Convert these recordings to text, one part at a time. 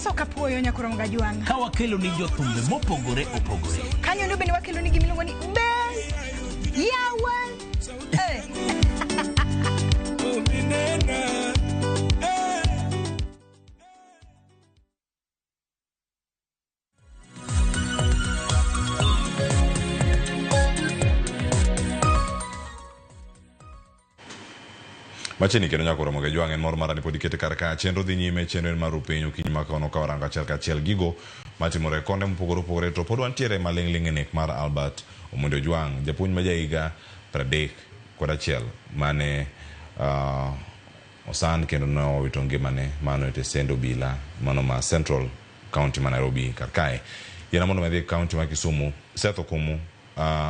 Amoso kapuoyo nyakoro Gajwang'. Ka wakelo ni jothumbe mopogore opogore. Kanyo endo bende wakelo ni gimiluongo ni be yawa. Eh. Machiegni kendo nyaka oromo gi jwang' en mor mara ni pod ikete kar ka chenro dhi nyime chenro en mar rupiny okinyi ma kawuono ka warango achiel kachiel gigo matimore e konde mopogore opogore to pod wantiere maling'ling' e nek mar Albert Omondi Ojwang' japuonj ma jahiga 31 mane osand kendo ne owito ngimane mano e tesend obila mano ma Central County ma Nairobi kar kae. Yiena mondo mi adhi e county ma Kisumu Seth Okumu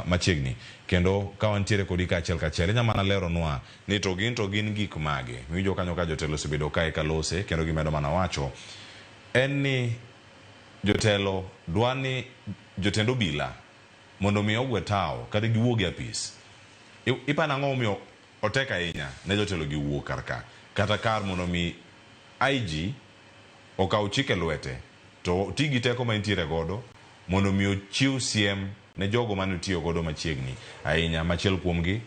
machiegni kendo ka wantiere kodi kaachiel kachiel inya mana leronwa ni to gin to gin gik mage miwinjo kanyo ka jotelo osebedo kae ka lose kendo gimedo mana wacho en ni jotelo dwa ni jotend obila mondo mi ogwe tawo kata giwuog e apis. Iparo ang'o momiyo otek ahinya ne jotelo gi wuok kar ka kata kar mondo mi IG okaw chik e lwete to oti gi teko ma entiere godo mondo mi ochiw siem ne jogo mane otiyo godo machiegni ahinya. Machiel kuomgi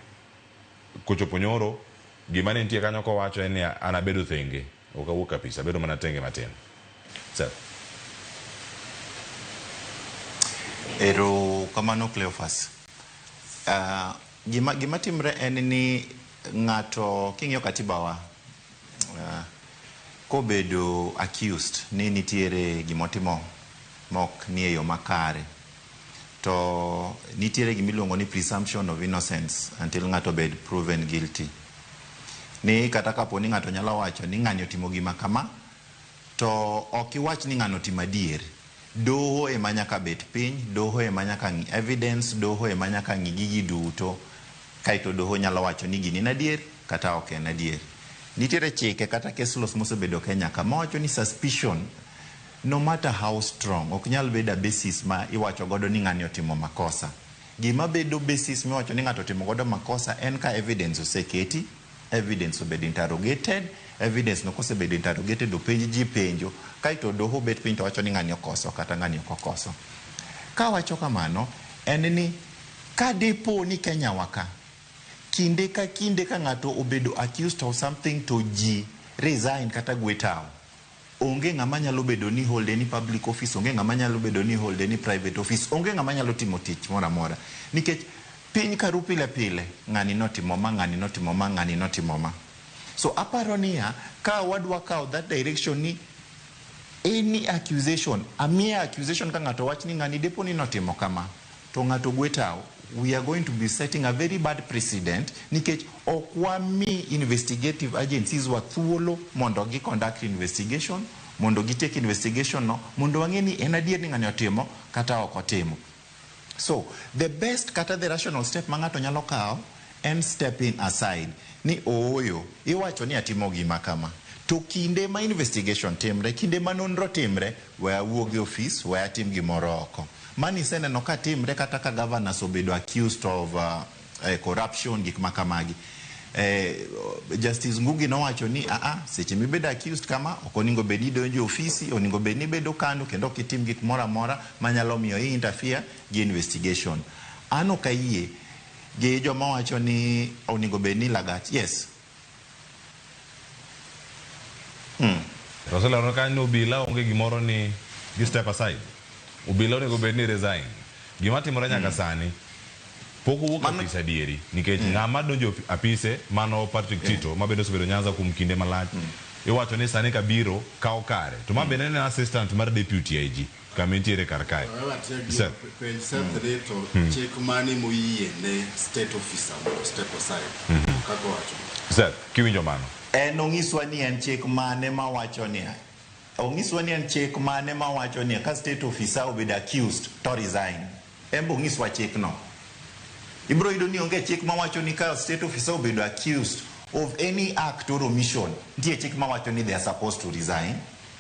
kochopo nyoro gima ne nitie kanyo kowacho en ni an abedo thenge ok awuok apis abedo mana tenge matin. Seth. Ero kamano Cleophas. Gima timre en ni ng'ato king'iyo katiba wa kobedo accused ni nitiere gimotimo mok nie yo makare to nitiere gimiluongo ni presumption of innocence until ng'ato obed proven guilty. Ni kata kapo ni ng'ato nyalo wacho ni ng'ani otimo gima kama to ok iwach ni ng'ano otimo adier. Doho ema nyaka bet piny, doho ema nyaka ng'i evidence, doho ema nyaka ng'i gigi duto kaeto doho nyalo wacho ni gini en adier kata ok en adier. Nitiere chike kata case laws mosebedo Kenya ka mawacho ni suspicion no matter how strong ok nyal bedo a basis ma iwacho godo ni ng'ani otimo makosa. Gima bedo basis miwacho ni ng'ato otimo godo makosa en ka evidence oseketi, evidence obedo interrogated, evidence no kosebedo interrogated openj ji penjo kaeto doho bet piny to wacho ni ng'ani okoso kata ng'ani ok okoso. Kawacho kamano en ni ka dipo ni Kenya wa ka kinde ka kinde ka ng'ato obedo accused of something to ji resign kata gwe tawo onge ng'ama nyalo bedo ni hold any public office, onge ng'ama nyalo bedo ni hold any private office, onge ng'ama nyalo timo tich moro amora nikech piny karu pile pile ng'ani notimo ma, ng'ani notimo ma, ng'ani notimo ma. So aparo niya ka wadwa kawo that direction ni any accusation, a mere accusation ka ng'ato wach ni ng'ani depo ni notimo kama to ng'ato gwe tawo, we are going to be setting a very bad precedent nikech ok wami investigative agencies wa thuolo mondo gi conduct investigation, mondo gitiek investigation no, mondo wang'e ni en adier ni ng'ani otimo kata ok otimo. So the best kata the rational step ma ng'ato nyalo kawo en stepping aside ni ooyo iwacho ni atimo gima kama to kinde ma investigation timre, kinde ma nonro timre, we awuog e ofis, we atim gimoro oko. Mani iseneno ka timre kata ka governors obedo accused of corruption, gik ma kamagi. Justice Ngugi nowacho ni aa, seche mibedo accused kama ok onego bed ni idonjo e ofisi, onego bed ni ibedo kando kendo ok itim gik moro amora manyalo miyo i interfere gi investigation. An ok ayie gi joma wacho ni onego bed ni Lagat, yes. To oselero kanyo ni obila onge gimoro ni gi step aside. Obila onego bed ni resign. Gima timore nyaka sani pok owuok apis adieri nikech ng'ama donjo apise mano Patrick Tito ma bende osebedo Nyanza kuom kinde malach iwacho ni sani kabiro kawo kare to ma bende ne en assistant mar deputy IG kama entiere kar kae. Seth. Penj Seth ni to chik mane moyie ne state officer mondo step aside kaka owacho. Seth, kiwinjo mano. En onyiswa ni en chik mane mawacho niya onyiswa ni en chik mane mawacho ni ka state officer obedo accused to resign. En be onyiswa chik no. Ibiro yudo ni onge chik mawacho ni ka state officer obedo accused of any act or omission, nitie chik mawacho ni they are supposed to resign.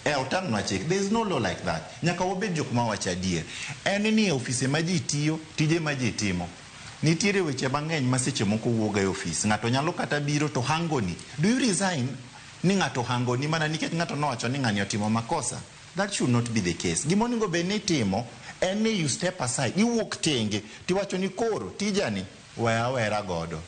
Otang'nwa chik. There is no law like that. Nyaka wabed jok mawacho adier. En ni e ofise ma ji tiyo, tije ma ji timo. Nitiere weche mang'eny ma seche moko wuok e ofis. Ng'ato nyalo kata biro to hangoni. Do you resign ni ng'ato hangoni mana nikech ng'ato nowacho ni ng'ani otimo makosa? That should not be the case. Gima onego bed ni itimo en ni you step aside, iwuok tenge tiwacho ni koro tijani weya awera godo.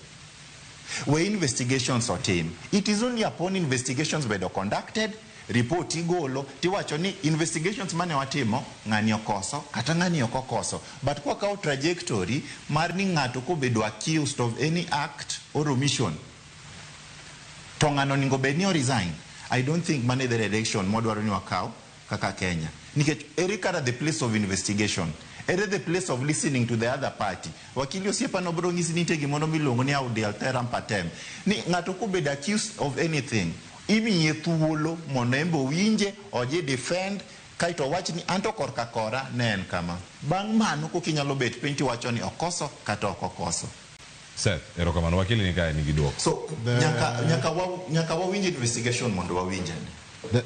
We investigations otim. It is only upon investigations bedo conducted, report igolo, tiwacho ni investigations mane watimo, ng'ani okoso, kata ng'ani ok okoso. But kwakawo trajectory mar ni ng'ato kobedo accused of any act or omission, to ng'ano onego bed ni o resign. I don't think mano e the direction mwadwaro ni wakaw kaka Kenya. Nikech ere kara the place of investigation? Ere the place of listening to the other party? Wakili osiepa no biro nyisi ni nitie gimoro miluongo ni audi alteram partem. Ni ng'ato kobedo accused of anything, imiye thuolo mondo en be owinje, oji defend, kaeto owach ni anto korka kora ne en kama. Bang' mano koka inyalo bet piny tiwacho ni okoso kata ok okoso. Seth, erokamano. Wakili ni kae nigi duoko. So nyaka wawinj investigation mondo wawinj ane.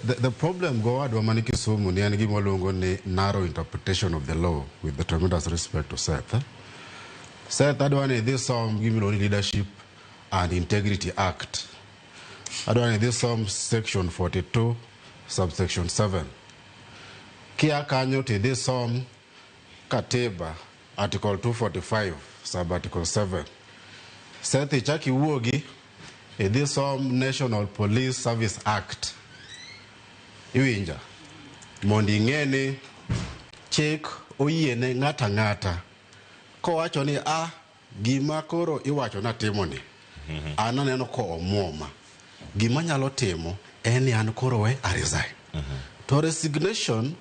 The problem go wadwa mani Kisumu ni en gima waluongo ni narrow interpretation of the law, with the tremendous respect to Seth. Seth, adwa ni idhi som gima iluongo ni Leadership and Integrity Act. Adwa ni idhi som section 42 subsection 7. Kia kanyo to idhi som katiba article 245 sub article 7. Seth, ichak iwuogi idhi som National Police Service Act. Iwinja? Mondo ing'e ni chik oyiene ng'ato ang'ata kowacho ni a gima koro iwacho natimoni an aneno ko omuoma, gima anyalo timo en ni an koro we a resign. To resignation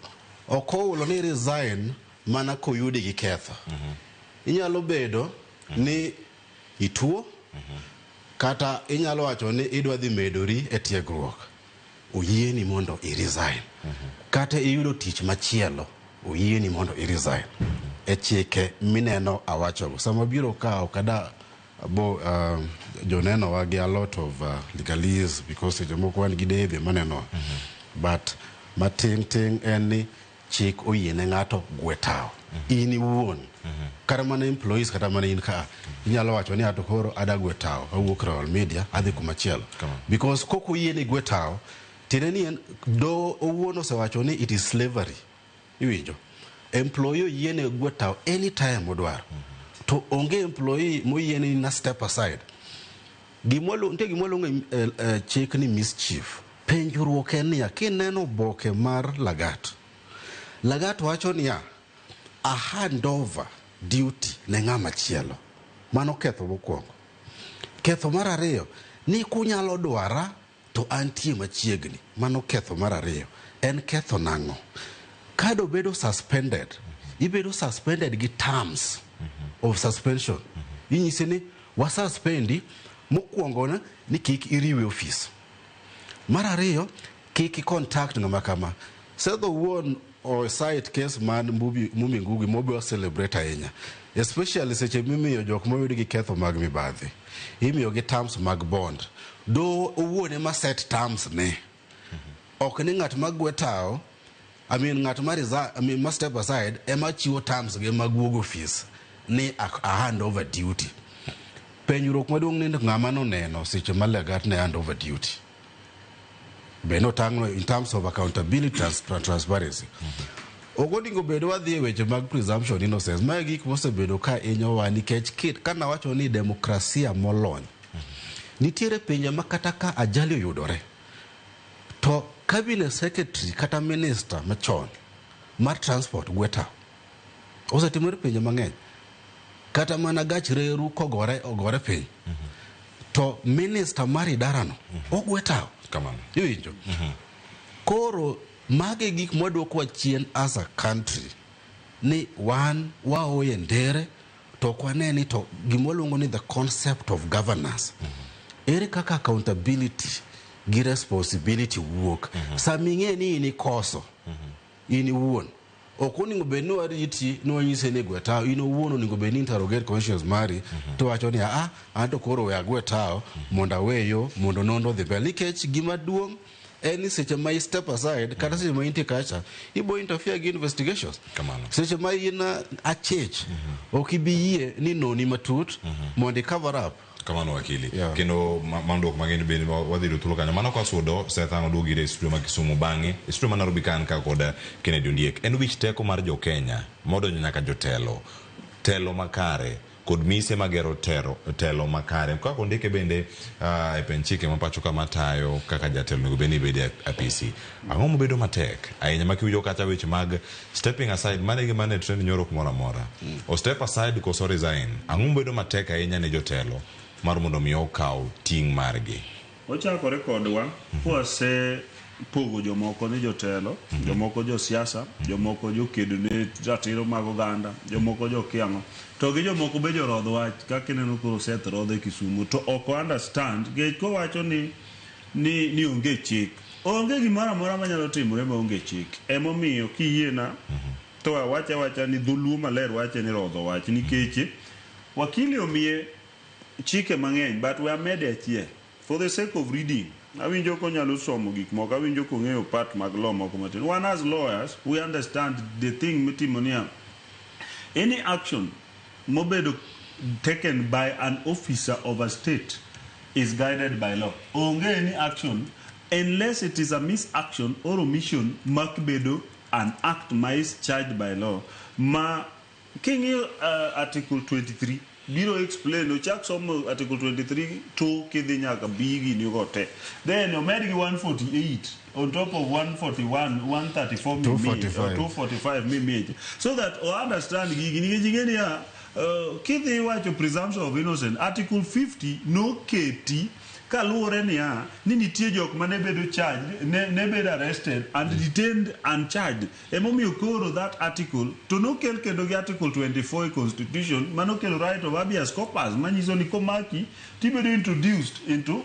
ok oulo ni resign mana koyudi gi ketho. Inyalo bedo ni ituo, kata inyalo wacho ni idwa dhi medori e tiegruok, oyieni mondo i resign. Kata iyudo tich machielo, oyieni mondo i resign. E chike mineno awachogo. Sama biro ka ok ada bo joneno wa gi a lot of legalese, because seche moko wan gi debe manenowa. But mating' ting' en ni chik oyiene ng'ato gwe tawo. In iwuon, kata mana employees, kata mana in ka, inyalo wacho ni ato koro ada gwe tawo, awuok Royal Media, adhi kumachielo. Because kok oyieni gwe tawo, tiende ni en do owuon osewacho ni it is slavery. Iwinjo? Employee oyiene gwe tawo anytime odwaro. To onge employee moyiene na step aside. Nitie gima waluongo e chik ni mischief. Penjruok en niya, kineno oboke mar Lagat, Lagat wacho niya, a hand over duty ne ng'ama chielo. Mano ketho mokwongo. Ketho mar ariyo, ni kunyalo dwara to antie machiegni. Mano ketho mar ariyo. En ketho nang'o? Ka dobedo suspended, ibedo suspended gi terms of suspension. Inyise ni wasuspendi mokwongo na ni kik iriwe ofis. Mar ariyo, kik i contact ng'ama kama. Seth owuon o cite case man Mumbi Ngugi mobiro celebrate ahinya. Especially seche mimiyo jok moyud gi ketho mag mibadhi. Imiyo gi terms mag bond. Do owuon ema set terms ne. Ok ni ng'at ma gwe tawo, I mean ng'at ma resign, I mean ma step aside ema chiwo terms ge mag wuog ofis ni a hand over duty. Penjruok maduong' ni ng'ama noneno seche ma Lagat ne hand over duty. Be notang'no in terms of accountability and transparency. Ok onego bed wadhi e weche mag presumption innocence. Mae gik mosebedo ka hinyowa nikech kit kanawacho ni demokrasia molony. Nitiere pinje ma kata ka ajali oyudore, to cabinet secretary kata minister machon mar transport gwe tawo. Osetimore pinje mang'eny. Kata mana gach reru kogore ogore piny, to minister mar idarano ogwe tawo. Kamano. Iwinjo? Koro magi gik mwadwokowa chien as a country ni wan waoye ndere to ok wane ni to gima waluongo ni the concept of governance. Ere kaka accountability gi responsibility wuok? Sama ing'e ni in ikoso, in iwuon, ok onego bed ni wariti ni wanyise ni gwe tawo. In owuon onego bed ni interrogate conscience mari to wacho ni a an to koro we agwe tawo mondo awe yo mondo nonro odhi mbele. Nikech gima duong' en ni seche ma i step aside kata seche ma intie kacha, ibo interfere gi investigations. Kamano. Seche ma in achich, ok ibi yie ni noni matut mondo i cover up. Kamano wakili. Yeah. Kendo mano duoko mang'eny bende wadhi yudo thuolo kanyo. Mano kasudo Seth ang' oduogi ire e studio ma Kisumu bang'e e studio ma Nairobi ka an ka kod Kennedy Ondiek. En wich teko mar jo Kenya modonjo nyaka jotelo. Telo makare kod mise magero tero, telo makare. Kaka ondike bende e pen chike ma pacho ka matayo kaka jatelo onego bed ni bedo e apisi. Ang'o mobedo matek ahinya ma kiwinjo kacha weche mag stepping aside mane gima ne trend nyoro kumoro amora. O step aside koso resign. Ang'o mobedo matek ahinya ne jotelo mar mondo mi okaw ting' margi? Ochakore kodwa kwase pogo jomoko ni jotelo, jomoko josiasa, jomoko jokedo ne ratiro mag oganda, jomoko jokiang'o. To gi jomoko be jorodh wach kaka ineno koro Seth rodho e Kisumu to ok o understand nikech kowacho ni ni onge chik. Onge gimoro amora manyalo timore maonge chik. Emomiyo kiyiena to awache awacha ni dholuo maler wache ni rodho wach nikech wakili omiye chike mang'eny but we amede achiel for the sake of reading. Awinjo konyalo somo gik moko, awinjo kong'eyo part mag law moko matin. One as lawyers, we understand the thing mitimo niya, any action mobedo taken by an officer of a state is guided by law. Onge any action unless it is a misaction or omission mak bedo an act ma is charged by law ma king'iyo article 23 biro explain ochak somo article 23 to kidhi nyaka B gini go te then omed gi 148 on top of 141 134 mimi, 245. 245 mimiche so that o understand gigi nikech ing'e niya kidhi wacho presumption of innocence article 50 noketi kaluwore niya ni nitie jok mane bedo charged ne bedo arrested and detained and charged emomiyo koro that article to nokel kendo gi article 24 e constitution manokelo right of habeas corpus manyiso ni komaki tibedo introduced into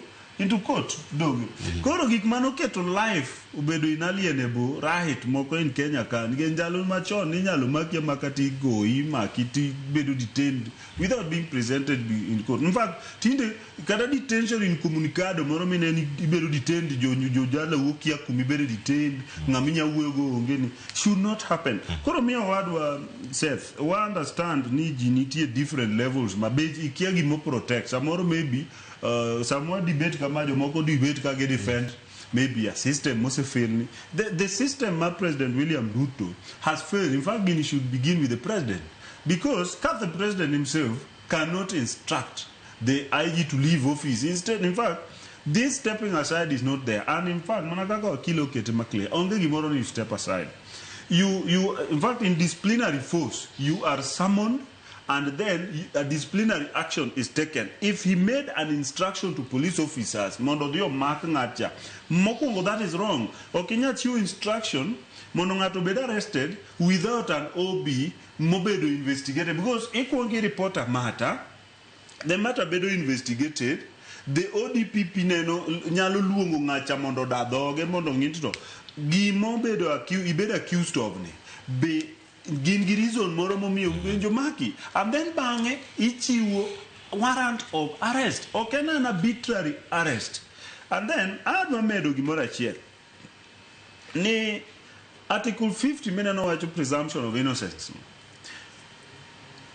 court doge. Koro gik manoketo life obedo inalienable right moko in Kenya ka nikech ndalo machon ninyalo maki amaka tigoyi maki tibedo detained without being presented in court. In fact tinde kata detention incommunicado moro mineni ibedo detained jojala wuok kia kuma ibedo detained ng'ama inya wuoyogo onge ni should not happen. Koro miyo owadwa Seth wa understand ni ji nitie different levels ma be ikia gimo protect samoro maybe samwa debate kama jomoko debate ka gi defend maybe a system mosefail ni the system ma President William Ruto has failed. In fact gini should begin with the president because ka the president himself cannot instruct the IG to leave office instead. In fact this stepping aside is not there, and in fact mana kaka wakili okete maclear onge gimoro ni you step aside. You in fact in disciplinary force you are summoned and then a disciplinary action is taken. If he made an instruction to police officers mondo odhi omak ng'atcha mokwongo that is wrong. Ok inyal chiwo instruction mondo ng'ato obed arrested without an OB mobedo investigated because ikwongo i report a matter, the matter bedo investigated, the ODPP neno nyalo luongo ng'acha mondo oda dhoge mondo ng'i to gimobedo ibedo accused of ni be gin gi reason moro momiyo winjo maki and then bang'e ichiwo warrant of arrest. Ok en an arbitrary arrest. And then adwa medo gimoro achiel ni article 50 mineno wacho presumption of innocence.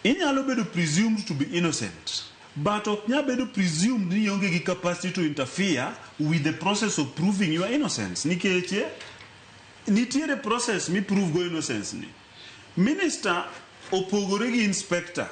Inyalo bedo presumed to be innocent but ok nyal bedo presumed ni ionge gi capacity to interfere with the process of proving your innocence nikech nitiere process mi prove go innocence ni. Minister opogore gi inspector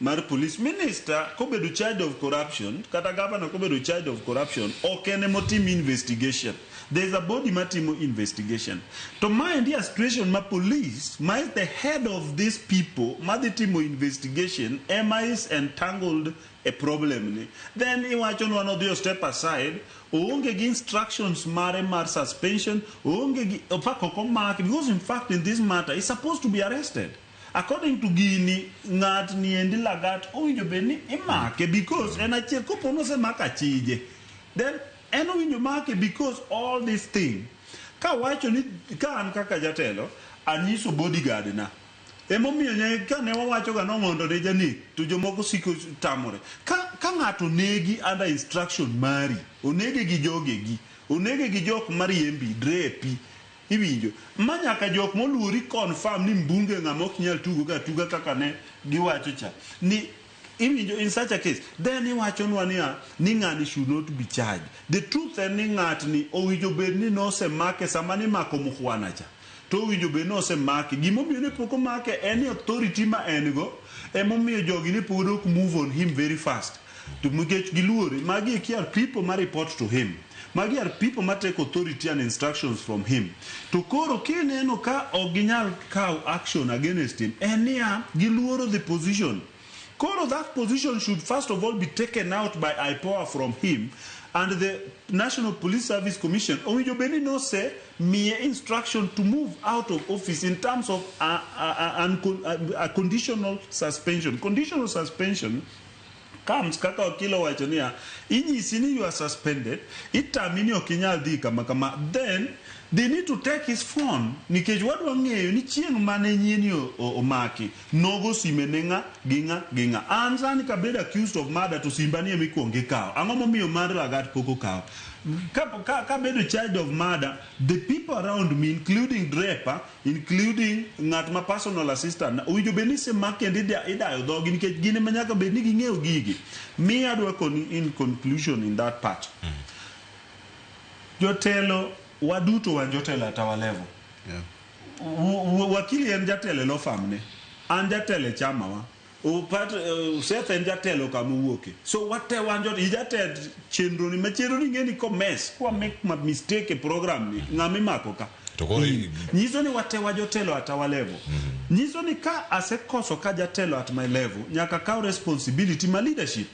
mar police. Minister kobedo charged of corruption kata governor kobedo charged of corruption ok en emotim investigation. There is a body matimo investigation. To maendi a situation ma police ma is the head of these people madhi timo investigation ema is entangled a problem ni. Then iwacho nwa nodhi o step aside oonge gi instructions mare mar suspension oonge gi in fact ok omaki because in fact in this matter he's supposed to be arrested. According to gini ng'at ni endi Lagat owinjo bed ni imake because en achiel kopo nosemak achije then en owinjo make because all this thing kawacho ni ka an kaka jatelo anyiso bodyguard na emomiyo ne kane wawacho ga nong'ondo ne janek to jomoko siko tamore ka ng'ato negi under instruction mari onege gi jogegi onege gi jok mariembi drepi iwinjo ma nyaka jok moluori confirm ni mbunge ng'ama ok nyal tugo ga tuga kaka ne giwacho cha ni Iwinjo in such a case then iwachonwa niya ni ng'ani should not be charged. The truth en ni ng'atni owinjo bed ni nosemake sama nimako Mukhwana cha. To owinjo bed ni osemake. Gimomiyo ne pok omake en ni authority ma en go emomiyo jogi ne pod ok move on him very fast. To nikech giluore, magi eki are people ma report to him. Magi are people ma take authority and instructions from him. To koro kineno ka ok ginyal kaw action against him, en niya giluoro the position. Koro that position should first of all be taken out by IPOA from him and the National Police Service Commission owinjo bed ni nose miye instruction to move out of office in terms of a conditional suspension. Conditional suspension comes kaka wakil owacho niya inyisi ni you are suspended itami ni ok inyal dhi kama kama then they need to take his phone nikech wadwa ng'eyo ni chieng' mane nyieni omaki nogo sime ne ng'a gi ng'a gi ng'a an sani kabedo accused of murder to simba ni ema ikuongo ikawo ang'o momiyo mar Lagat pok okaw ka bedo charged of murder the people around me including Draper including ng'at ma personal assistant owinjo bed ni semak kendo idayo dhogi nikech gin ema nyaka bed ni ging'eyo gigi mi adwa koni in conclusion in that part jotelo waduto wan jotelo at our level. Wakili en jatelo e law firm ne an jatelo e chamawa Seth en jatelo kama owuoke so wate wan jot ijatend chenro ni ma chenro ni ng'eni ko mess kwa make ma mistake e program ni ng'ama imako ka. To koro Nyiso ni wate wa jotelo at our level. Nyiso ni ka asekoso ka jatelo at my level nyaka kaw responsibility ma leadership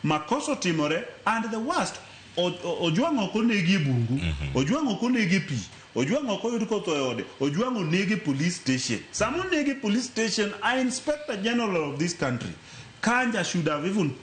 makosa otimore and the worst Ojwang' ok onegi e bungu. Ojwang' ok onegi e pi. Ojwang' ok oyud kotho e ode. Ojwang' onegi e police station. Sama onegi e police station, a inspector general of this country, Kanja, should have even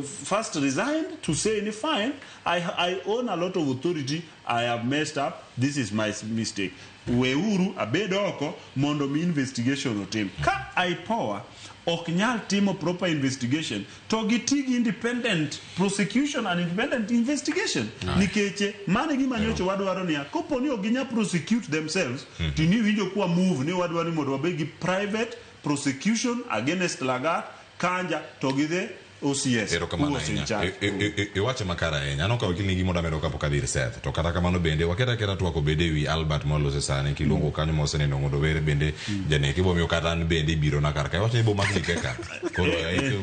first resigned to say ni fine, I own a lot of authority, I have messed up, this is my mistake, weuru abed oko mondo mi investigation otim. Ka IPOA ok nyal timo proper investigation to giti gi independent prosecution and independent investigation nikech mano e gima nyocha wadwaro niya kopo ni ok ginyal prosecute themselves to ni winjo kwa move ni wadwaro ni mondo wabed gi private prosecution against Lagat, Kanja to gi the OCS Erokamano who was in ahinya. charge. Iwache makare ahinya. Aneno ka wakil nigi gimoro amedo kapok adhi ir Seth. To kata kamano bende waket aketa twak obed ewi Albert mwalose sani kiluongo kanyo mosenindo mondo were bende janek ibomiyo kata an bende ibiro na kar ka. Iwacho ni ibo mak ji keka.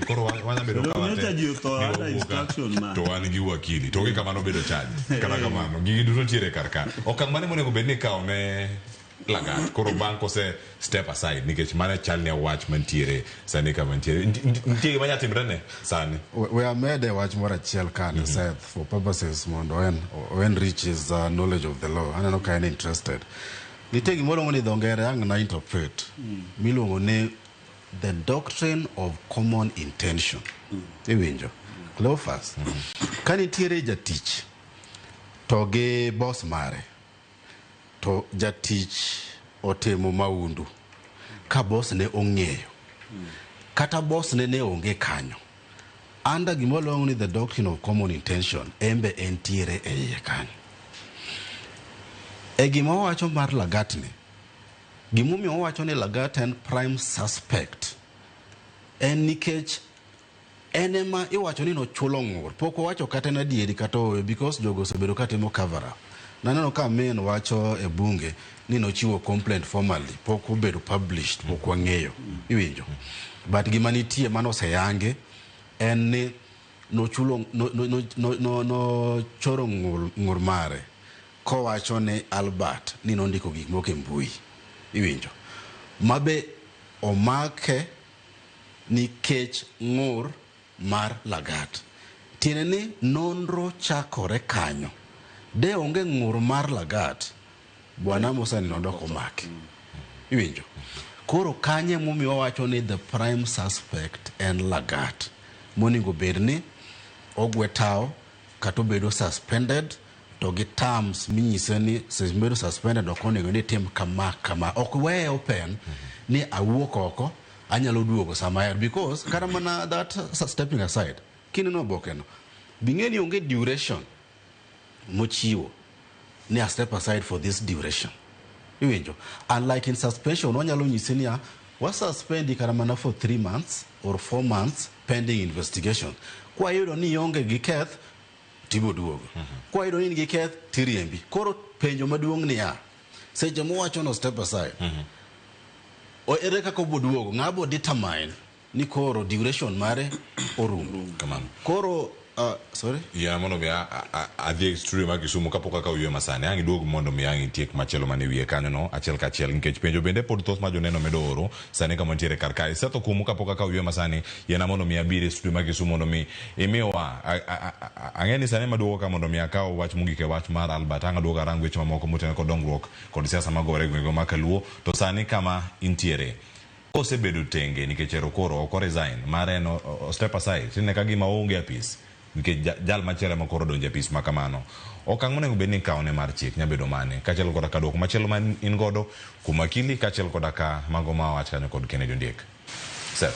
Koro wanya bedo ka wate. Nyocha ji otho ni under wawuok ka, instruction man. To wan gi wakili. To gi kamano bedo charge. Kata kamano gigi duto ntiere kar ka. Okang' mane monego bed ni ikawo ne Lagat koro bang' kose step aside nikech mano chal ni wach mantiere sani kama ntiere nitie gima nyalo timre ne sani. We amede wach moro achiel ka ne Seth for purposes mondo o enrich his knowledge of the law. Aneno ka en interested. Nitie gimoro ni dho ngere ang' na interpret miluongo ni the doctrine of common intention. Iwinjo? Cleophas. Ka nitiere jatich to gi boss mare to jatich otimo maundu ka boss ne ong'eyo kata boss ne ne onge kanyo under gima waluongo ni the doctrine of common intention embe entiere e iye kanyo e gima wawacho mar Lagat ni gimomiyo wawacho ni Lagat en prime suspect en nikech en ema iwacho ni nochulo ng'ur pok owacho kata en adieri kata ooyo because jogo osebedo katimo cover up naneno ka min wacho e bunge ni nochiwo complaint formally pok obedo published pok wang'eyo iwinjo but gima nitie mano oseyange en ni nochulo no, nochoro ng'ur mare kowacho ni Albert ni nondiko gik moko e mbui iwinjo mabe omake nikech ng'ur mar Lagat tiende ni nonro chakore kanyo de onge ng'ur mar Lagat bwana Musa ni nodok omake iwinjo koro kanye momiyo wawacho ni the prime suspect en Lagat monego bed ni ogwe tao kata obedo suspended to gi terms minyise ni seche mibedo suspended ok onego ni itim kama kama ok weye open ni awuok oko anyalo duogo sama ahero because kata mana that stepping aside kineno oboke no bing'e ni onge duration mochiwo ni a step aside for this duration iwinjo unlike in suspension wanyalo nyisi niya Wa suspend kata mana for 3 months or 4 months pending investigation. Kwayudo ni ionge gi keth, tibo duogo. Kwayudo ni in gi keth, tiriembi. Koro penjo maduong' niya, seche mowacho no step aside, o ere kaka obo duogo? Ng'a bo determine ni koro duration mare orumo? Kamano. Koro, sorry? Ya mondo mi adhi e studio mar Kisumu kapok akawo yweyo masani. Ang' iduog mondo mi ang' itiek machielo mane wiye kanyo no achiel kachiel nikech penjo bende pod thoth ma joneno medo oro sani kama nitiere kar kae. Seth Okumu kapok akawo yweyo masani yiena mondo mi abir e studio mar Kisumu mondo mi imiwa ang'e ni sani maduogo ka mondo mi akaw wach mogik e wach mar Albert ang' aduogo arang weche mamoko motenore kod dongruok kod siasa magore e gwenge ma Kaluo to sani kama intiere kosebedo tenge nikech ero koro ok o resign mare en o step aside tinene ka gima oonge apis nikech jal machielo ema koro odonjo e apis ma kamano. Okang' monego bed ni ikawone mar chik nya bedo mane? Kaachiel koda ka duoko machielo ma in godo kuom wakili kaachiel koda ka mago ma owach kanyo kod Kennedy Ondiek. Seth.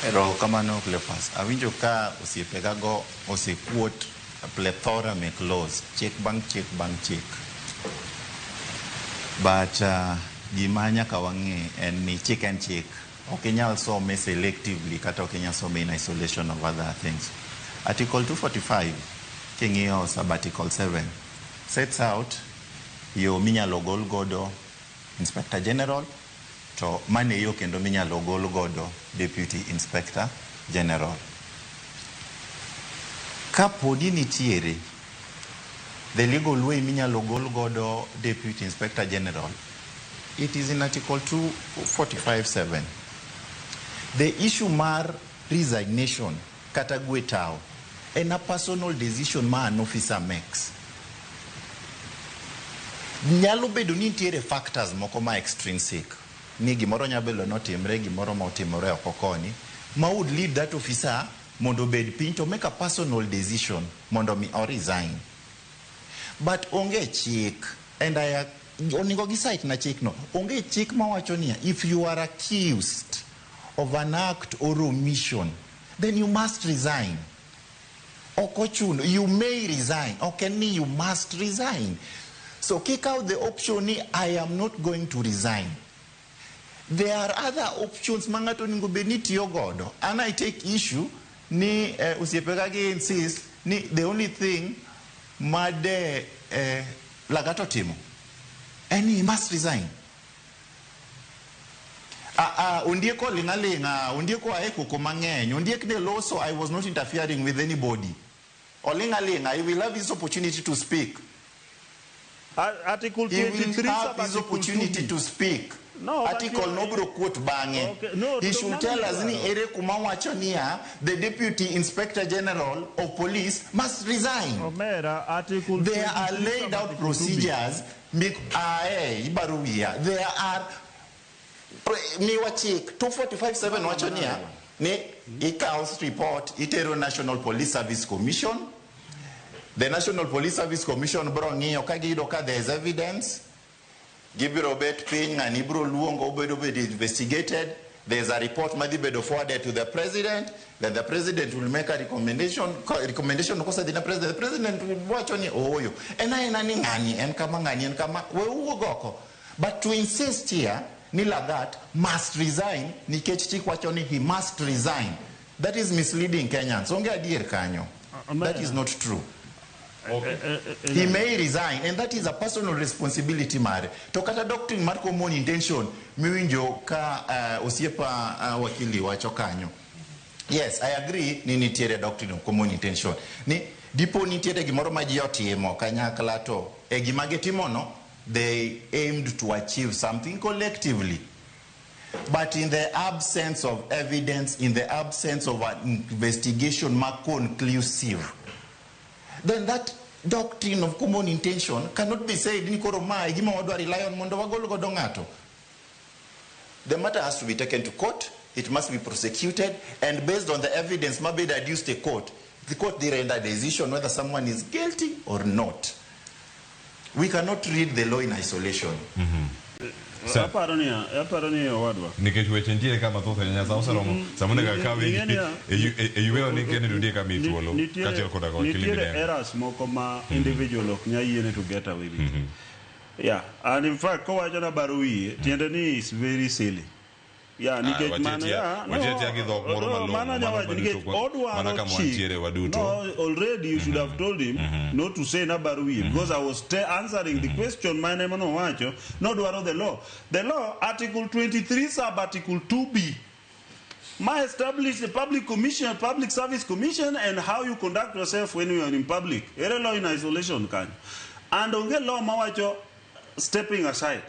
Erokamano Cleophas. Awinjo ka osiepega go osekuot plethora mek laws, chik bang' chik bang' chik. But gima nyaka wang'e en ni chik en chik. Ok inyal some selectively kata ok inyal some in isolation of other things. Article 245 king'iyo sub article 7 sets out yo minyalo gol godo Inspector General to mano e yo kendo minyalo gol godo Deputy Inspector General. Kapodi nitiere the legal way minyalo gol godo Deputy Inspector General, it is in Article 245.7. The issue mar resignation kata gwe tao en a personal decision ma an officer makes. Nyalo bedo ni nitiere factors moko ma extrinsic ni gimoro nyalo bedo notimre gimoro ma otimore oko koni ma would lead that officer mondo obed piny to make a personal decision mondo mi o resign. But onge chik and I onego gi cite na chik no onge chik mawacho niya if you are accused of an act or omission then you must resign. Ok ochuno, you may resign. Ok en ni you must resign. So kikawo the option ni I am not going to resign. There are other options ma ng'ato onego bed ni tiyo godo. And I take issue ni osiepega gi insist ni the only thing ma de Lagat otimo en ni he must resign. Ondiek oling' aling'a, Ondiek oa e koko mang'eny, Ondiek ne loso, I was not interfering with anybody. Oling' aling'a, he will have his opportunity to speak. Article He will 23 have his sub-article opportunity 2B. to speak. No, but Article you- nobiro quote bang'e. Okay, no, He to should mano tell us ni dwaro. ere kuma wacho niya, the Deputy Inspector General of Police must resign. Omera, Article There are 23 laid out sub-article 2B. procedures. Ibaro wiya. There are miwa chik 245.7 wacho niya ni ikawo report itero National Police Service Commission. The National Police Service Commission bro ng'iyo ka giyudo ka there is evidence, gibiro bet piny, ng'ani ibiro luongo, obedo bedo investigated. There is a report madhi bedo forwarded to the president, then the president will make a recommendation. Recommendation kosedhi ne president, the president will wacho ni ooyo, en aena ni ng'ani en kama, ng'ani en kama, we uwuog oko. But to insist here ni Lagat must resign nikech chik wacho ni he must resign, that is misleading Kenyans. Onge adier kanyo. That is not true. He may resign, and that is a personal responsibility mare. To kata doctrine mar common intention miwinjo ka osiepa wakili wacho kanyo. Yes, I agree ni nitiere doctrine of common intention. Ni dipo nitiere gimoro ma ji otimo kanyakla to e gima gitimo no, they aimed to achieve something collectively. But in the absence of evidence, in the absence of an investigation ma conclusive, then that doctrine of common intention cannot be said ni koro ma e gima wadwa rely on mondo wagol godo ng'ato. The matter has to be taken to court, it must be prosecuted, and based on the evidence mabed adduced to court, the court they render decision whether someone is guilty or not. We cannot read the law in isolation. Sir. Aparo ni owadwa. Nikech weche nitiere ka mathoth ahinya sa oseromo sama onego akaw Ing'e niya- e yweyo ni Kennedy Ondiek amiyi thuolo kaachiel koda ka wakili nitiere Midembe. errors moko ma individual ok nyal yiene to get away with. Yeah, and in fact kowacho na baro wiye, tiende ni is very silly. Yeah, nikech mano yeah, no, wachie gi dhok moro malong'o, mano mano anya wacho waduto nikech odwaro mana kama chik. wantiere waduto. No, already you should have told him not to say na baro wiye because I was answering the question mane mano wacho nodwaro the law. The law, Article 23 sub Article 2B, ma establish the public commission, Public Service Commission, and how you conduct yourself when you are in public. Ere law in isolation kanyo. And onge law mawacho stepping aside.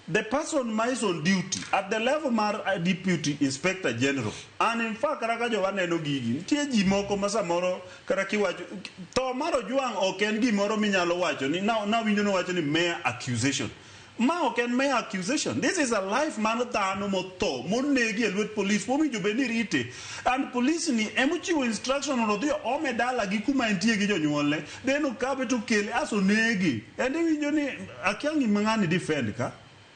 The person ma is on duty at the level mar deputy inspector general. And in fact, kata ka jowa neno gigi, nitie ji moko ma samoro kata kiwacho, tho mar Ojwang' ok en gimoro minyalo wacho ni, nawinjo nowacho ni mere accusation. Ma ok en mere accusation. This is a life mar dhano motho, monegi e lwet police, mowinjo bed ni rite. And police ni emochiwo instruction mondo odhi ome dala gi kuma entie gi jonyuolne. Then okawe to okele as onegi. And iwinjo ni akia gima ng'ani defend ka.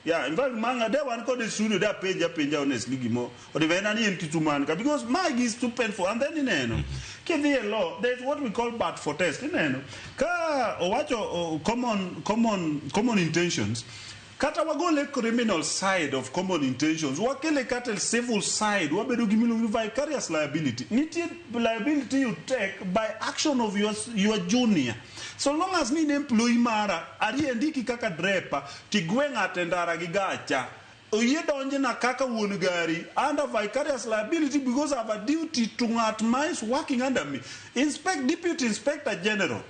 Yeah, in fact, manga de wan kode studio da penja penja honestly gimo. Odivena ni en kituman ka because my is too painful. And then ineno, kidhi e law, there's what we call but for test. Ineno, ka owacho common intentions. Kata wagole criminal side of common intentions, wakele kata civil side, wabedo gi miluongo ni vicarious liability. Nitie liability you take by action of your junior. So long as ni in employee mara, ariendiki kaka drepa, tigwe ng'ato e ndara gi gacha, oyie donjna kaka wuon gari under vicarious liability because I have a duty to ng'at ma is working under me. Deputy Inspector General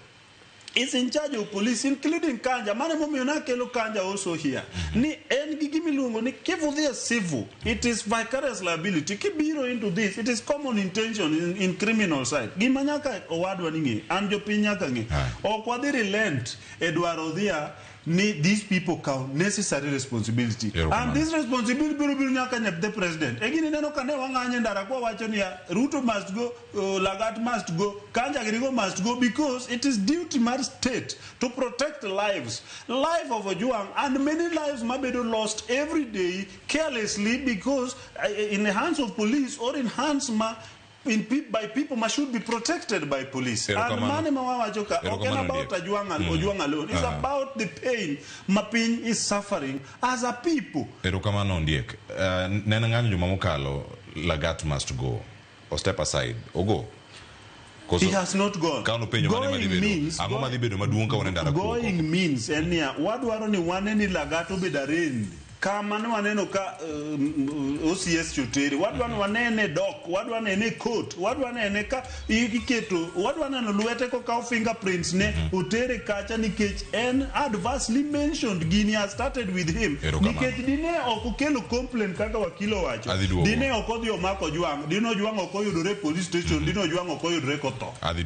is in charge of police, including Kanja. Mane momiyo nakelo Kanja also here. Ni en gi gimiluongo ni kivudhi e civil, it is vicarious liability. Kibiro into this, it is common intention in criminal side. Gima nyaka owadwa ni ng'e, an jopiny nyaka ng'e. Ok wadhi relent e dwaro dhia ni these people count necessary responsibility. And this responsibility biro biro nyaka nyap the president. E gini neno ka ne wang'anye ndara kwa wacho niya, Ruto must go, Lagat must go, Kanja Girigo must go, because it is duty mar state to protect lives. Life of Ojwang and many lives mabedo lost every day carelessly because in the hands of police or in hands ma in by people ma should be protected by police. And mane ma wawacho ka, ok en about Ojwang alone. It's about the pain ma piny is suffering as a people. Erokamano Ondiek. Neno ng'anyo juma mokalo, Lagat must go. Or step aside. Ogo. He has not gone. Going means going means enia wadwaro ni wane ni Lagat obed arraigned. Kama ne waneno ka OCS Chotere, wadwa ni wanene dok, wadwa nene court, wadwa nene ka iketo, wadwa neno lwete kokaw fingerprints ne otere kacha nikech en adversely mentioned. Gini has started with him. Nikech dine ok okelo complaint kaka wakilo wacho, dine ok odhi omako Ojwang', dine Ojwang' ok oyudore police station, dine Ojwang' ok oyudore kotho. Adhi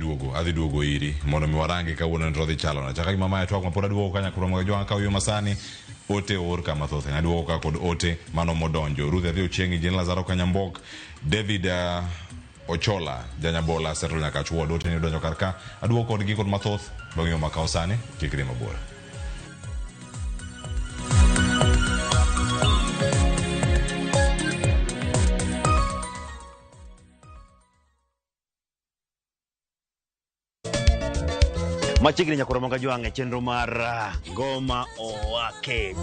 duogo iri mondo mi warangi kawuono to dhi chalo na. Chaka gima mae twak ma pod aduogo kanyakla mag Ojwang' ka yo masani ote or kama thoth en aduogo ka kod ote mano modonjo. Ruth Adhi Ochieng', Jane Lazaro Kanyambok, David Ochola, Janyabola, Settle Nyakach Ward, ote ni odonjo kar ka. Aduogo kodgi kod mathoth bang' yo makawo sani, kik dhi mabor. Machiegni nyakoro mag Ojwang' e chenro mar Ngoma Owake.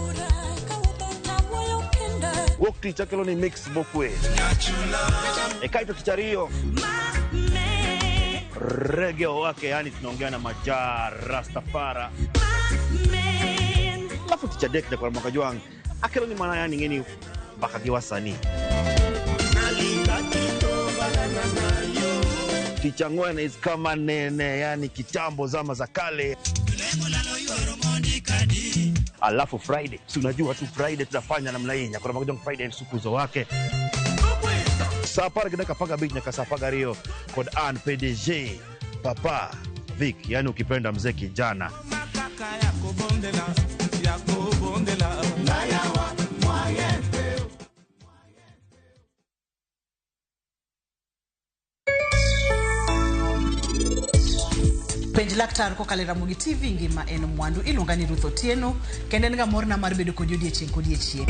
Wuok tich akelo ni mix mokwe. E kaito tich ariyo Reggae Owake, yani tunaongea na Maja Rastafara. Alafu tich adek nyakoro mag Ojwang' akelo ni mana yani ng'eni mbaka gi wasanii. Tich ang'wen is kama nene, yani kitambo zama za kale. Alafu Friday, si unajua tu Friday tunafanya namna hii. Nyakoro mag Ojwang' Friday sukuzo wake. Saa apar gi dakika apar gabich nyaka saa apar gariyo kod an PDG Papa Vic, yani ukipenda mzee kijana. Penj laktar kokalo e Ramogi TV ngima en mwandu. Iluonga ni Ruth Otieno kendo en ga morna mar bedo kodi odiechieng' kodiechieng'.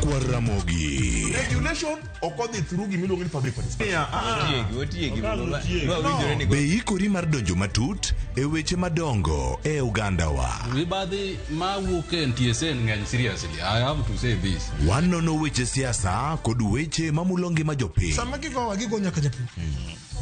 Nyakwar Ramogi. Regulation ok odhi through gimiluongo ni public participation. Be iikori mar donjo matut e weche madongo e ogandawa? Mibadhi mawuok e NTSA ng'eny seriously. I have to say this. Wanono weche siasa kod weche mamulo ngima jopiny. Sama gigowa gigo nyaka japur.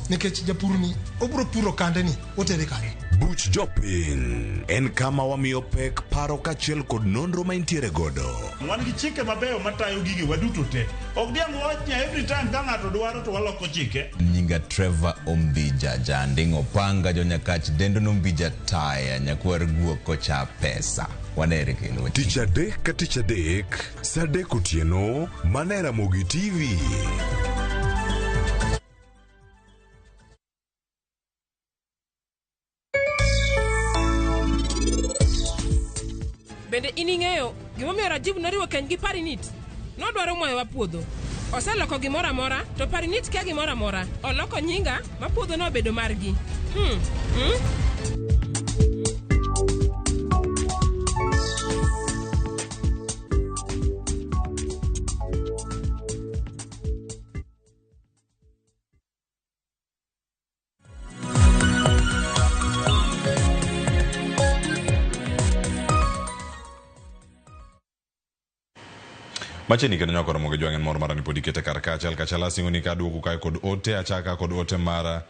Nikech japur ni obiro puro kande ni otere kanye. Buch Jopiny en kama wamiyo pek paro kaachiel kod nonro ma intiere godo. Wan gi chike mabeyo matayo gige waduto te. Ok diang' wawach ni every time ka ng'ato dwaro to waloko chike. Nyinga Trevor Ombija Janding Opanga Jonyakach dendo nombija taya nyakwar guok kocha pesa. Wanere kendo. Tich adek ka tich adek, saa adek otieno, mana e Ramogi TV. Bende in ing'eyo gimomiyo Rajiv noriwo keny gi Parinit? Nodwaro mwayowa puodho. Oseloko gimoro amora, to Parinit kia gimoro amora. Oloko nyinga ma puodhono obedo margi. Machiegni kendo nyako romo gi jwang' en mor mara ni pod ikete kar ka achiel kachiel asingo ni ka duogo kae kod ote achaka kod ote mar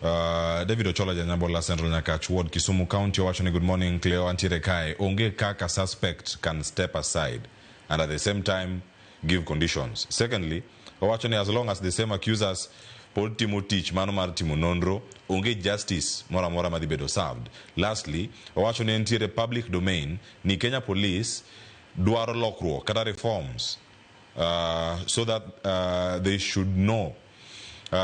David Ochola Janyabola Central Nyakach Ward Kisumu County owacho ni good morning Cleo antiere kae onge kaka suspect can step aside and at the same time give conditions. Secondly, owacho ni as long as the same accusers pod timo tich mano mar timo nonro onge justice moro amora madhi bedo served. Lastly, owacho ni entiere public domain ni Kenya Police dwaro lokruok kata reforms so that they should know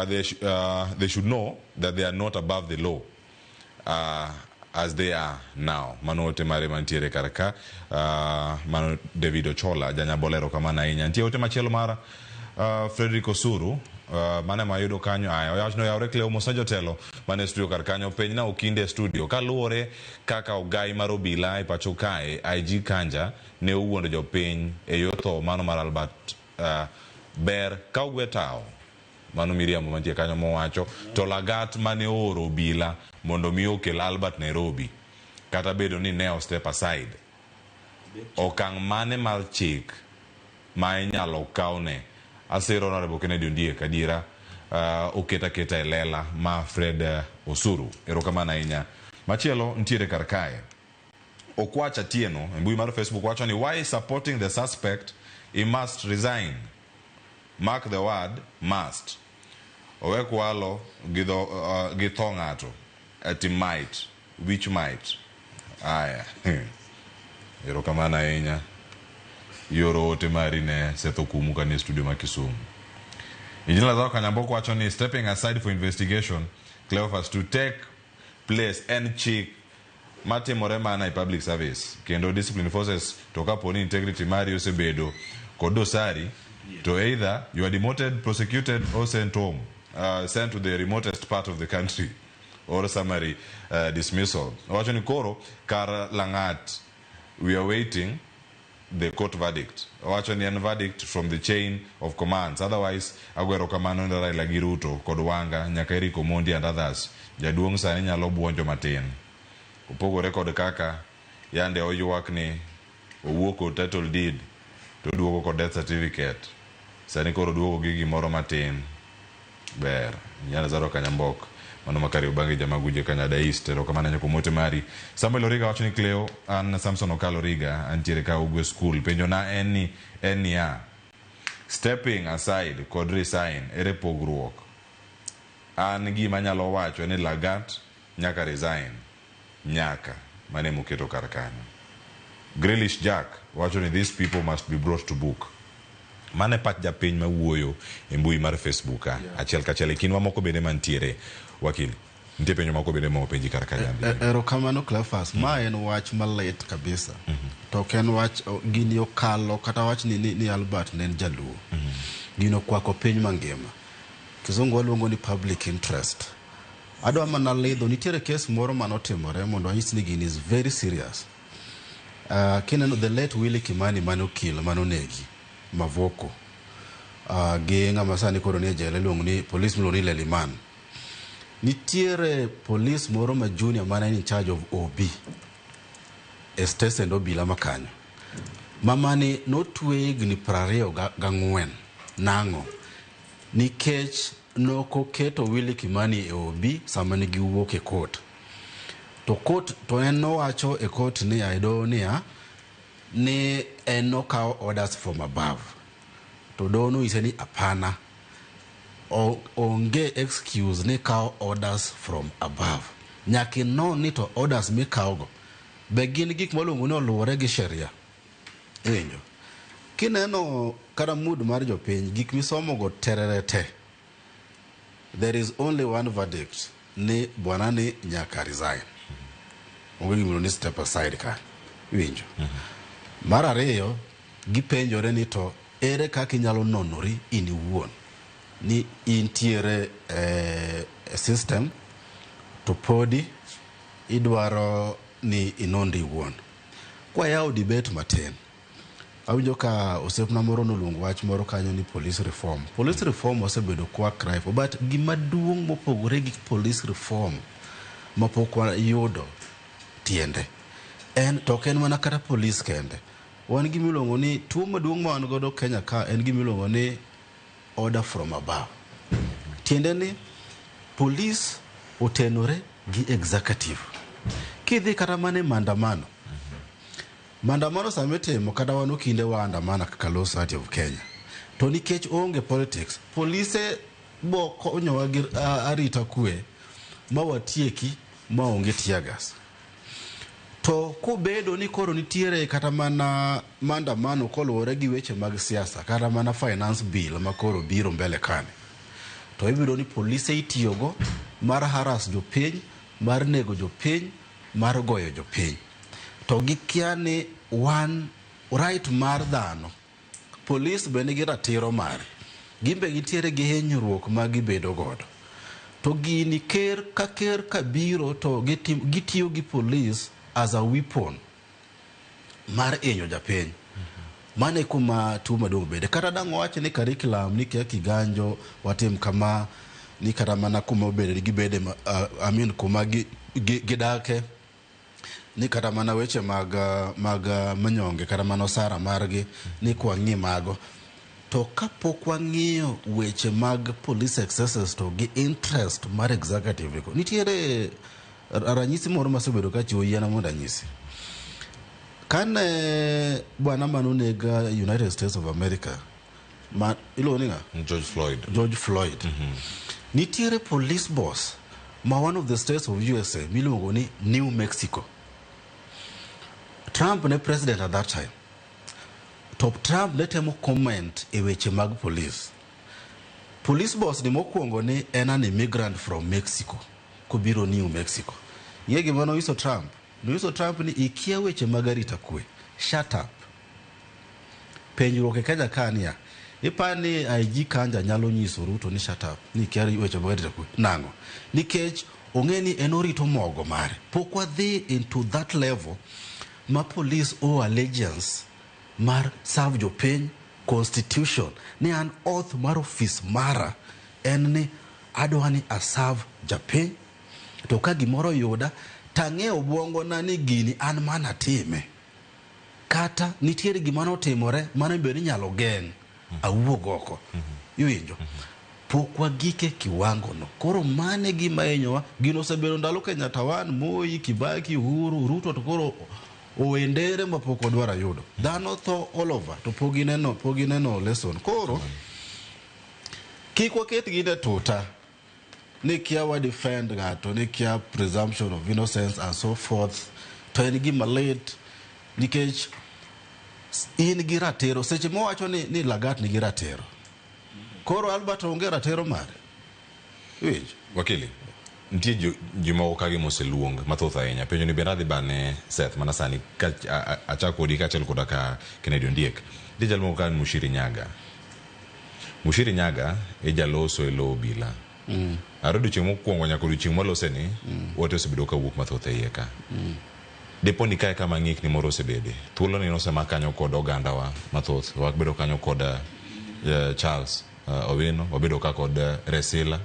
they should know that they are not above the law as they are now. Mano ote mare mantiere kar ka mano David Ochola Janyabola erokamano ahinya. Nitie ote machielo mar Frederick Osuru mane mayudo kanyo aya owacho ni oyawre Cleo Musa jotelo mane studio kar kanyo penj na okinde e studio kaluwore kaka ogai mar obila e pacho kae IG Kanja ne owuondo jopiny e yor tho mano mar Albert ber ka ogwe tawo mano miriambo mantie kanyo mowacho to Lagat mane ooro obila mondo mi okel Albert Nairobi kata bedo ni ne o step aside okang' mane mar chik ma inyalo kawne asero Honorable Kennedy Ondiek adiera oketa keta e lela ma Fred Osuru erokamano ahinya. Machielo ntiere kar kae Okwach Atieno e mbui mar Facebook wacho ni why supporting the suspect he must resign. Mark the word must. Owe kwalo gi tho ng'ato ati might which might. Aya. Erokamano ahinya. Yoro ote mari ne Seth Okumu kanie studio ma Kisumu. Engineer Lazaro Kanyamboko wacho ni stepping aside for investigation Cleophas to take place en chik matimore mana e public service kendo discipline forces to kapo ni integrity mari osebedo kod dosari to either you are demoted, prosecuted or sent home, sent to the remotest part of the country or summary dismissal. Owacho ni koro kar Lang'at we are waiting the court verdict. Owacho ni en verdict from the chain of commands. Otherwise, agwero kamano ne Raila gi Ruto kod Wanga nyaka Eric Omondi and others. Jaduong' sani nyalo buonjo matin. Opogore kod kaka yande oywak ni owuok kod title deed to oduogo kod death certificate. Sani koro oduogo gi gimoro matin. Ber. Lazaro Kanyambok. Mano makari Obange Jamaguje Kanyada East. Erokamano ahinya kuom ote mari. Samuel Origa wacho ni Cleo an Samson Okalo Origa antiere ka Ugwe School. Penjo na en niya stepping aside kod resign ere pogruok? An gima anyalo wacho ni Lagat nyaka resign. Nyaka. Mane moketo kar kanyo. Grealish Jack wacho ni these people must be brought to book. Mane pach japiny mawuoyo e mbui mar Facebook ka achiel kachiel e kindwa moko bende mantiere wakil nitie penjo moko bende ma openji kar kanyo. Erokamano Cleophas, ma en wach malit kabisa. To ok en wach gini okalo kata wach ni Albert ne en jaluo. Gino okwako piny mangima. Kizungu waluongo ni public interest. Adwa mana lidho nitiere kes moro manotimore mondo anyis ni gini is very serious. Kineno the late Willie Kimani mane okil mane onegi. Mavoko gi ng'ama sani koro nie jela iluongo ni polis miluongo ni Leliman. Nitiere polis moro ma junior mane in charge of OB e stesend obila ma kanyo. Mamani notwe higni 24 nang'o? Nikech nokoketo Willy Kimani e OB sama ne giwuok e court. To court to en nowacho e court niya e doho niya ni en nokawo orders from above. To doho nonyise ni hapana onge excuse ni kawo orders from above. Nyaka inon ni to orders mikawogo be gin gik maluongo ni oluwore gi sheria. Iwinjo? Kineno kata mood mar jopiny, gik misomogo terere te. There is only one verdict ni bwana ni nyaka resign. Onge gimiluongo ni step aside ka. Iwinjo? Mar ariyo, gipenjore ni to ere kaka inyalo nonori in iwuon ni intiere e system to podi idwaro ni inonri iwuon. Kwayawo debate matin, awinjo ka osiepna moro noluongo wach moro kanyo ni police reform. Police reform osebedo kwa cry for, but gima duong' mopogore gi police reform mapok wayudo tiende en to ok en mana kata police kende. Wan gima iluongo ni tuo maduong' ma wan godo Kenya ka en gima iluongo ni order from above. Tiende ni police otenore gi executive. Kidhi kata mana e maandamano, maandamano sama itimo kata wan okinde waandamana kaka Law Society of Kenya. To nikech oonge politics, polise bo konyowa gi arita kwe ma watieki ma onge tear gas. To kobedo ni koro nitiere kata mana maandamano koluwore gi weche mag siasa kata mana finance bill ma koro biro mbele kani, to ibiro ni polise itiyogo mar harass jopiny, mar nego jopiny, mar goyo jopiny. To gikia ni wan right mar dhano, polis be nigi ratiro mare. Gin be gintiere gi hinyruok ma gibedo godo. To gini ker ka ker kabiro to gitiyo gi polis as a weapon mar hinyo japiny. Mano e kuma tuo maduong' bede. Kata dang' wawach ni curriculum ni kia kiganjo watim kama ni kata mana kuma obede gibede I mean kuma gidake ni kata mana weche mag manyonge kata mana osara margi ni kwang'i mago. To kapok wang'iyo weche mag police excesses to gi interest mar executive ko nitiere ranyisi moro masebedo kachiwo yiena mondo anyisi. Kane bwana manoneg United States of America ma iluongo ni ng'a? George Floyd. George Floyd. Nitiere police boss ma one of the states of USA miluongo ni New Mexico. Trump ne president at that time. To Trump ne temo comment e weche mag police. Police boss ni mokwongo ni en an immigrant from Mexico kobiro New Mexico. Ing'e gima nonyiso Trump? Nonyiso Trump ni ikia weche mag arita kwe. Shut up. Penjruok e Kenya ka niya, ipa ni IG Kanja nyalo nyiso Ruto ni shut up, ni ikia weche mag arita kwe. Nang'o? Nikech ong'e ni en orito mogo mare. Pok wadhi into that level ma police owe allegiance mar serve jopiny, constitution ni an oath mar office mara en ni adwa ni aserve japiny to ka gimoro oyuda tang'e obwongona ni gini an mana time kata nitiere gima notimore mano be inyalo geng' awuog oko. Iwinjo? Pok wagike kiwango no. Koro mane gima hinyowa. Gino osebedo ndalo Kenyatta 1, Moi, Kibaki, Uhuru, Ruto to koro owendere ma pok odwaro yudo. Dhano tho all over to pok gineno lesson. Koro kik waket gine tuta ni kia wa defend ng'ato, ni kia presumption of innocence and so forth. To en gima lit nikech in gi ratiro. Seche mowacho ni Lagat nigi ratiro. Koro Albert onge ratiro mare. Iwinjo? Wakili, nitie ji moko ka gi moseluong mathoth ahinya. Penjo ni bende adhi bane Seth mana sani ka achako kodi kaachiel koda ka Kennedy Ondiek. Nitie jal moko ka Mushiri Nyaga. Mushiri Nyaga e jaloso e lo obila. Are odiochieng' mokwongo nyaka odiochieng' mwalose ni, wate osebedo ka wuok mathoth e iye ka. Dipo ni kae kama ng'ikni moro osebede. Thuolo ni nosemak kanyo kod ogandawa mathoth. Wabedo kanyo kod Charles Owino, wabedo ka kod Resila,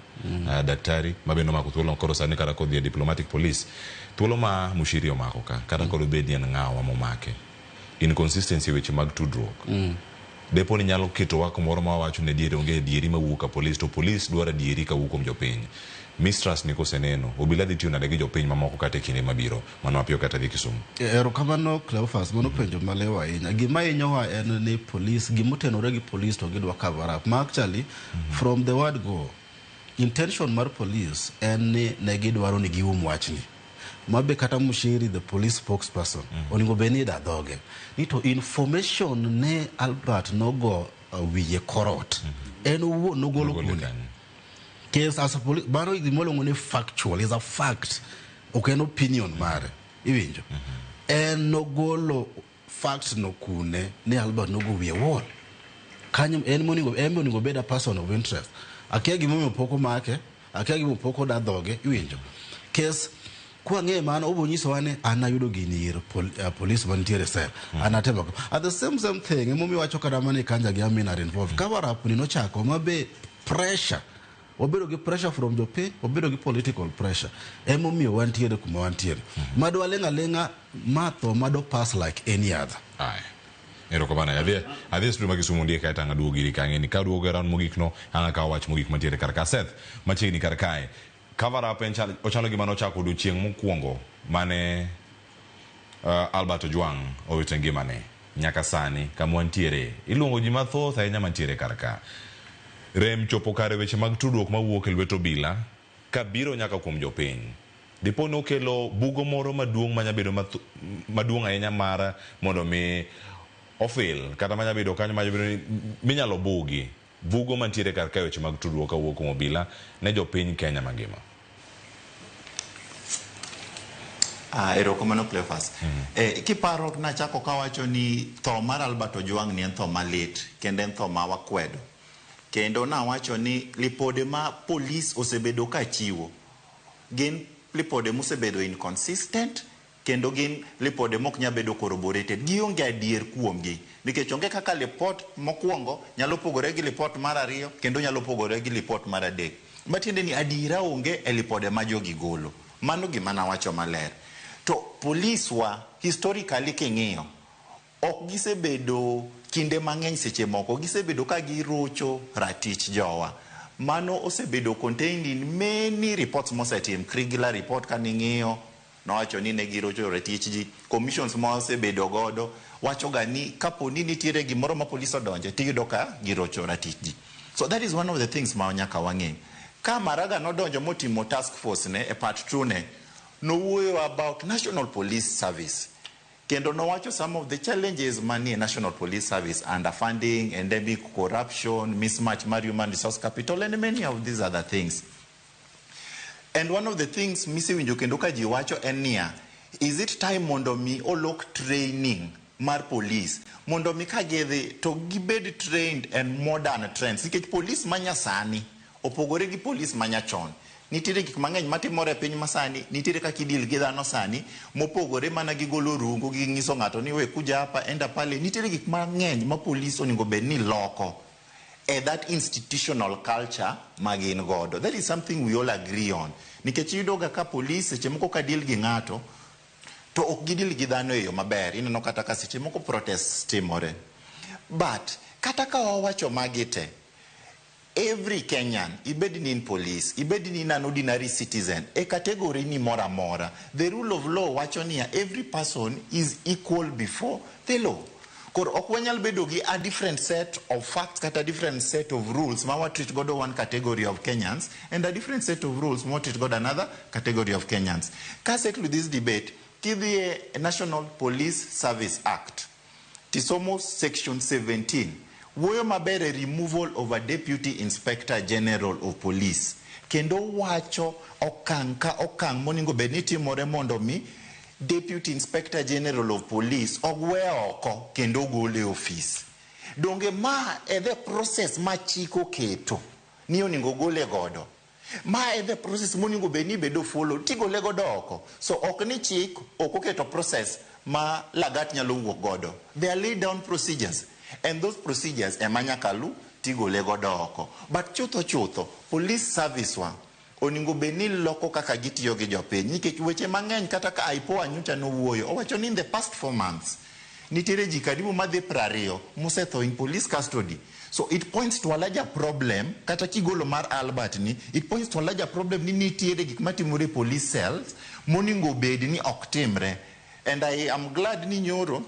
daktari ma bende omako thuolo koro sani kata kodhi e diplomatic police. Thuolo ma Mushiri omako ka, kata kod obed ni en ng'awa momake. Inconsistency e weche mag tudruok. Depo ni nyalo ketowa kumoro ma wawacho ni adieri onge adieri mawuok ka polis to polis dwaro adieri kawuok kuom jopiny. Mistrust ni koseneno, obila dhi tiyo nade gi jopiny mamoko kata e kinde mabiro. Mano mapiyo kata dhi Kisumu. Erokamano Cleophas, mano penjo malew ahinya. Gima hinyowa en ni police, gimotenore gi police to gidwa cover up. Ma actually, from the word go, intention mar police en ni ne gidwaro ni gium wachni. Mabe kata Mushiri, the police spokesperson, onego bed ni ida dhoge. Ni to information ne Albert nogo wiye korot. En owuon nogolo kune. Case as a police, mano gima ni factual, is a fact. Ok en opinion mare. Iwinjo? En nogolo fact no kune ni Albert nogo wiye wall. Kanyo en monego en be onego bed a person of interest. Akia gimomiyo pok omake, akia gimomiyo pok oda dhoge, iwinjo? Case kwang'e mano obo nyisowa ni an ayudo gini ir police mantiere cell. An atemo. At the same thing, emomiyo wacho kata mana ni Kanja gi Amin are involved. Cover up ni nochako mabe pressure wabedo gi pressure from jopiny wabedo gi political pressure emomiyo wantiere kuma wantiere madwa ling'a ling'a ma tho mado pass like any other. Aya. Erokamano. Adhi e studio ma Kisumu ndiye kae tang' aduogo iri ka ang'e ni ka aduogo e round mogik no ang' akawo wach mogik mantiere kar ka. Seth, machiegni kar kae. Cover up en chal, ochalo gima nochako odiochieng' mokwongo mane Albert Ojwang' owito ngimane nyaka sani kama wantiere. Iluongo ji mathoth ahinya mantiere kar ka. Rem chopo kare weche mag tudruok mawuok e lwet obila kabiro nyaka kuom jopiny. Dipo ni okelo bugo moro maduong' manya bedo maduong' ahinya mar mondo mi ofil kata manya bedo kanyo manya bedo ni minyalo bugi bugo mantiere kar kae weche mag tudruok kawuok kuom obila ne jopiny Kenya mangima. Erokamano Cleophas. Kiparo nachako kawacho ni tho mar Albert Ojwang' ni en tho malit kendo en tho ma wakwedo. Kendo nawacho ni lipode ma polis osebedo ka chiwo gin lipode mosebedo inconsistent kendo gin lipode mok nyal bedo corroborated. Gionge adier kuomgi nikech onge kaka lipot mokwongo nyalo pogore gi lipot mar ariyo kendo nyalo pogore gi lipot mar adek. Matiende ni adiera onge e lipode ma jogi golo. Mano gima nawacho maler. To polis wa historically king'iyo ok gisebedo kinde mang'eny seche moko gisebedo ka girocho ratich jowa. Mano osebedo contained in many reports mosetim. Kriegler report kaning'iyo nowacho ni ne girocho ratich ji. Commissions ma osebedo godo wacho ga ni kapo ni nitiere gimoro ma polis odonje tiyudo ka girocho ratich ji. So that is one of the things ma nyaka wang'e. Ka Maraga nodonjo motimo task force ne e part 2 ne, nowuoyo about National Police Service. Kendo nowacho some of the challenges manie National Police Service, underfunding, endemic corruption, mismatch mar human resource capital, and many of these other things. And one of the things misewinjo kendo ka ji wacho en niya, is it time mondo mi olok training mar police mondo mi ka gidhi to gibed trained and modern trends nikech police manyasani opogore gi police manyachon. Nitiere gik mang'eny matimore e piny masani, nitiere kaka idil gi dhano sani, mopogore mana gi golo rungu gi ng'iso ng'ato ni we kuja hapa enda pale. Nitiere gik mang'eny ma police onego bed ni loko e that institutional culture ma gin godo. That is something we all agree on. Nikech iyudo ga ka police seche moko ka deal gi ng'ato, to ok gidil gi dhano e yo maber. Ineno kata ka seche moko protest timore. But kata ka wawacho magi te, every Kenyan, ibed ni in police, ibed ni in an ordinary citizen, e category ni moro amora, the rule of law wacho niya, every person is equal before the law. Koro ok wanyal bedo gi a different set of facts kata a different set of rules ma wa treat godo one category of Kenyans and a different set of rules ma wa treat godo another category of Kenyans. Ka settle this debate, kidhi e National Police Service Act, tisomo section 17, wuoyo maber e removal of a deputy inspector general of police kendo wacho okang' ka okang' monego bed ni timore mondo mi deputy inspector general of police ogwe oko kendo ogole e ofis. Donge ma e the process ma chik oketo ni onego gole godo. Ma e the process monego bed ni bedo follow tigole godo oko. So ok ni chik ok oketo process ma Lagat nyalo wuok godo. They are laid down procedures and those procedures ema nyaka lu tigole godo oko. But chutho chutho, police service wa onego bed ni loko kaka gitiyo gi jopiny nikech weche mang'eny kata ka IPOA nyocha nowuoyo owacho ni in the past 4 months nitiere ji karibu madhi 20 mosetho in police custody. So it points to a larger problem, kata kigolo mar Albert ni, it points to a larger problem ni nitiere gik matimore e police cells monego bed ni ok timre. And I am glad ni nyoro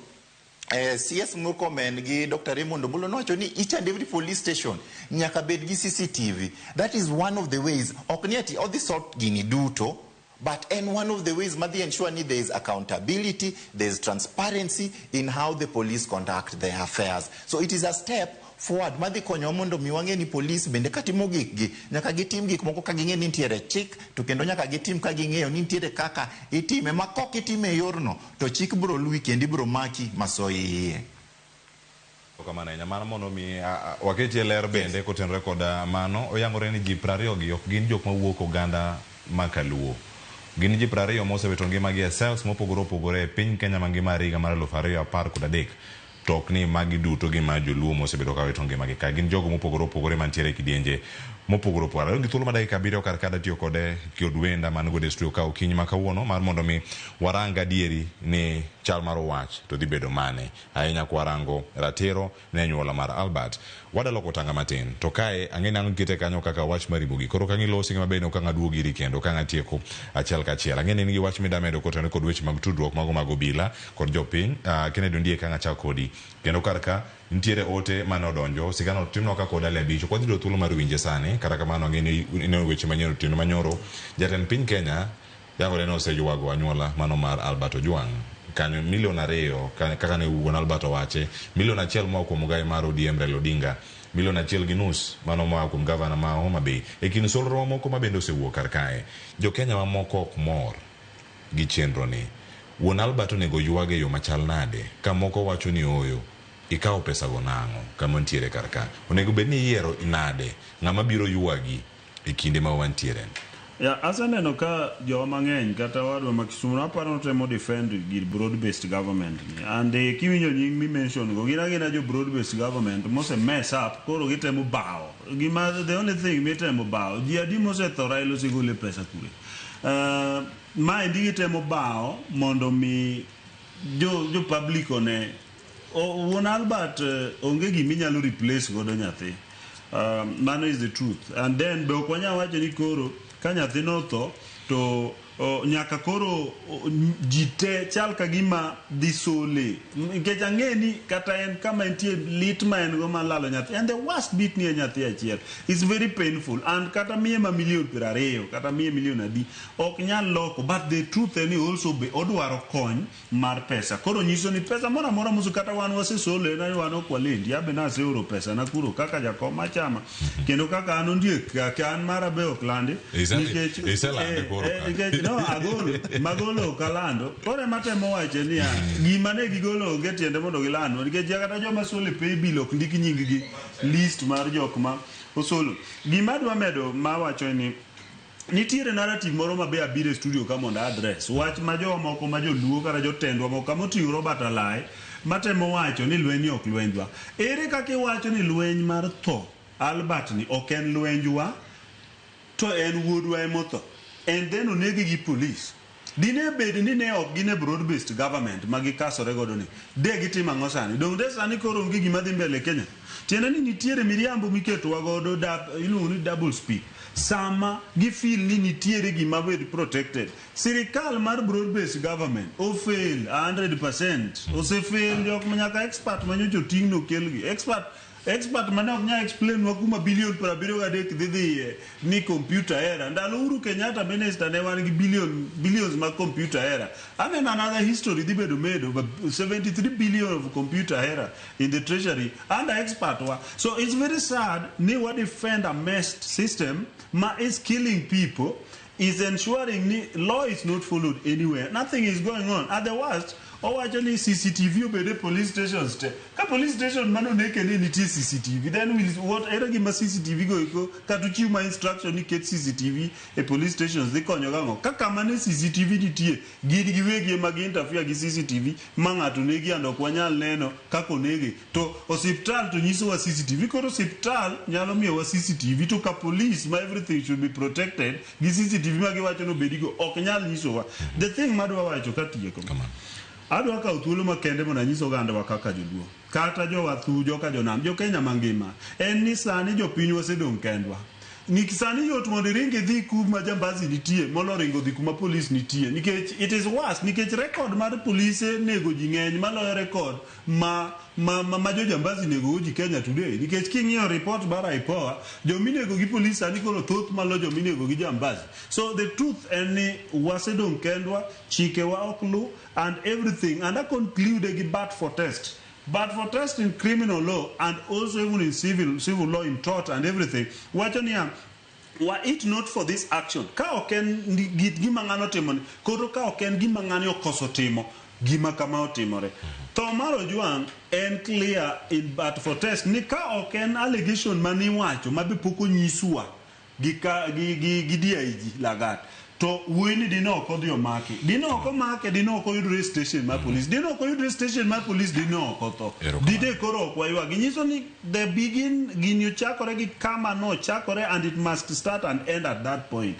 CS Murkomen gi Dr. Raymond Omolo nowacho ni each and every police station nyaka bed gi CCTV. That is one of the ways. Ok ni ati odhi sort gini duto, but en one of the ways madhi ensure ni there is accountability, there is transparency in how the police conduct their affairs. So it is a step forward madhi konyowa mondo mi wang'e ni police bende katimo gikgi nyaka gitim gik moko ka ging'e ni nitiere chik to kendo nyaka gitim ka ging'eyo ni nitiere kaka itime ma kok itime e yorno to chik biro luwi kendo ibiro maki masoyi iye. Kamano ahinya mano mondo mi waketie ler bende kotenore kod mano oyangore ni ji 20 gi ok gin jok mawuok oganda ma kaluo. Gin ji 20 mosewito ngimagi e cells mopogore opogore e piny Kenya mangima e higa mar 2013. To ok ni magi duto gin mana joluo mosebedo ka wito ngimagi ka. Gin jogo mopogore opogore mantiere e kidienje mopogore opogore. Adong' gi thuolo mar dakika 7 kar kada tiyo kode kod wenda man godo e studio ka okinyi ma kawuono mar mondo mi warang adieri ni chal mar wach to dhi bedo mane. Ahinya kwarango ratiro ne anyuola mar Albert. Wadaloko tanga matin. To kae ang'e ni ang' ikete kanyo kaka wach mar ribogi. Koro ka ngilosi gi maber no ka ng'aduogi iri kendo ka ng'atieko achiel kachiel. Ang'e ni in gi wach midamedo kotenore kod weche mag tudruok mago mag obila kod jopiny. Kennedy Ondiek ka ng'achak kodi. Kendo kar ka nitiere ote mane odonjo sigana otimnwa ka kod ali abich. Ok wadhi yudo thuolo mar winje sani. Kata kamano ang'e ni ineno weche manyien otieno manyoro. Jatend piny Kenya yangore ni oseywago anyuola mano mar Albert Ojwang. Kanyo milion 2 kaka ne wuon Albert owache, milion 1 moa kuom ogai mar ODM Raila Odinga, milion 1.5 mano moa kuom gavana ma Homa Bay. E kind solro mamoko ma bende osewuok kar kae, jo Kenya mamoko ok mor gi chenro ni. Wuon Albert onego ywag e yo machal nade ka moko wacho ni ooyo, ikawo pesa go nang'o kama ntiere kar ka. Onego bed ni iyiero nade ng'ama biro ywagi e kinde ma wantiere. Ya, aseneno ka jowa mang'eny kata wadwa ma Kisumu aparo notemo defend gir broad based government ni. And kiwinjo nying mi mention go gin agina jo broad based government mose mess up koro gitemo bawo. Gima the only thing mitemo bawo ji adi mosetho Raila osegole pesa kure. Maendi gitemo bawo mondo mi jo public one wuon Albert onge giminyalo replace godo nyathi. Mano is the truth. And then be ok wanyal wacho ni koro ka nyathi notho to nyaka koro ji te chal ka gima dhi sole. Nikech ang'e ni kata en kama entie lit ma en go mar lalo nyathi. And the worst bit ni en nyathi achiel. It's very painful. And kata miye ma milion 20 kata miye milion adi ok nyal loko. But the truth en ni also be odwaro kony mar pesa. Koro nyiso ni pesa moro amora musu kata wan wasesole na wan ok walendi. Abe naseoro pesa na kuro kaka jakom machama. Kendo kaka an ondiek kaka an mara be ok landi. Nikech Iselande koro ka. Nikech no agolo magolo ok alando. Koro ema temo wache niya gima ne gigolo onge tiende mondo gilandwa nikech kata joma solo e pay bill ok ndik nying gi list mar jok ma osolo. Gima adwa medo mawacho ni nitiere narrative moro ma be abiro e studio ka mondo address wach ma jowa moko ma joluo kata jotendwa moko kama oting'o Robert Alai matemo wacho ni lweny ni ok lwenjwa. Ere kaka iwacho ni lweny mar tho Albert ni ok en lwenjwa to en wuodwa emotho and then onege gi police. Dine bed ni ne ok gin e broad based government ma gikasore godo ni de gitimo ang'o sani? Dong de sani koro onge gima dhi mbele Kenya. Tiende ni nitiere miriambo miketowa godo iluongo ni double speak. Sama gifeel ni nitiere gima bed protected. Sirikal mar broad based government ofail 100%. Osefail jok ma nyaka expert manyocha oting' nokelgi. Expert mane ok nyal explain wa kuma bilion 73 dhi dhiye ni computer era. Ndalo Uhuru Kenyatta minister ne wan gi billions mag computer era. Aneno another history dhi bedo medo 73 billion of computer era in the treasury under expert wa. So it's very sad ni wa defend a messed system ma is killing people, is ensuring ni law is not followed anywhere. Nothing is going on. At the worst, Owacho ni CCTV obed e police stations te. Ka police station mano neke ni nitie CCTV, then will what ere gima CCTV go eko kata ochiw ma instruction ni ket CCTV e police stations dhi konyo gang'o? Ka kama ne CCTV nitie, gin giwegi ema gi interfere gi CCTV ma ng'ato negi and ok wanyal neno kaka onege. To osiptal to nyisowa CCTV, koro osiptal nyalo miyowa CCTV to ka police ma everything should be protected gi CCTV ma giwacho ni obedigo ok nyal nyisowa. The thing madwa wacho katieko. Adwa kawo thuolo makende mondo anyis ogandawa kaka joluo kata jowathu joka jonam jo Kenya mangima en ni sani jopiny wasedong' kendwa. Nik sani yot mondo iring idhi kuma jambazi nitie molo ringo dhi kuma polis nitie nikech it is worse nikech record mar polise nego ji ng'eny maloyo record ma ma, ma, ma jojambazi nego ji Kenya today nikech king'iyo report mar IPOA jominego gi polis sani koro thoth malo jominego gi jambazi. So the truth en ni wasedong' kendwa, chikewa ok lu and everything and I conclude gi but for test. But for test in criminal law and also even in civil law in tort and everything wacho niya were it not for this action ka ok en gima ng'ano timo ni koro ka ok en gima ng'ani okoso timo gima kama otimore. Tho mar Ojwang en clear in but for test ni ka ok en allegation maniwacho ma be pok onyiswa gi ka gi gi, gi DIG Lagat to wuoyi ni dine ok odhi omaki dine ok omake dine ok oyudre e station mar police dine ok oyudre e station mar police dine ok otho dine koro ok waywagi nyiso ni the begin gini ochakore gi kama nochakore and it must start and end at that point.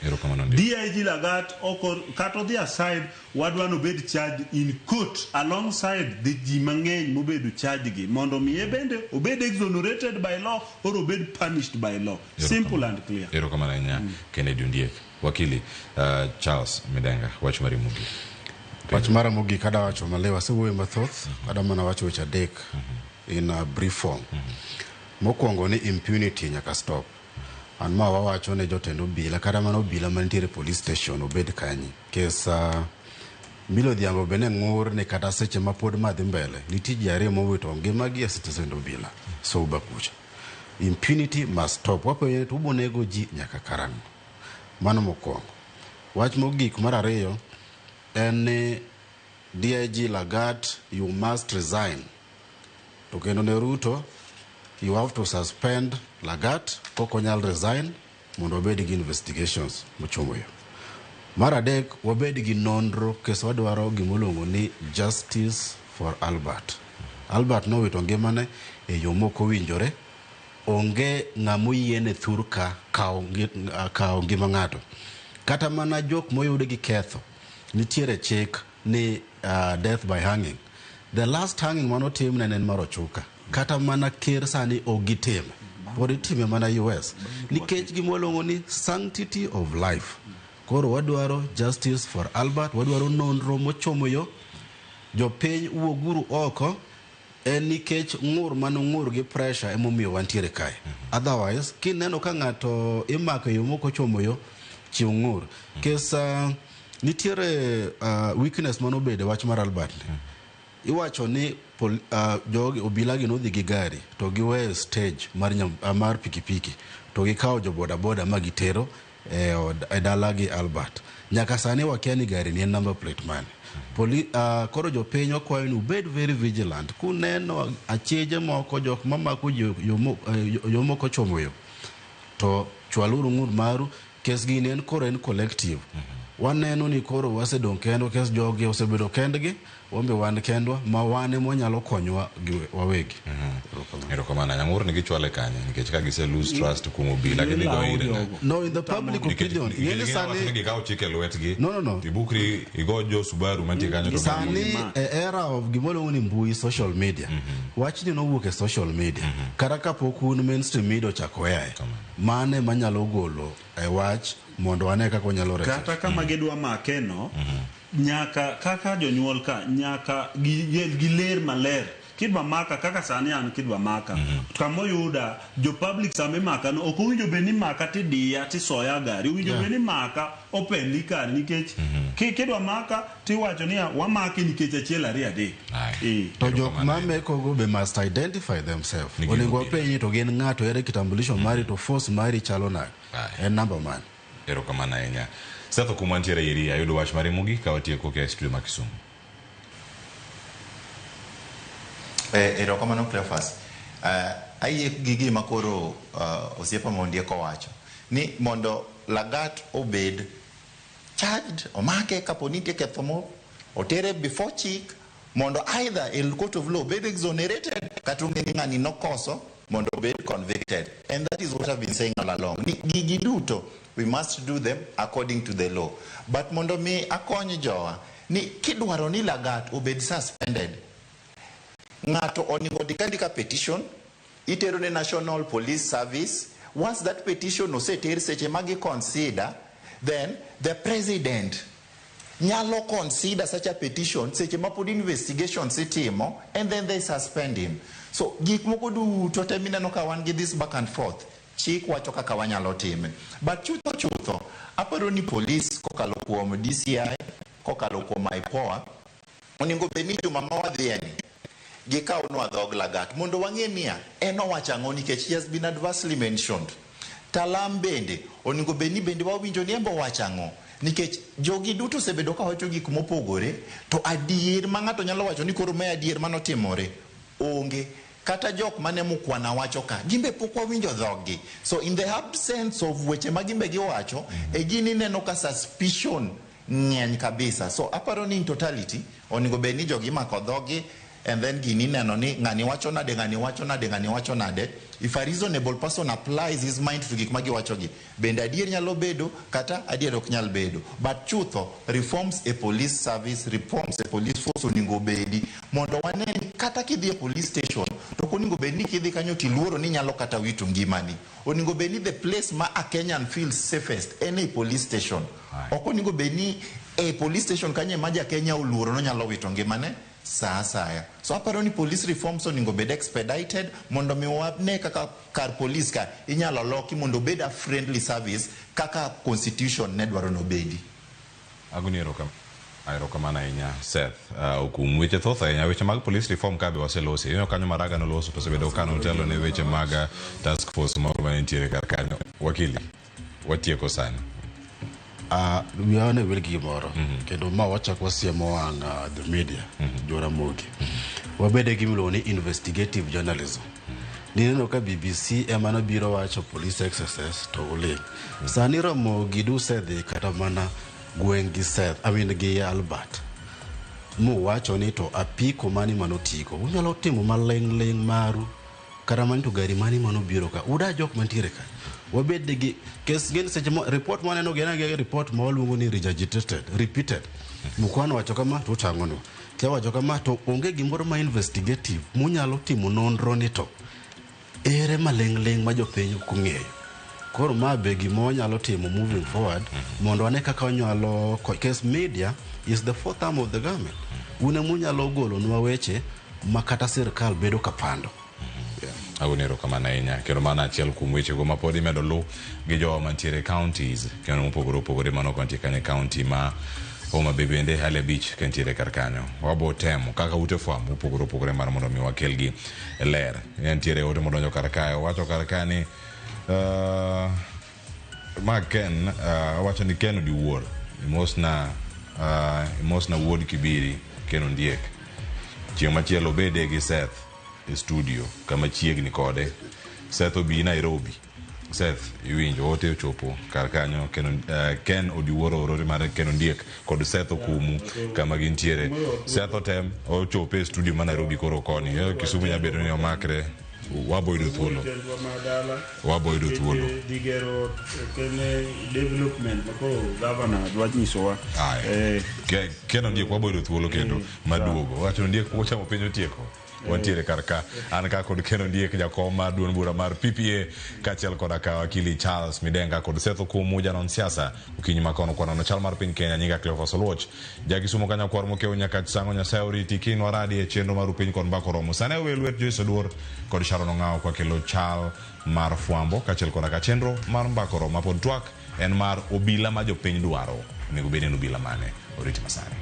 DIG Lagat oko kata odhi aside wadwa nobed charged in court alongside the ji mang'eny mobedo charged gi mondo miye bende obed exonerated by law or obed punished by law. Simple and clear. Erokamano ahinya Kennedy Ondiek. Wakili Charles Midenga, wach mari mogik. Wach mara mogik ada wacho maliw, asewuoyo mathoth, ada mana wacho weche adek in a brief form. Mokwongo ni impunity nyaka stop. An ma wawacho ne jotend obila, kata mana obila mantiere police station obed kanye. Kes Milly Odhiambo be ne ng'ur ni kata seche ma pod ma dhi mbele, nitie ji ariyo mowito ngimagi e stesend obila, Souba kucha. Impunity must stop. Wapenjo ni to ubo nego ji nyaka karang'o? Mano mokwongo. Wach mogik mar ariyo en ni DIG Lagat, you must resign. To kendo ne Ruto, you have to suspend Lagat kok onyal resign mondo wabed gi investigations mochomo yo. Mar adek, wabed gi nonro kes wadwaro gimoluongo ni justice for Albert. Albert nowito ngimane e yo mok owinjore. Onge ng'ama oyiene thur ka kawo ngima ng'ato. Kata mana jok moyud gi ketho, nitiere chik ni death by hanging. The last hanging manotim ne en mar Ochuka. Kata mana ker sani ok gitime. Pod itime mana US. Nikech gima ni sanctity of life. Koro wadwaro justice for Albert, wadwaro nonro mochomo yo. Jopiny wuoguru oko en nikech ng'ur manong'ur gi pressure emomiyo wantiere kae. Otherwise, kineno ka ng'ato imako e yo mok ochomo yo, chiw ng'ur. Kes nitiere weakness manobedo e wach mar Albert ni. Iwacho ni jogi obila gi nodhi gi gari to giweyo stage mar, mar pikipiki to gikawo jo boda boda ma gitero e od e dala gi Albert. Nyaka sani wakia ni gari ni en number plate mane. Koro jopiny wakwayo ni ubed very vigilant. Kuneno acheje moko jok mamako ji yo mok ochomo yo to chwaluru ng'ur maru. Kes gini en koro en collective. Waneno ni koro wasedong' kendwa, kes jogi osebedo kendgi, wan be wan kendwa ma wan ema wanyalo konywa gi wawegi. Erokamano. Nyang'ur ni gichwale kanye nikech ka gise lose trust kuom obila gidhi go ire ng'a? No, in the public opinion, nikech sani gikawo chik e lwetgi. No. Ibukri igo jo Subaru mantie kanyo to sani e era of gima ni mbui social media. Wachni nowuok e social media. Kata kapok un mainstream media ochako aye. Mane manyalo golo e wach mondo wane kaka wanyalo reso. Kata kama gidwa make no, nyaka kaka jonyuol ka nyaka giler maler kidwa maka kaka sani an kidwa maka kamoyuda jo public sama imaka no ok owinjo bed ni maka tidiya tisoya gari owinjo bed ni maka openly kar nikech kidwa maka tiwacho niya wamake nikech achiel ariyo adek. To jok mamekogo be must identify themselves. Onego wapenj ni to gin ng'ato ere kitambulisho mari to force mari chalo nade. En namba mane. Erokamano ahinya. Seth kuma ntiere iri ayudo wach mari mogik ka watieko e studio ma Kisumu. Erokamano Cleophas. Ayie gi gima koro osiepa Mondiek owacho ni mondo Lagat obed charged, omake kapo ni nitie ketho moro, otere before chik mondo either in court of law obed exonerated kata ong'e ni ng'ani nokoso mondo obed convicted. And that is what I've been saying all along. Ni gigi duto, we must do them according to the law. But mondo mi akony jowa ni kidwaro ni Lagat obed suspended, ng'ato onego ndik andika petition itero ne National Police Service. Once that petition oseter, seche ma gi consider, then the president nyalo consider such a petition seche ma pod investigations itimo, and then they suspend him. So gik moko duto te mineno ka wan gi this back and forth, chik wacho kaka wanyalo time. But chutho chutho, aparo ni police kokalo kuom DCI, kokalo kuom IPOA, onego bed ni juma ma wadhiye ni gikawnwa dhog Lagat mondo wang'e niya en owacho ang'o, nikech he has been adversely mentioned. Talam bende onego bed ni bende wawinjo ni en be owacho ang'o, nikech jogi duto osebedo ka wacho gik mopogore, to adier ma ng'ato nyalo wacho ni koro mae adier manotimore onge. Kata jok mane Mukwana wacho ka gimbe pok wawinjo dhoggi. So in the absence of weche ma gimbe giwacho, e gini ineno ka suspicion ng'eny kabisa. So aparo ni in totality onego bed ni jogi imako dhogi, and then gini ineno ni ng'ani wacho nade, ng'ani wacho nade, ng'ani wacho nade. If a reasonable person applies his mind to gik ma giwacho gi, bende adier nyalo bedo kata adier ok nyal bedo. But chutho, reforms e police service, reforms e police force onego bedi mondo wane ni kata kidhi e police station to ok onego bed ni kidhi kanyo tiluoro ni nyalo kata wito ngimani. Onego bed ni the place ma a Kenyan feels safest en e police station. Ok onego bed ni e police station kanyo ema ja Kenya oluoro nonyalo wito ngimane saa asaya. So aparo ni police reforms onego bed expedited mondo mi wane kaka kar police ka inyalo loki mondo obed a friendly service kaka constitution ne dwaro nobedi. Agoni erokamano ahinya Seth. Kuom weche thoth ahinya, weche mag police reform ka be waselosi. Ineno kanyo Maraga noloso to osebedo ka notelo ne weche mag task force moro ma nitiere kar kanyo. Wakili, watieko sani. Wiya ne wil gi gimoro kendo ma wachako wasiemo wang' the media, Joramogi. Wabede gi miluongo ni investigative journalism. Nineno ka BBC ema nobiro wacho police excesses to uling. Sani Ramogi dusedhi kata mana gweng' gi Seth, I mean gi Albert, muwacho ni to apiko mani manotigo unyalo timo maling' ling' maru kata mani to gari mani manobiro ka uda jok mantiere ka wabed gi kes gin seche mo report mwaneno gin gi report ma waluongo ni regurgitated repeated. Mukwano wacho kama to utang'onwa, kia wacho kama to onge gimoro ma investigative munyalo timo nonro ni to ere maling' ling' ma jopiny ok ong'eyo. Koro ma be gima wanyalo timo moving forward mondo wane kaka wanyalo case media is the fourth arm of the government. Un emunyalo golonwa weche ma kata sirikal bedo kapando. Agoni erokamano ahinya kendo mano achiel kuom wechego ma pod imedo lu gi jowa mantiere e counties kendo mopogore opogore mano mantie kanyo e county ma Homa Bay bende hali abich ka nitiere kar kanyo. Wabo temo kaka ute fwambo mopogore opogore mar mondo mi wakelgi e ler. Nitiere ote modonjo kar kae owacho kar kae ni ma Ken owacho ni Ken Odiwuor imosna wuod Kibiri Ken Ondiek chieng' machielo obede gi Seth e studio kama chiegni kode. Seth obi Nairobi. Seth iwinjo ote ochopo kar kanyo Ken Odiwuor ooro ote mar Ken Ondiek kod Seth Okumu kama gintiere. Seth otem ochopo e studio ma Nairobi koro koni. Kisumu nyalo bedo ni omakre wabo yudo thuolo. Jotendwa ma dala Wabo yudo thuolo. Dhi gero kene development ma koro gavana dwa nyisowa. Ken Ondiek wabo yudo thuolo kendo maduogo. Wacho Ondiek pok ochamo piny otieko. Wantiere kar ka an ka kod Ken Ondiek jakom mar duond bura mar PPA kaachiel koda ka wakili Charles Midenga kod Seth Okumu janon siasa okinyi ma kono kwanono chal mar piny Kenya. Nyinga Cleophas Oluoch jakisumo ka nyakwar mokew nyaka sang'o Nyasaye oriti kiny waradi e chenro mar upiny kod mbaka oromo sani awe lwet Joyce Oduor kod Sharon Ong'awo kwakelo chal mar fwambo kaachiel koda ka chenro mar mbaka oromo mapod twak en mar obila ma jopiny dwaro onego bed ni en obila mane oriti masani.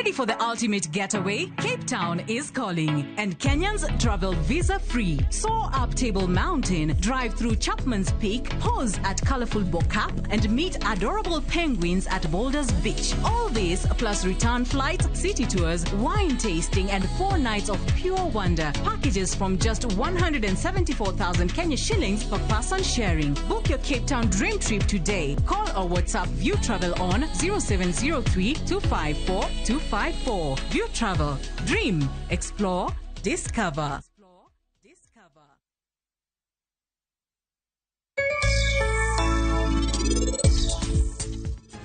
Ready for the ultimate getaway? Cape Town is calling, and Kenyans travel visa free. Soar up Table Mountain, drive through Chapman's Peak, pause at colorful Bo-Kaap, and meet adorable penguins at Boulders Beach. All this plus return flights, city tours, wine tasting, and 4 nights of pure wonder. Packages from just 174,000 Kenya shillings per person sharing. Book your Cape Town dream trip today. Call or WhatsApp View Travel on 0703 254 254. View Travel. Dream, explore, discover.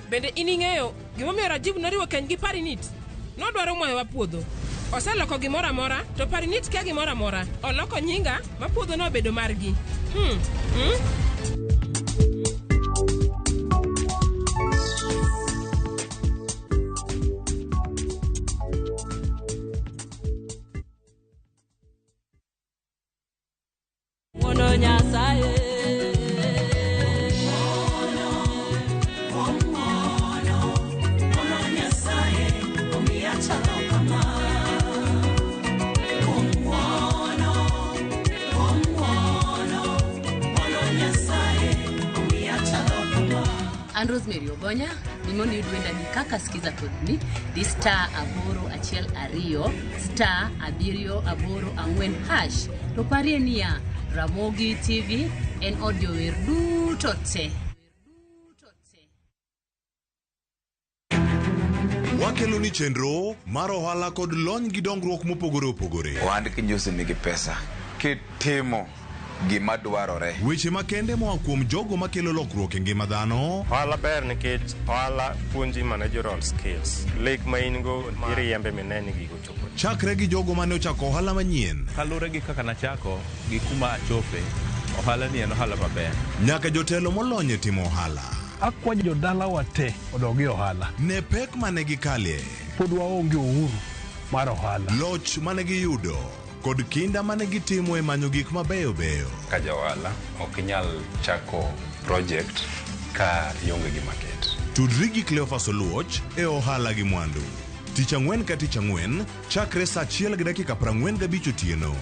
Bende in ing'eyo gimomiyo Rajiv noriwo keny gi Parinit? Nodwaro mwayowa puodho. Oseloko gimoro amora, to Parinit kia gimoro amora. Oloko nyinga ma puodho nobedo margi. Wuono Nyasaye. An Rosemary Ogonya, gimondo iyud wendani kaka sikiza kodni, di *812 *784#. To parie niya, Ramogi TV en od jower duto te. Wakelo ni chenro mar ohala kod lony gi dongruok mopogore opogore. Ohand kinjusi nigi pesa kitimo gima dwarore. Weche makende moa kuom jogo makelo lokruok e ngima dhano. Ohala ber nikech ohala puonji managerial skills. Lek ma in go iriembe mine ni gigo chopo. Chakre gi jogo mane ochako ohala manyien. Kaluwore gi kaka nachako gi kuma achope, ohala ni en ohala maber. Nyaka jotelo molony e timo ohala. Akwayo jodalawa te odog e ohala. Ne pek mane gikalie. Pod waonge uhuru mar ohala. Loch mane giyudo kod kinda mane gitimo e manyo gik mabeyo beyo. Ka ja ohala ok inyal chako project ka ionge gi market. Tudri gi Cleophas Oluoch e ohala gi mwandu. Tich ang'wen ka tich ang'wen chakre saa 1:45 otieno.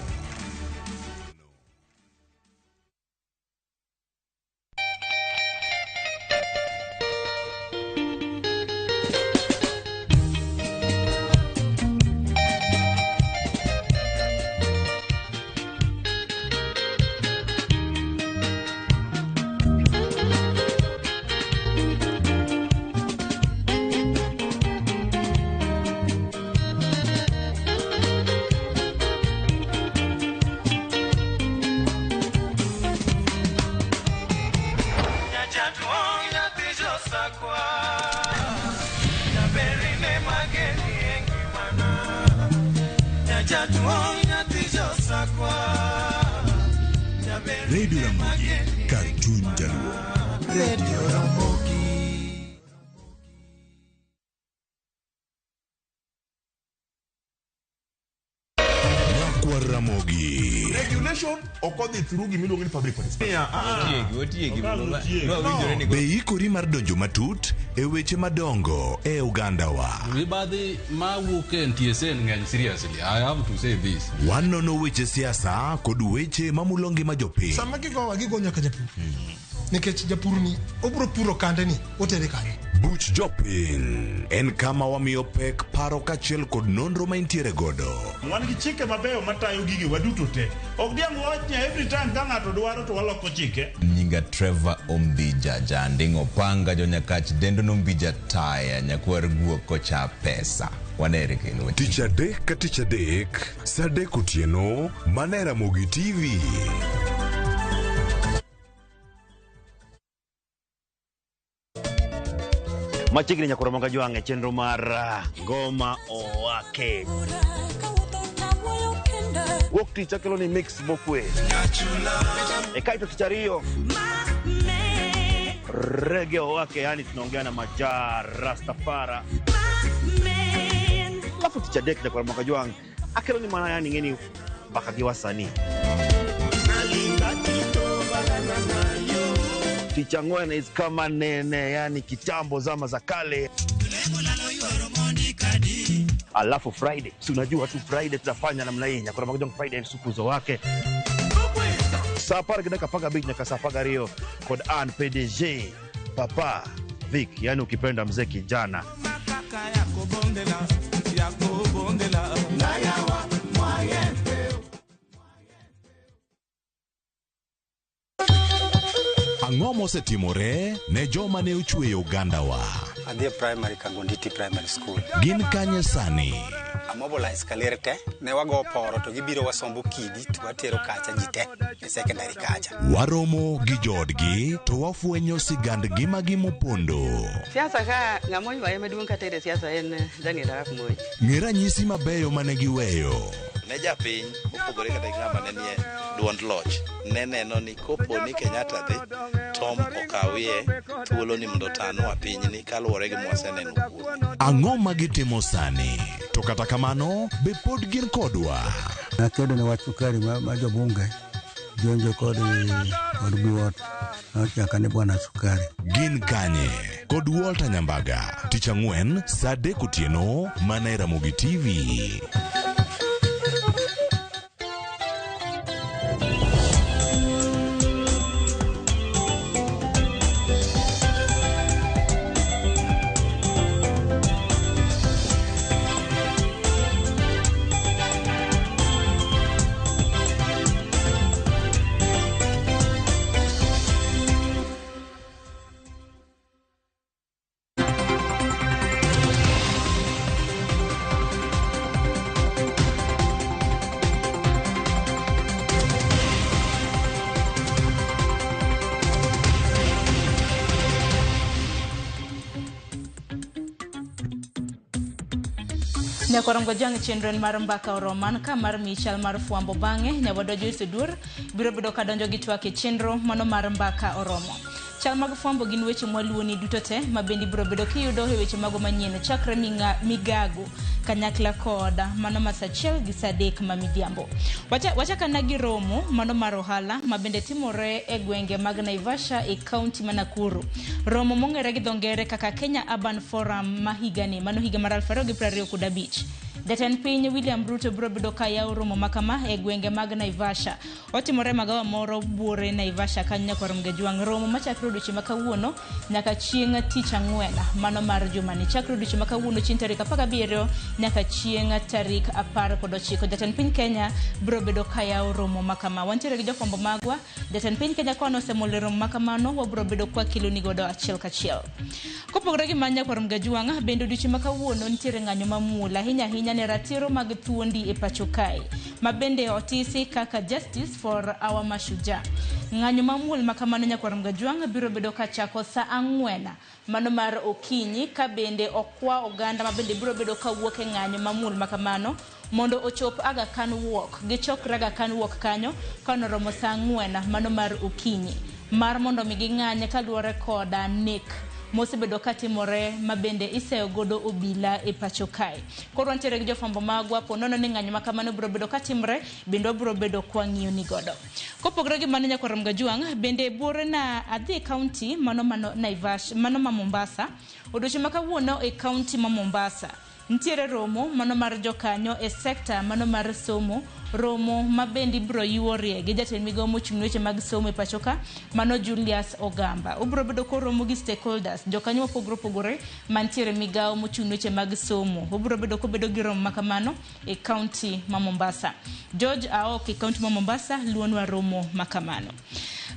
Radio Ramogi, kar chuny Jaluo. Radio Ramogi. Nyakwar Ramogi. Regulation ok odhi through gimiluongo ni public participation. Be ikori mar donjo matut e weche madongo e ogandawa. Mibadhi mawuok e NTSA ng'eny seriously. I have to say this. Wanono weche siasa kod weche mamulo ngima jopiny. Sama gigowa gigo nyaka japur. Nikech japur ni obro puro kande ni otere kanye. Buch jopiny en kama wamiyo pek paro kaachiel kod nonro ma intiere godo. Wan gi chike mabeyo matayo gige waduto te. Ok diang' wach ni every time ka ng'ato dwaro to waloko chike. Nyinga Trevor Ombija Janding Opanga jonyakach dendo nombija taya nyakwar guok kocha pesa. Wanere kendo. Tich adek ka tich adek, saa adek otieno, mana e Ramogi TV. Machiegni nyakwar Ramogi Ajwang' e chenro mar Ngoma Owake. Wuok tich akelo ni mix mokwe. E kaito tich ariyo Reggae Owake, yani tunaongea na Majaa Rastafara. Alafu tich adek nyakwar Ramogi Ajwang' akelo ni mana yani ng'eni mbaka gi wasanii. Tich ang'wen is kama nene, yani kitambo zama za kale. Alafu Friday, si unajua tu Friday tutafanya namna hii. Nyakora Magojong Friday en sukuzo wake. Saa 10 gi dakika 15 nyaka saa 12 kod an PDG Papa Vic, yani ukipenda mzee kijana. Ang'o mosetimore ne joma ne ochweyo ogandawa? Adhi e primary Kagonditi Primary School. Gin kanye sani? Amobilize kaler te, ne wago poro to gibiro wasombo kidi to watero kacha ji te e secondary kacha. Waromo gi joodgi to wafwenyo sigand ngimagi mopondo. Siasa ka ng'ama oywaye maduong' katere siasa en Daniel Arap Moi. Ng'e ranyisi mabeyo mane giweyo. Ne japiny mopogore kata gi ng'ama ne nie duond loch ne neno ni kopo ni Kenyatta dhi Tom okawie thuolo ni mondo otanwa pinyni kaluwore gi mwaseneno kuome. Ang'o ma gitimo sani? To kata kamano, be pod gin kodwa? Nakedo ne wach sukari ma jobunge jonjo kod Biwott nochaka ni bwana sukari. Gin kanye? Kod Walter Nyambaga, tich ang'wen saa 3 otieno mana e Ramogi TV. Nyakorongo jang chenro mar mbaka oroman ka mar michal mar fwambo bang'e nyawadwa Joyce Oduor biro bedo ka donjo gi twak e chenro mano mar mbaka oromo. Chal mag fwambo gin weche mwaluoni duto te ma bende biro bedo kiyudo e weche mago manyien chakre migago kanyakla kod mano ma saa 1 gi saa 3 ma midhiambo. Wachakana gi romo mano mar ohala ma bende timore e gwenge mag Naivasha e kaunti ma Nakuru. Romo mong'ere gi dho ngere kaka Kenya Urban Forum ma higani mano higa mar 2025. Jatend piny William Ruto biro bedo ka yawo romo makama e gwenge mag Naivasha. Otimore magawa moro buore Naivasha kanyo nyakwar Mgejwang'. Romo machakre odiochieng' ma kawuono nyaka chieng' tich ang'wen mano mar jumani. Chakre odiochieng' ma kawuono chieng' tarik 17 nyaka chieng' tarik 19. Jatend piny Kenya biro bedo ka yawo romo makama. Wantiere gi jofwambo magwa. Jatend piny Kenya kono osemolo romo makamano wabiro bedo kwa keloni godo achiel kachiel. Kopogore gi mano nyakwar Mgejwang', bende odiochieng' ma kawuono nitiere ng'anyo mamuol ahinya ahinya ne ratiro mag thuondi e pacho kae ma bende otisi kaka Justice for Our Mashujaa. Ng'anyo mamuol makamano nyakwar Mgejwang' biro bedo kachako saa 4 mano mar okinyi ka bende okwa oganda ma bende biro bedo kawuok e ng'anyo mamuol makamano mondo ochop Aga Khan Walk. Gichokre Aga Khan Walk kanyo kanoromo saa 4 mano mar okinyi mar mondo mi ging'anye kaluwore koda nek mosebedo katimore ma bende iseyo godo obila e pacho kae. Koro wantiere gi jofwambo magwa ponono ni ng'anyo makamano biro bedo katimre bende wabiro bedo kwang'iyo ni godo. Kopogore gi mano nyakwar Mgejwang', bende buore na adhi e kaunti mano Naivasha mano ma Mombasa. Odiochieng' ma kawuono e kaunti ma Mombasa nitiere romo mano mar jokanyo e sekta mano mar somo, romo ma bende ibiro yuorie gi jatend migawo mochung' ne weche mag somo e pacho ka mano Julius Ogamba. Obiro bedo koromo gi stakeholders, jokanyo mopogore opogore mantiere migawo mochung' ne weche mag somo. Obiro bedo kobedo gi romo makamano e kaunti ma Mombasa. George Aok e kaunti ma Mombasa luonwa romo makamano.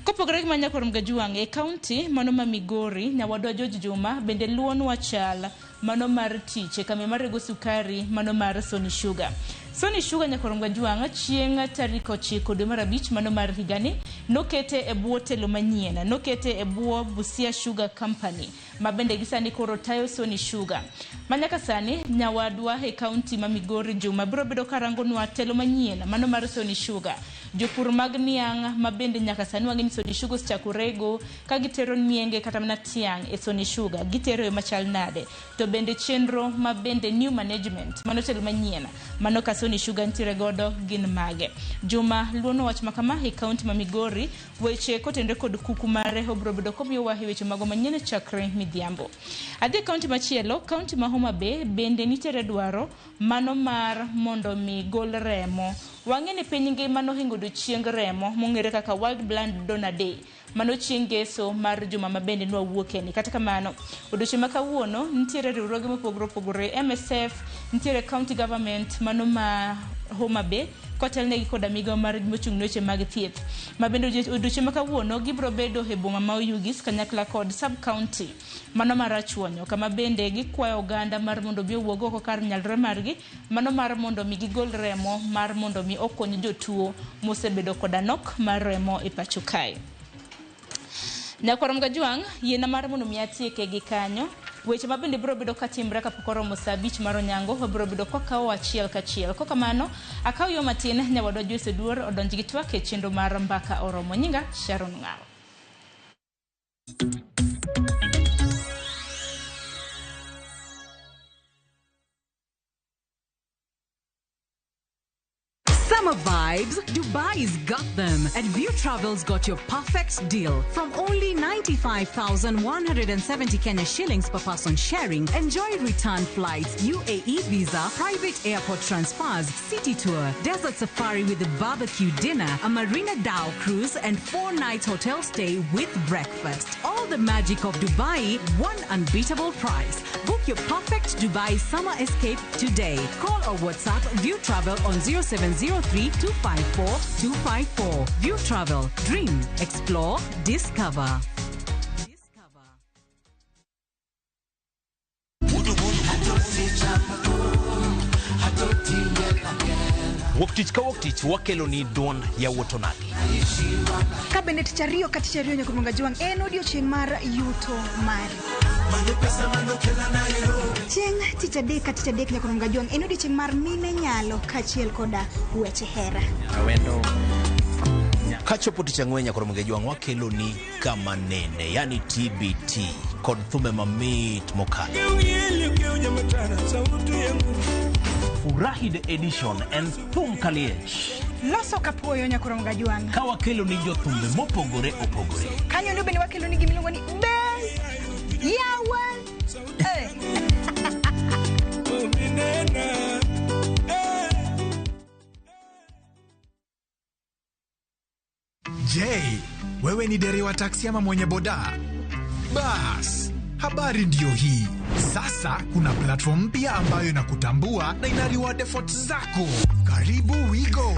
Kopogore gi mano nyakwar Mgejwang', e kaunti mano ma Migori nyawadwa George Juma bende luonwa chal mano mar tich e kambi mar rego sukari mano mar Sony Sugar. Sony Sugar nyakwar Mgejwang' chieng' tarik 9 dwe mar 5 mano mar higani nokete e bwo telo manyien, nokete e bwo Busia Sugar Company ma bende gisani koro tayo Sony Sugar. Manyaka sani nyawadwa e kaunti ma Migori Juma biro bedo karangonwa telo manyien mano mar Sony Sugar. Jopur mag niang' ma bende nyaka sani wang'e ni Sony Sugar osechako rego ka gitero nienge kata mana tiang' e Sony Sugar, gitero e machal nade? To bende chenro ma bende new management mano telo manyien mano ka Sony Sugar nitiere godo gin mage? Juma luono wach makama e kaunti ma Migori. Shauri weche kotenore kod kuku mare obiro bedo komiyowa e weche mago manyien chakre midhiambo. Adhi e kaunti machielo, kaunti ma Homa Bay bende nitiere dwaro mano mar mondo mi gol remo. Wang'e ni piny ngima nohingo odiochieng remo mong'ere kaka World Blood Donor Day. Mano chieng' ngeso mar juma ma bende nwawuokeni. Kata kamano, odiochieng' ma kawuono nitiere riwruoge mopogore opogore, MSF, nitiere county government mano ma Homa Bay kotelnegi koda migawo mar mochung' ne weche mag thieth. Ma bende odiochieng' ma kawuono gibiro bedo e boma ma Oyugis kanyakla kod sub county mano mar Rachuonyo, kama bende gikwayo oganda mar mondo mi owuog oko kar nyalre margi mano mar mondo mi gigol remo mar mondo mi okony jotuo mosebedo koda nok mar remo e pacho kae. Nyakwar Mgajwang', yiena mar mondo mi atieke gi kanyo. Weche ma bende biro bedo katimre kapok oromo saa 5 mar onyango, wabiro bedo kwakawo achiel kachiel. Kokamano, akawo yo matin nyawadwa Joyce Oduor odonj gi twak e chenro mar Mbaka Oromo. Nyinga Sharon Ng'awo. Summer vibes, Dubai's got them. And View Travel's got your perfect deal. From only 95,170 Kenya shillings per person sharing, enjoy return flights, UAE visa, private airport transfers, city tour, desert safari with a barbecue dinner, a Marina Dhow cruise, and 4 nights hotel stay with breakfast. All the magic of Dubai, one unbeatable price. Book your perfect Dubai summer escape today. Call or WhatsApp View Travel on 0703 254 254. View Travel. Dream, explore, discover. Wuok tich ka wuok tich wakelo ni duond yawuot onagi. Ka bende tich ariyo ka tich ariyo nyaka Mgajwang' en odiochieng' mar yuto mari. Chieng' tich adek ka tich adek nyaka Mgajwang' en odiochieng' mar mine nyalo kaachiel koda weche hera. Kachopo tich ang'wen nyaka Mgajwang' wakelo ni kama nene, yani TBT kod thumbe mamit mokalo. Furahi the edition en thum kaliech. Loso kapuoyo nyaka Mgajwang'. Ka wakelo ni jothumbe mopogore opogore. Kanyo ndo bende wakelo ni gimiluongo ni Be Yawa. Je, wewe ni dereva taksi ama mwenye boda? Bas, habari ndiyo hii. Sasa kuna platform mpya ambayo inakutambua na ina reward efforts zako. Karibu WeGo.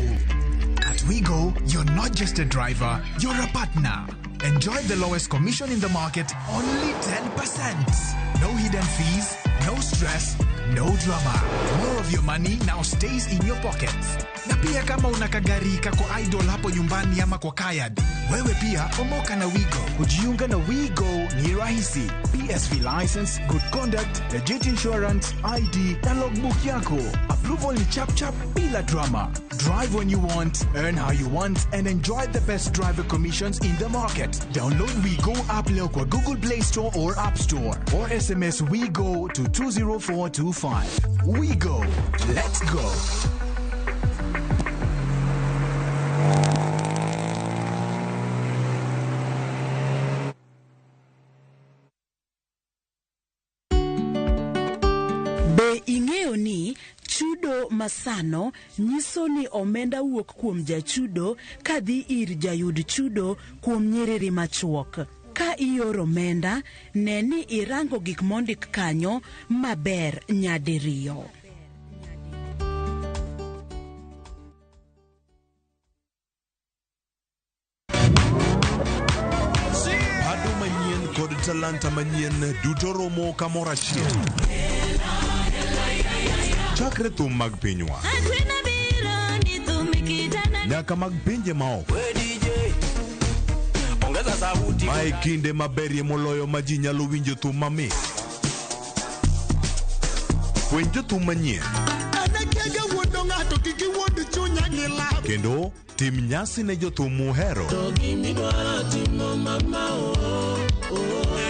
At WeGo, you're not just a driver, you're a partner. Enjoy the lowest commission in the market, only 10%. No hidden fees, no stress, no drama. More of your money now stays in your pockets. Na pia kama una kagari kako idle hapo nyumbani ama kwa kayad, wewe pia omoka na WeGo. Kujiunga na WeGo ni rahisi. PSV license, good conduct, legit insurance, ID na logbook yako. Approval ni chap chap bila drama. Drive when you want, earn how you want, and enjoy the best driver commissions in the market. Download WeGo app leo kwa Google Play Store or App Store, or SMS WeGo to 20425. WeGo. Let's go. Be ing'eyo ni chudo masano nyiso ni omenda wuok kuom jachudo kadhi ir jayud chudo kuom nyiriri machuok. Ka ioro omenda, ne ni irango gik mondik kanyo maber nyadiriyo. Pado manyien kod talanta manyien duto romo kamoro achiel. Chakre thum mag pinywa nyaka mag pinje maoko. Mae kinde maberie moloyo ma ji nyalo winjo thum mamit. Fweny jothum manyien kendo tim nyasi ne jothum muhero.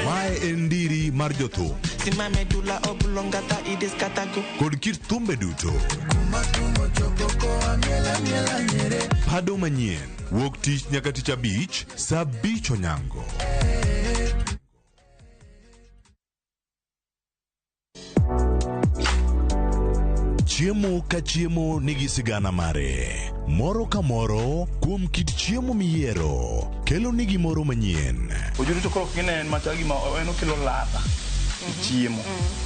Mae en ndiri mar jothum. My medulla oblongata, it is katago. Kod kit thumbe duto. Pado manyien wuok tich nyaka tich abich saa 5 onyango. Chiemo ka chiemo nigi sigana mare. Moro ka moro kuom kit chiemo miyiero kelo ni gimoro manyien. Ojuri to koro gine en machal gima en okelo ladha e chiemo,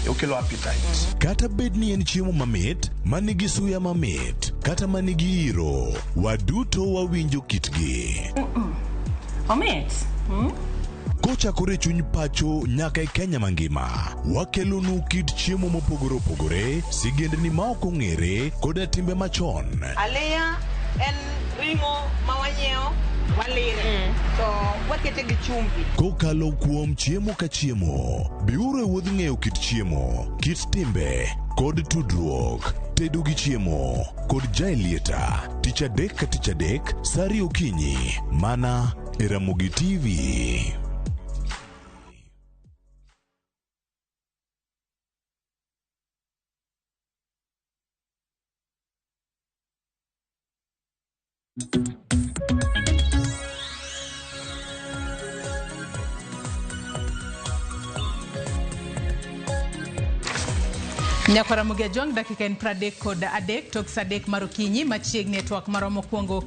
okelo appetite. Kata bed ni en chiemo mamit, manigi suya mamit, kata manigi iro, waduto wawinjo kitgi. Omit. Kochakore chuny pacho nyaka e Kenya mangima, wakelonu kit chiemo mopogore opogore, sigendni ma ok ong'ere koda timbe machon. Aliya en ring'o ma wanyiewo, walire, to wakete gi chumbi. Kokalo kuom chiemo ka chiemo, biuru e wuodh ng'eyo kit chiemo, kit timbe, kod tudruok. Tedo gi chiemo kod Jaelieta, tich adek ka tich adek, saa 2 okinyi, mana e Ramogi TV. Nyakwar Ramogi Ajwang' dakika en 33 tok saa 3 mar okinyi machiegni e twak marwa mokwongo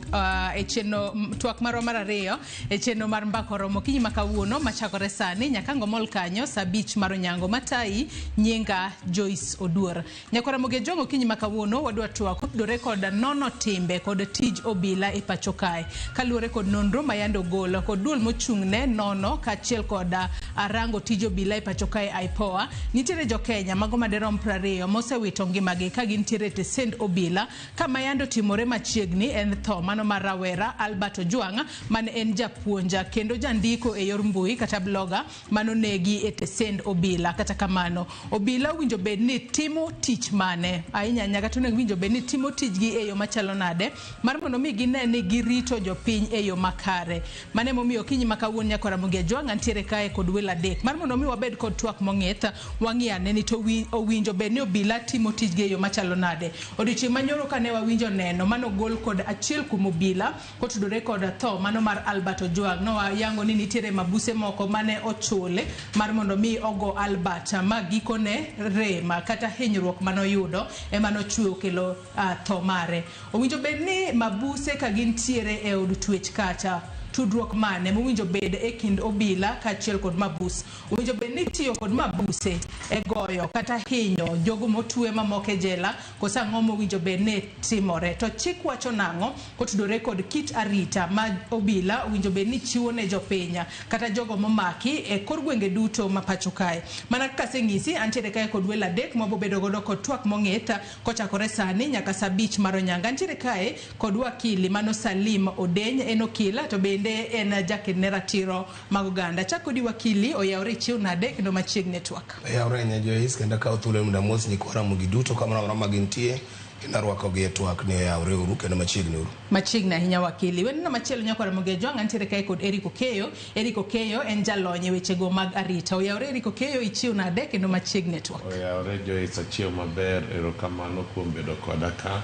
e chenro twak marwa mar ariyo e chenro mar mbaka oromo okinyi ma kawuono machakore sani nyaka ngomol kanyo saa 5 mar onyango matayi nyinga Joyce Oduor. Nyakwar Ramogi Ajwang' okinyi ma kawuono wadwa twak otudore kod nono timbe kod tij obila e pacho kae kaluwore kod nonro ma yande ogolo kod duol mochung'ne nono kaachiel kod arango tij obila e pacho kae IPOA. Nitiere jo Kenya mago maderom 20 mosewito ngimagi ka gintiere e tesend obila kama yande otimore machiegni en tho mano mar rawera Albert Ojwang' mane en japuonja kendo jandiko e yor mbui kata blogger manonegi e tesend obila. Kata kamano obila owinjo bed ni timo tich mane ahinya ahinya kata onego winjo bed ni timo tijgi e yo machalo nade mar mondo mi gine ni girito jopiny e yo makare. Mano emomiyo okinyi ma kawuono Nyakwar Ramogi Ajwang' antiere kae kod welo adek mar mondo mi wabed kod twak mong'ith wang'i ane ni to owinjo bed ni obila timo tijgi e yo machalo nade. Odiochieng' manyoro kane wawinjo neno manogol kod achiel kuom obila kotudore kod tho mano mar Albert Ojwang' nowayango ni nitiere mabuse moko mane ochule mar mondo mi ogo Albert ma gikone rema kata hinyruok manoyudo ema nochwe okelo tho mare. Owinjo bed ni mabuse ka gintiere e od twech kacha tudruok mane mowinjo bed e kind obila kaachiel kod mabus. Owinjo bed ni tiyo kod mabuse e goyo kata hinyo jogo motwe mamoko e jela koso ang'o mowinjo bed ni timore. To chik wacho nang'o kotudore kod kit arita ma obila owinjo bed ni chiwo ne jopiny kata jogo momaki e kor gwenge duto ma pacho kae. Mana kaka aseng'isi antiere kae kod welo adek mabobedo godo kod twak mong'ith kochakore sani nyaka saa 5 mar onyango. Antiere kae kod wakili mano Salim Odeny, en okil to bende en jaked ne ratiro mag oganda. Chak kodi wakili, oyawre ichiew nade kendo machiegni e twak. Oyawre ahinya Joyce, kendo akawo thuolo mondo amos nyikwa Ramogi duto kamoro amora ma gintie kendo arwakogi e twak ni oyawre uru kendo machiegni uru. Machiegni ahinya wakili. Wendno machielo Nyakwar Ramogi Ajwang' antiere kae kod Eric Okeyo. Eric Okeyo en jalony e wechego mag arita. Oyawre Eric Okeyo, ichiew nade kendo machiegni e twak. Oyawre Joyce, achiew maber, erokamano kuom bedo koda ka.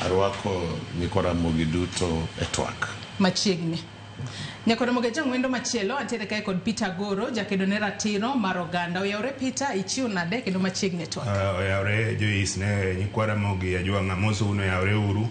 Arwako nyikwa Ramogi duto e twak. Machiegni. Nyakwar Ramogi Ajwang' wendo machielo antiere kae kod Peter Goro, jakedo ne ratiro mar oganda. Oyawre Peter, ichiew nade kendo machiegni e twak. Oyawre Joyce ne nyikwa Ramogi Ajwang' amosou ni oyawre uru.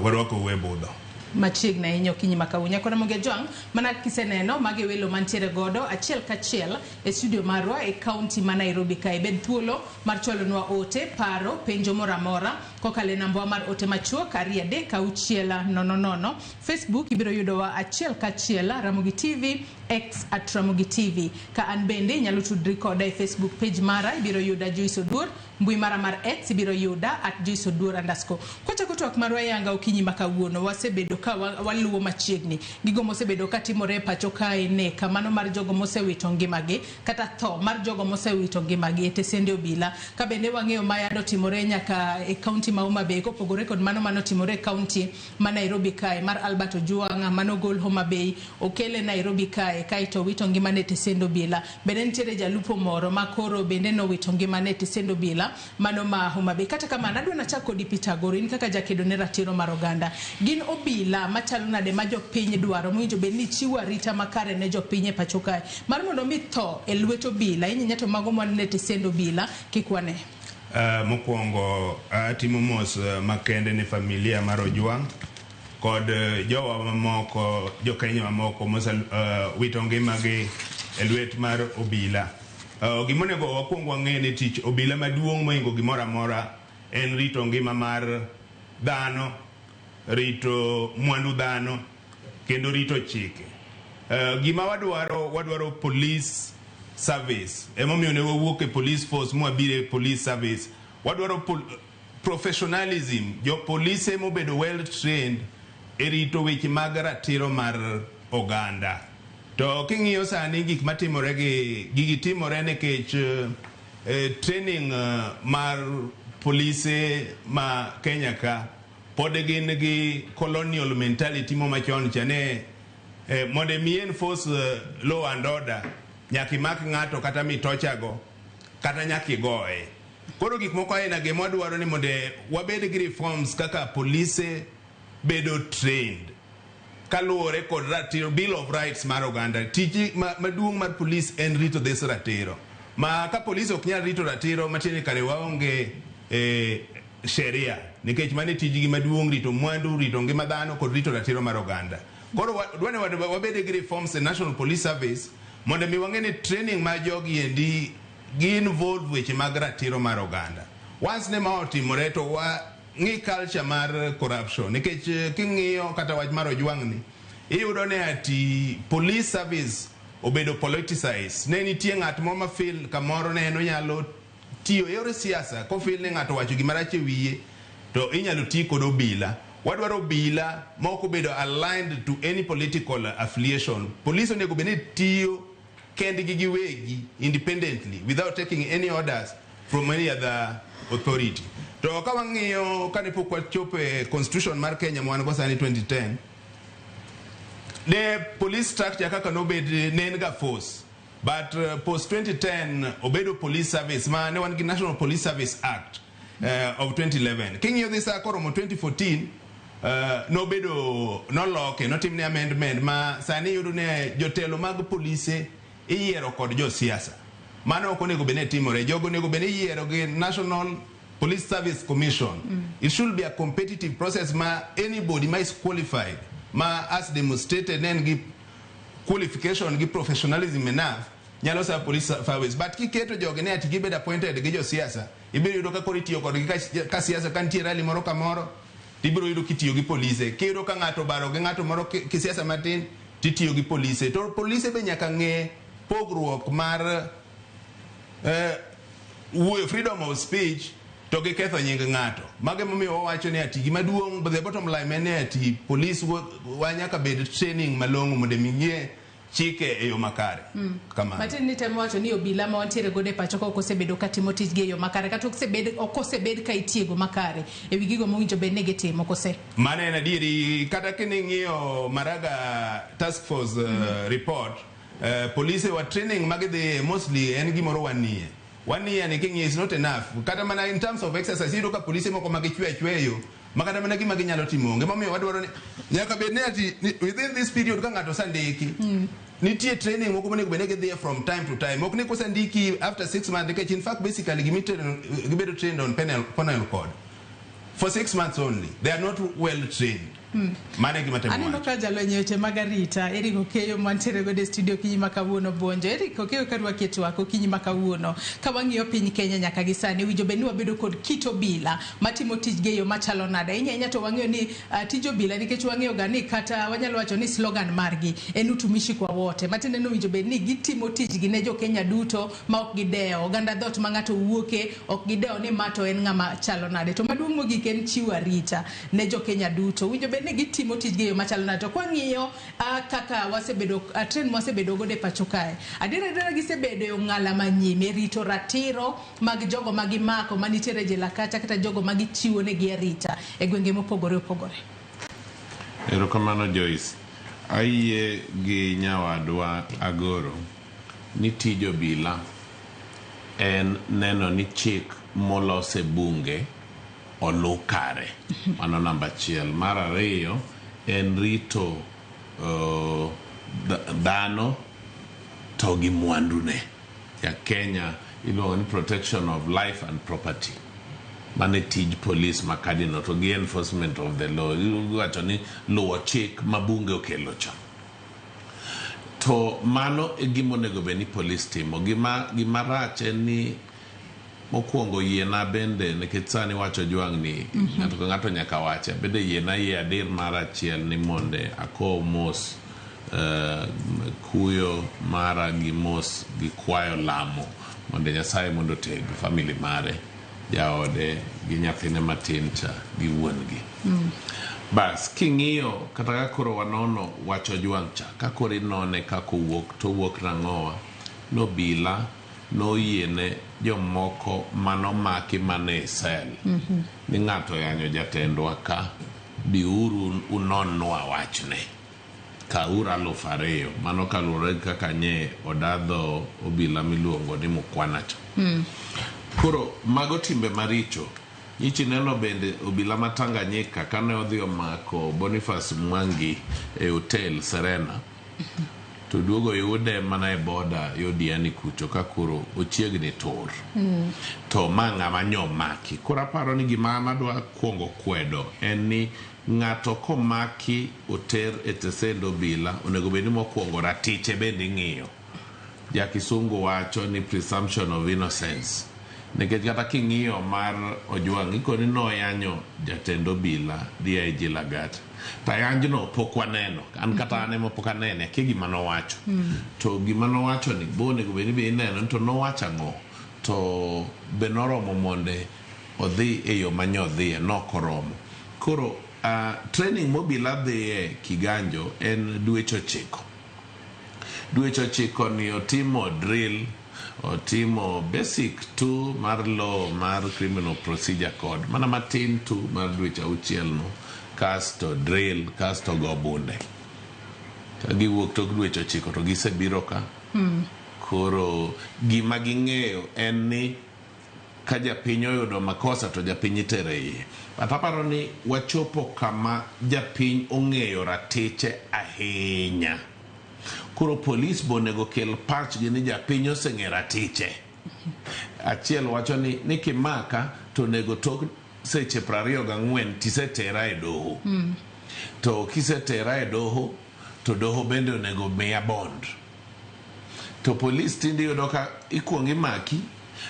Warwakou e budho. Machiegni ahinya okinyi ma kawuono. Nyakwar Ramogi Ajwang' mana kiseneno magi welo mantiere godo achiel kachiel e studio marwa e kaunti ma Nairobi kae. Bed thuolo mar chwalonwa ote, paro, penjo moro amora kokalo e nambwa mar ote machuok 2 3 6 0 0. Facebook ibiro yudowa achiel kachiel Ramogi TV, X at Ramogi TV. Ka an bende inyalo tudri koda e Facebook page mara, ibiro yuda Joyce Oduor. Mbui mara mar X ibiro yuda at Joyce Oduor _. Kochako twak marwa yanga okinyi ma kawuono, wasebedo ka waluwo machiegni gigo mosebedo ka timore e pacho kae, nek mano mar jogo mosewito ngimagi kata tho mar jogo mosewito ngimagi e tesende obila. Ka bende wang'eyo ma yando timore nyaka e kaunti ma Homa Bay, kopogore kod mano manotimore e kaunti ma Nairobi kae mar Albert Ojwang manogol Homa Bay okele Nairobi kae kaeto owito ngimane e tesend obila. Bende nitiere jalupo moro ma koro bende nowito ngimane e tesend obila mano ma Homa Bay. Kata kamano adwa nachak kodi Peter Agoro, in kaka jakedo ne ratiro mar oganda. Gin obila machalo nade ma jopiny dwaro mowinjo bed ni chiwo arita makare ne jopiny e pacho kae mar mondo mi tho e lwet obila ahinya to mago mwaneno e tesend obila kik wane? Mokwongo atimo mos makende ne familia mar Ojwang' kod jowa mamoko, jo-Kenya mamoko mosewito ngimagi e lwet mar obila. Gima onego wakwong wang'e ni tich obila maduong' mohingo gimoro amora en rito ngima mar dhano, rito mwandu dhano kendo rito chike. Gima wadwaro, wadwaro police service. Emomiyo ne wawuok e police force mwabiro e police service. Wadwaro professionalism, jo polise mobedo well trained e rito weche mag ratiro mar oganda. To king'iyo sani gik matimore gi gigi timore nikech training mar polise ma Kenya ka pod gin gi colonial mentality mo machon cha ne mondo mi enforce law and order nyaka imak ng'ato kata mitochago kata nyaka igoye. Koro gik moko aina gi mwadwaro ni mondo wabed gi reforms kaka polise bedo trained kaluwore kod ratiro Bill of Rights mar oganda. Tich maduong' mar police en rito this ratiro. Ma ka police ok nyal rito ratiro matiende kare waonge sheria nikech mano e tijgi maduong' rito mwandu, rito ngima dhano kod rito ratiro mar oganda. Koro dwani wabed gi reforms e National Police Service mondo mi wang'e ni training ma jogi endi gi involve weche mag ratiro mar oganda. Once ne ma otimore to wa ng'i culture mar corruption nikech king'iyo kata wach mar Ojwang' ni iyudo ni ati police service obedo politicized. Ne nitie ng'at moro ma feel kamoro ne en onyalo tiyo e yor siasa kofeel ni ng'ato owacho gima rach e wiye to inyalo ti kod obila. Wadwaro obila ma ok obedo aligned to any political affiliation. Police onego bed ni tiyo kendgi giwegi independently without taking any orders from any other authority. To ka wang'iyo kane pok wachopo e constitution mar Kenya ma wan go sani 2010, ne police structure kaka nobed ne en ga force. But post 2010 obedo police service ma ne wan gi National Police Service Act of 2011. King'iyo dhi sa koromo 2014 nobedo noloke notimne amendment ma sani iyudo ni jotelo mag polise iyiero kod josiasa. Mano ok onego bed ni timore. Jogo onego bed ni iyiero gi National Police Service Commission. It should be a competitive process ma anybody ma is qualified, ma has demonstrated ne en gi qualification gi professionalism enough nyalo serve police service. But kiketo jogi ni ati gibed appointed gi josiasa, ibiro yudo ka koro itiyo kodgi ka siasa ka nitie rally moro kamoro, tibiro yudo kitiyo gi polise. Kiyudo ka ng'ato obaro gi ng'ato moro kisiasa matin, titiyo gi polise. To polise be nyaka ng'e pogruok mar wuoyo, freedom of speech to gi ketho nying ng'ato. Mago emomiyo wawacho ni ati gima duong', the bottom line en ni ati police wa nyaka bed training malong'o mondo mi ng'e chike e yo makare. Kamano. Matiende ni temo wacho ni obila ma wantiere godo e pacho ka ok osebedo ka timo tijgi e yo makare kata ok osebed ka itiego makare e wi gigo mowinjo bed ni gitimo kose? Mano en adieri. Kata kining'iyo Maraga Task Force report, police wa training magidhiye mostly en gimoro 1 year. 1 year ni king'iyo is not enough. Kata mana in terms of exercise, iyudo ka polise moko ma gichwe achweya e yo, ma kata mana gima ginyalo timo onge. Momiyo wadwaro ni nyaka bed ni ati within this period ka ng'ato osendiki, nitie training moko monego bed ni gidhiye from time to time. Ok ni kosendiki after 6 months, nikech in fact basically gibedo trained on penal code for 6 months only. They are not well trained. Mano e gima temo Aneno wacho. ka jalony e weche mag arita Eric Okeyo mantiere godo e studio okinyi ma kawuono buonjo. Eric Okeyo, ka rwaki e twak okinyi ma kawuono, ka wang'iyo piny Kenya nyaka gi sani, owinjo bed ni wabedo kod kit obila matimo tijgi e yo machalo nade? Ahinya ahinya to wang'eyo ni tij obila, nikech wang'eyo ga ni kata wanyalo wacho ni slogan margi en utumishi kwa wote, matiende ni owinjo bed ni gitimo tijgi ne jo Kenya duto ma ok gidewo oganda dhoot ma ng'ato wuoke, ok gidewo ni ma to en ng'ama chalo nade. To maduong' mogik en chiwo arita ne jo Kenya duto. Owinjo bed bed ni gitimo tijgi e yo machalo nade? To kwang'iyo kaka wasebedo trend mwasebedo godo e pacho kae, adiera adiera gisebedo e ong'ala manyime rito ratiro mag jogo ma gimako manitiere e jela kacha kata jogo ma gichiwo negi arita e gwenge mopogore opogore. Erokamano Joyce. Ayie gi nyawadwa Agoro ni tij obila en neno ni chik molos e bunge oluw kare. Mano namba achiel. Mar ariyo en rito dhano to gi mwandune. Ja Kenya iluongo ni protection of life and property. Mano e tij polis ma kadino to gi enforcement of the law. Iwacho ni luwo chik ma bunge okelo cha. To mano e gima onego bed ni polis timo. Gima gima rach en ni mokwongo yiena bende nikech sani wacho Ojwang' ni ng'ato ka ng'ato nyaka wache. Bende yiena yie adir mar achiel ni monde akow mos kuyo mara gi mos gi kwayo lamo mondo Nyasaye mondo oteg family mare, jaode gi nyathine matin cha gi wuon gi. Bas, king'iyo kata ka koro wanono wach Ojwang' cha, ka koro inone kaka owuok to owuok nang'owa, nobila noyiene jomoko manomaki mana e sel ni ng'ato oyanyo jatendwa ka, biuru unonnwa wachne. Kawuru 2000, mano kaluwore gi kaka nye odadho obila miluongo ni Mukwana cha. Koro mago timbe maricho. Nyichi neno bende obila ma Tanganyika kane odhi omako Boniface Mwangi e hotel Serena to duogo yude mana e boda yo Diani kucho ka koro ochiegni tur. To ma ng'ama nyomaki. Koro aparo ni gima an adwa kuongo kwedo en ni ng'ato komaki oter e tesend obila onego bed ni mokuongo ratiche bende ing'iyo. Ja kisungu wacho ni presumption of innocence. Nikech kata king'iyo mar Ojwang' ikoni noyanyo jatend obila DIG Lagat. To ayanjno pok waneno. An kata an ema pok anene, akia gima nowacho. To gima nowacho ni bo onego bed ni be ineno ni to nowacho ang'o. To be noromo monde odhi e yo ma nyodhiye, nok oromo. Koro training mobila dhiye Kiganjo en dweche 9. Dweche 9 ni otimo drill, otimo basic tu mar law mar criminal procedure code, mana matin tu mar dweche 6 no, kasto drill, kasto go bunde. Ka giwuok tok dweche 9 to gisebiro ka. Koro gima ging'eyo en ni ka japiny oyudo makosa to japiny itere iye. But aparo ni wachopo kama japiny ong'eyo ratiche ahinya. Koro polis bo onego kel pachgi ni japiny oseng'eyo ratiche. Achiel wacho ni kimaka to onego tok seche 24 tisetera e doho. To kisetera e doho to doho bende onego miya bond. To polis tinde iyudo ka ikuongo imaki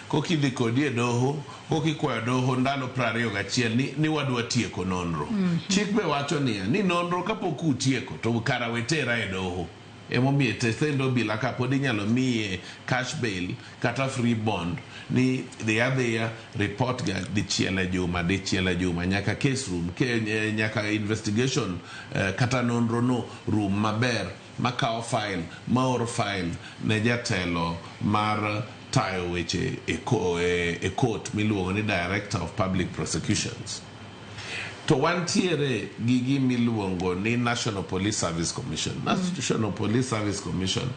koka idhi kodi e doho koka ikwayo doho ndalo 21 ni wadwa tieko nonro. Chik be wacho niya ni nonro kapok utieko to kara wetera e doho. Emomiyo tesend obila ka pod inyalo miye cash bail kata free bond ni dhi adhiya report ga dichiel e juma dichiel e juma nyaka case room nyaka investigation kata nonro no room maber makawo file maor file ne jatelo mar tayo weche e court miluongo ni Director of Public Prosecutions. To wantiere gi gimiluongo ni National Police Service Commission. National Police Service Commission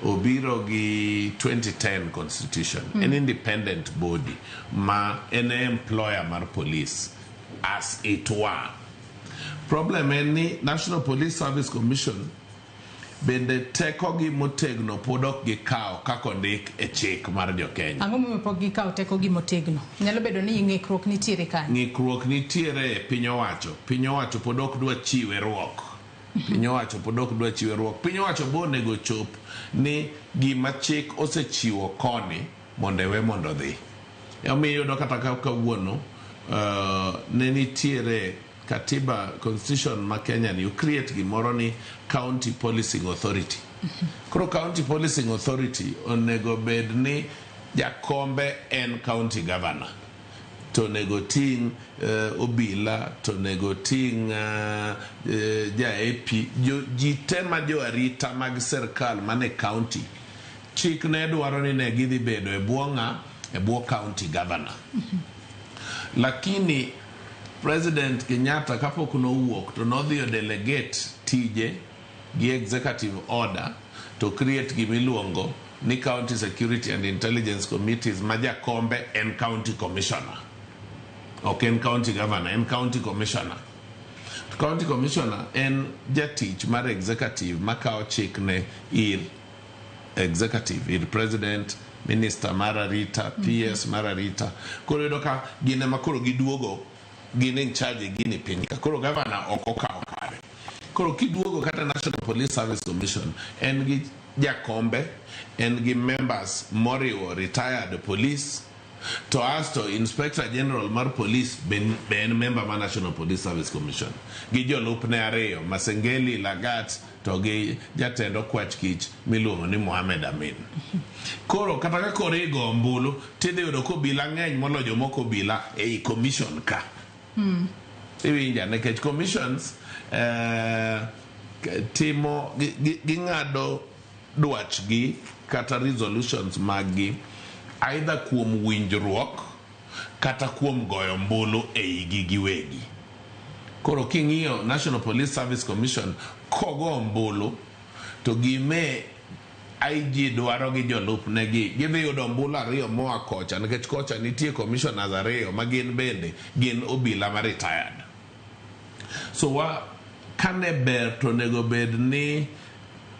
obiro gi 2010 Constitution. En independent body ma en e employer mar police as it were. Problem en ni National Police Service Commission bende tekogi motegno pod ok gikawo kaka ondik e chik mar jo-Kenya. Ang'o momiyo pok gikawo tekogi motegno? Nyalo bedo ni ng'ikruok nitiere kanyo. Ng'ikruok nitiere e piny owacho. Piny owacho pod ok dwa chiwe ruok. Piny owacho pod ok dwa chiwe ruok. Piny owacho bo onego chop ni gima chik osechiwo koni mondo ewe mondo odhi. Omiyo iyudo kata ka kawuono ne nitiere katiba constitution ma Kenya ni create gimoro ni county policing authority. Koro county policing authority onego bed ni jakombe en county governor. to onego ting' obila, to onego ting' ja AP, ji te ma jo arita mag sirkal man e county. Chik ne dwaro ni ne gidhi bedo e bwo ng'a? E bwo county governor. Lakini President Kenyatta kapok nowuok to nodhi o delegate tije gi executive order to create gimiluongo ni County Security and Intelligence Committees ma jakombe en county commissioner. Ok en county governor, en county commissioner. To county commissioner en jatich mar executive makawo chikne ir executive, ir president, minister mar arita, PS mar arita. Koro iyudo ka gin ema koro giduogo gin in charge gini piny ka. Koro governor ok okawo kare. Koro kiduogo kata National Police Service Commission en gi jakombe, en gi members moriwo retired police, to asto Inspector General mar police be en member mar National Police Service Commission gi jolupne ariyo, Masengeli Lagat to gi jatend okwach kich miluongo ni Mohamed Amin. Koro kata ka koro igo ombulu tidhi yudo ka obila ng'eny moloyo jomok obila ei commission ka. Iwinja nikech commissions timo ging'ado dwachgi kata resolutions maggi either kuom winjruok kata kuom goyo ombulu eigi giwegi. Koro king'iyo National Police Service Commission kogo ombulu to gime IG dwaro gi jolupne gi gidhi yudo ombulu ariyo moa kocha nikech kocha nitie commissioners ariyo ma gin bende gin obila ma retired. So wa kane ber to onego bed ni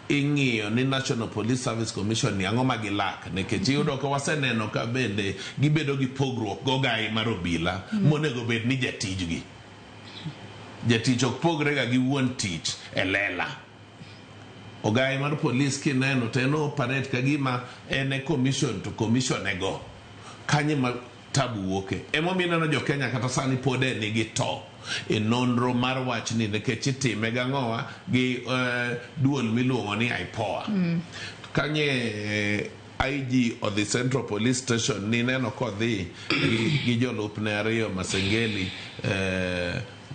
ing'iyo ni National Police Service Commission ni ang'o ma gilak nikech iyudo ka waseneno ka bende gibedo gi pogruok gogai mar obila monego bed ni jatijgi. Jatich ok pogre ga gi wuon tich e lela. Ogai mar police kineno to en operate ka gima en e commission to commission e go. Kanye ma tabu wuoke. Emomiyo ineno jo Kenya kata sani pod e nigi to e nonro mar wachni nikech itime gang'owa gi duol miluongo ni IPOA. Kanye IG odhi Central Police Station nineno kodhi gi jolupne ariyo Masengeli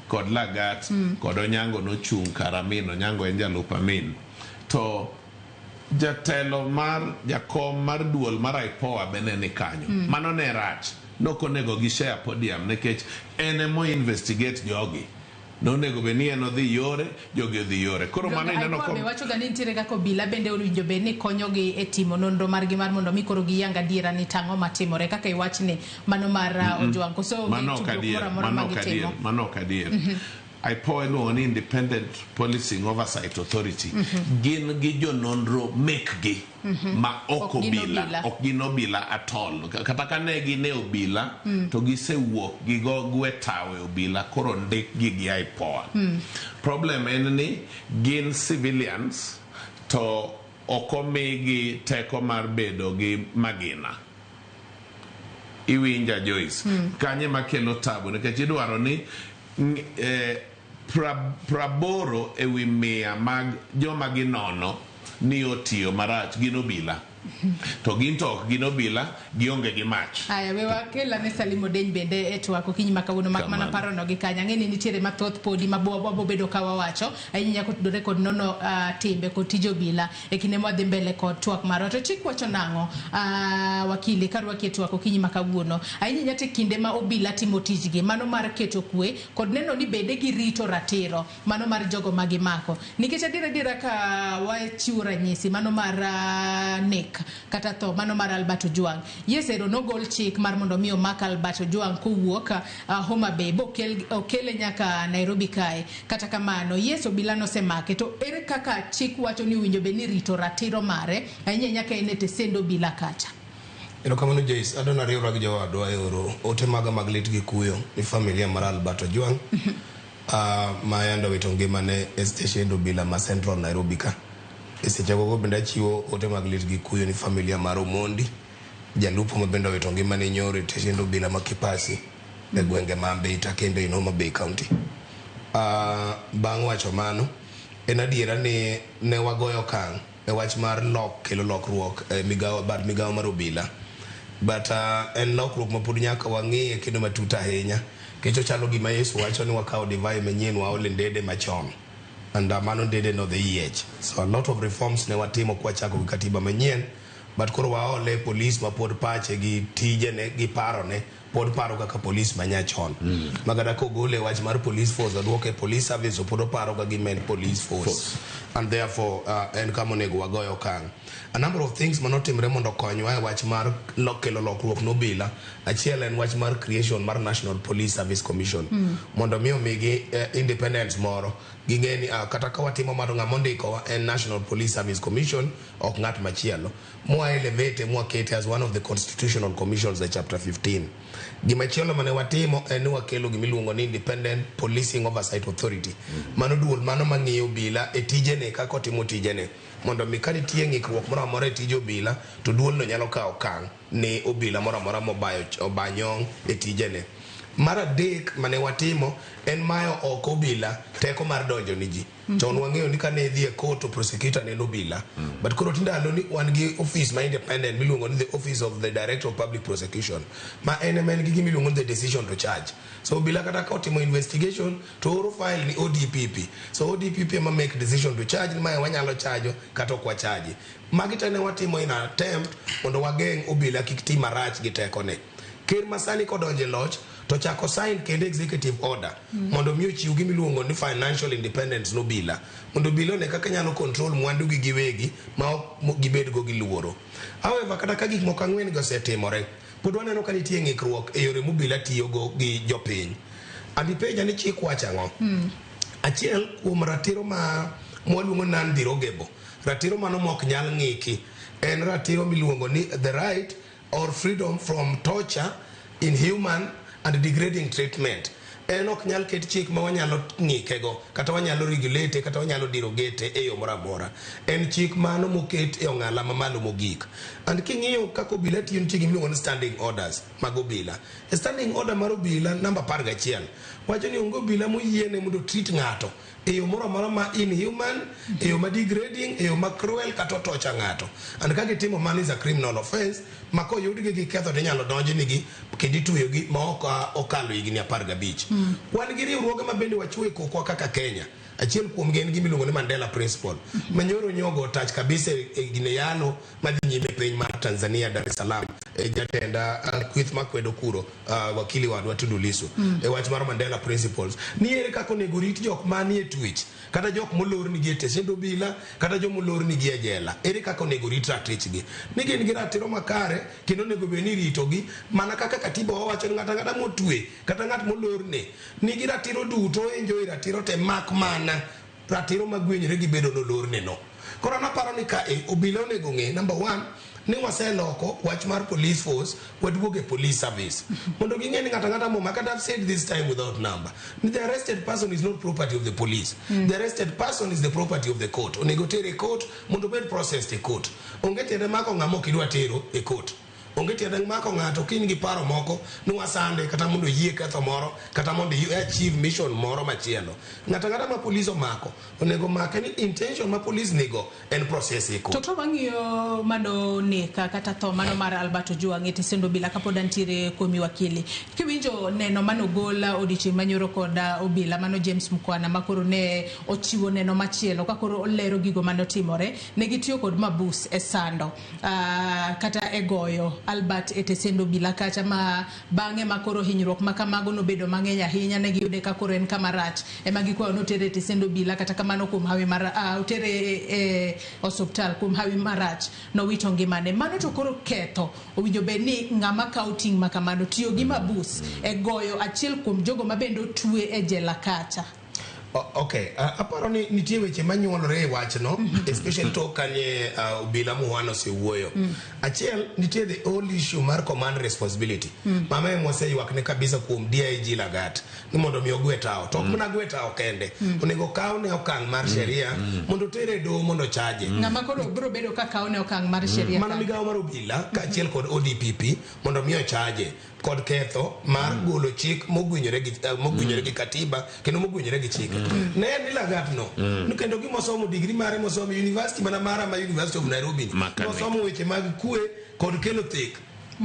kod Lagat kod Onyango nochung' kar Amin. Onyango en jalup Amin. To jatelo mar jakom mar duol mar IPOA bende ni kanyo. Mano ne rach. Nok onego gi share podium nikech en emo investigate jogi. Nonego bed ni en odhi yore, jogi odhi yore. Koro mano ineno ko wacho ga ni nitiere kaka obila bende owinjo bed ni konyogi e timo nonro margi mar mondo mi koro giyang adiera ni tang'o matimore kaka iwachni mano mar Ojwang' koso onge tudruok moro amora ma gitimo. Mano ok adier. IPOA iluongo ni Independent Policing Oversight Authority. Gin gi jononro mekgi ma ok obila, ok gin obila at all. Kata ka ne gin e obila to gisewuok gigo gwe tawo e obila koro ndikgi gi IPOA. Problem en ni gin civilians to ok omigi teko mar bedo gi magina. Iwinja Joyce. Kanye makelo tabu nikech idwaro ni 80 ewi 100 mag joma ginono ni otiyo marach gin obila. To gin to ok gin obila, gionge gi mach. Aya, we wakel ane Salim Odeny bende e twak okinyi ma kawuono mak mana parono gi kanya. Ang'e ni nitiere mathoth podi ma wabo bedo ka wawacho ahinya kotudore kod nono timbe kod tij obila e kinde mwadhi mbele kod twak marwa. To chik wacho nang'o wakili karwaki e twak okinyi ma kawuono ahinya nyaka e kinde ma obila timo tijgi mano mar keto kwe kod neno ni bende girito ratiro mano mar jogo ma gimako. Nikech adiera adiera ka wachiwo ranyisi mano mar nek kata tho mano mar Albert Ojwang. Yes, ero nogol chik mar mondo mi omak Albert Ojwang kowuok Homa Bay bo okele nyaka Nairobi kae. Kata kamano, yes, obila nosemake to ere kaka chik wacho ni owinjo bed ni rito ratiro mare ahinya nyaka en e tesend obila kacha. Erokamano Joyce, adwa nariwra gi jowadwa e oro ote maga mag lit gi kuyo ni familia mar Albert Ojwang ma yande owito ngimane e steshend obila ma Central Nairobi ka. E seche gogo bende achiwo ote mag lit gi kuyo ni familia mar Omondi, jalupo ma bende owito ngimane nyoro e steshend obila ma Kipasi e gwenge ma Mbita kendo in Homa Bay County. Bang' wacho mano, en adiera ni ne wagoyo okang' e wach mar kelo lokruok e migawo bad migawo mar obila. But en lokruok ma pod nyaka wang'iye kendo matut ahinya. Nikech ochalo gima Yesu wacho ni wakawo divai manyien waol e ndede machon. And mano ndede no dhi yiech. So a lot of reforms ne watimo kwachako gi katiba manyien. But koro waole polis ma pod pache gi tijene gi parone pod paro kaka polis manyachon. Ma kata kogole wach mar police force oduoke e police service to pod oparo ka gima en police force. And therefore en kama onego wagoye okang'. A number of things manotimre mondo okonywa e wach mar kelo lokruok ne obila. Achiel en wach mar creation mar National Police Service Commission. Mondo mi omigi independence moro. Ging'e ni kata ka watimo ma to ng'ama ondikowa en National Police Service Commission ok ng'at machielo. Mwa elevate mwakete as one of the constitutional commissions e chapter 15. Gimachielo mane watimo en ni wakelo gimiluongo ni Independent Policing Oversight Authority. Mano duol mano mang'iyo obila e tijene kaka otimo tijene. Mondo mi ka nitie ng'ikruok moro amora e tij obila to duolno nyalo kawo okang' ne obila moro amora mobayo oba nyong' e tijene. Mar adek mane watimo en mayo oko obila teko mar donjo ni ji. Chon wang'eyo ni kane idhi e court to prosecutor ne en obila. But koro tindalo ni wan gi office ma independent miluongo ni the Office of the Director of Public Prosecution. Ma en ema en gi gima iluongo ni the decision to charge. So obila kata ka otimo investigation to oro file ni ODPP. So ODPP ema make decision to charge ni mae wanyalo chajo kata ok wachaji. Magi te ne watimo in an attempt mondo wageng' obila kik ti marach gi tekone. Ker masani kodonjo e loch to chako sign kendo executive order mondo mi ochiw gima iluongo ni financial independence ne obila. Mondo obila one kaka nyalo control mwandu gi giwegi ma ok gibed go gi luoro. However, kata ka gik moko ang'wen gi osetimore, pod waneno ka nitie ng'ikruok e yore mobila tiyogo gi jopiny. And ipenja ni chik wacho ang'o? Achiel kuom ratiro ma mwaluongo ni non-derogable, ratiro mano mok nyal ng'iki, en ratiro miluongo ni the right or freedom from torture, inhuman and degrading treatment. En ok nyal ket chik ma wanyalo ng'ikego, kata wanyalo regulate, kata wanyalo derogate e yo moro amora. En chik mano moket e ong'ala mamalo mogik. And king'iyo kaka obila tiyo nitie gima iluongo ni standing orders mag obila. E standing order mar obila namba 11 wacho ni onge obila moyiene mondo treat ng'ato e yo moro amora ma inhuman, e yo ma degrading, e yo ma cruel kata otocha ng'ato. And ka gitimo mano is a criminal offense ma koyudgi gi ketho to inyalo donjnigi kendo itweyogi ma ok okalo higni 15. Wan gi riwruoge ma bende wachuo e kokwa kaka Kenya. Achiel kuomgi en gima iluongo ni Mandela Principle. Ma nyoro nyogo tach kabisa e gine yalo madhi nyime e piny mar Tanzania, Dar es Salaam. E jatenda kweth makwedo kuro, wakili wadwa Tundu Lissu. E wach mar Mandela Principles. Ni ere kaka onego rit jok manie twech kata jok molornigi e tesend obila kata joma olornigi e jela. Ere kaka onego rit ratichgi? Ni gin gi ratiro makare kendo onego bed ni iritogi mana kaka katiba wawacho ni ng'ato ang'ata motwe kata ng'at molorne nigi ratiro duto enjoy ratiro te mak mana ratiro magwenyore gi bedo nolorne no. Koro an aparo ni ka e obila onego ng'e number one ni waseloko wach mar police force waduogo e police service mondo ging'e ni ng'ato ang'ata momak kata I've said this time without number ni the arrested person is not property of the police. The arrested person is the property of the court. Onego tere e court mondo obed processed e court. Onge tiende mako ng'ama ok idwa tero e court. Onge tiende mako ng'ato ka in gi paro moko ni wasande kata mondo oyie ketho moro kata mondo i achieve mission moro machielo. Ng'ato ang'ata ma police omako onego make ni intention ma police nigo en process e court. To ka wang'iyo mano neka kata tho mano mar Albert Ojwang' e tesend obila kapod antiere kuomi wakili. Kiwinjo neno manogol odiochieng' manyoro kod obila mano James Mkwana makoro ne ochiwo neno machielo ka koro olero gigo manotimore. Ne gitiyo kod mabus e sando kata e goyo Albert e tesend obila kacha ma bang'e ma koro hinyruok ma kamago nobedo mang'eny ahinya ne giyude ka koro en kama rach ema gikwayo notere e tesend obila kata kamano kuom hawi mar otere e osuptal kuom hawi marach nowito ngimane. Mano to koro ketho owinjo bed ni ng'ama kawo ting' ma kamano tiyo gi mabus e goyo achiel kuom jogo ma bende otwe e jela kacha. Okay, aparo ni nitie weche manyuolore e wachno, especially tok kanye obila Muhwana osewuoyo. Achiel, nitie the whole issue mar command responsibility. Mama ema oseywakne kabisa kuom DIG Lagat ni mondo mi ogwe tawo. To ok mana gwe tawo kende. Onego kawne okang' mar sheria mondo otere e doho mondo chaje. Ng'ama koro biro bedo ka kawo ne okang' mar sheria. Mana migawo mar obila kaachiel kod ODPP mondo mi ochaje kod ketho mar golo chik mogwinyore gi mogwinyore gi katiba kendo mogwinyore gi chike. Ne en ni Lagat no. Ni kendo gimosomo degree mare mosomo university mana mara ma University of Nairobi ni. Makane. Nosomo weche mag kwe kod kelo thek.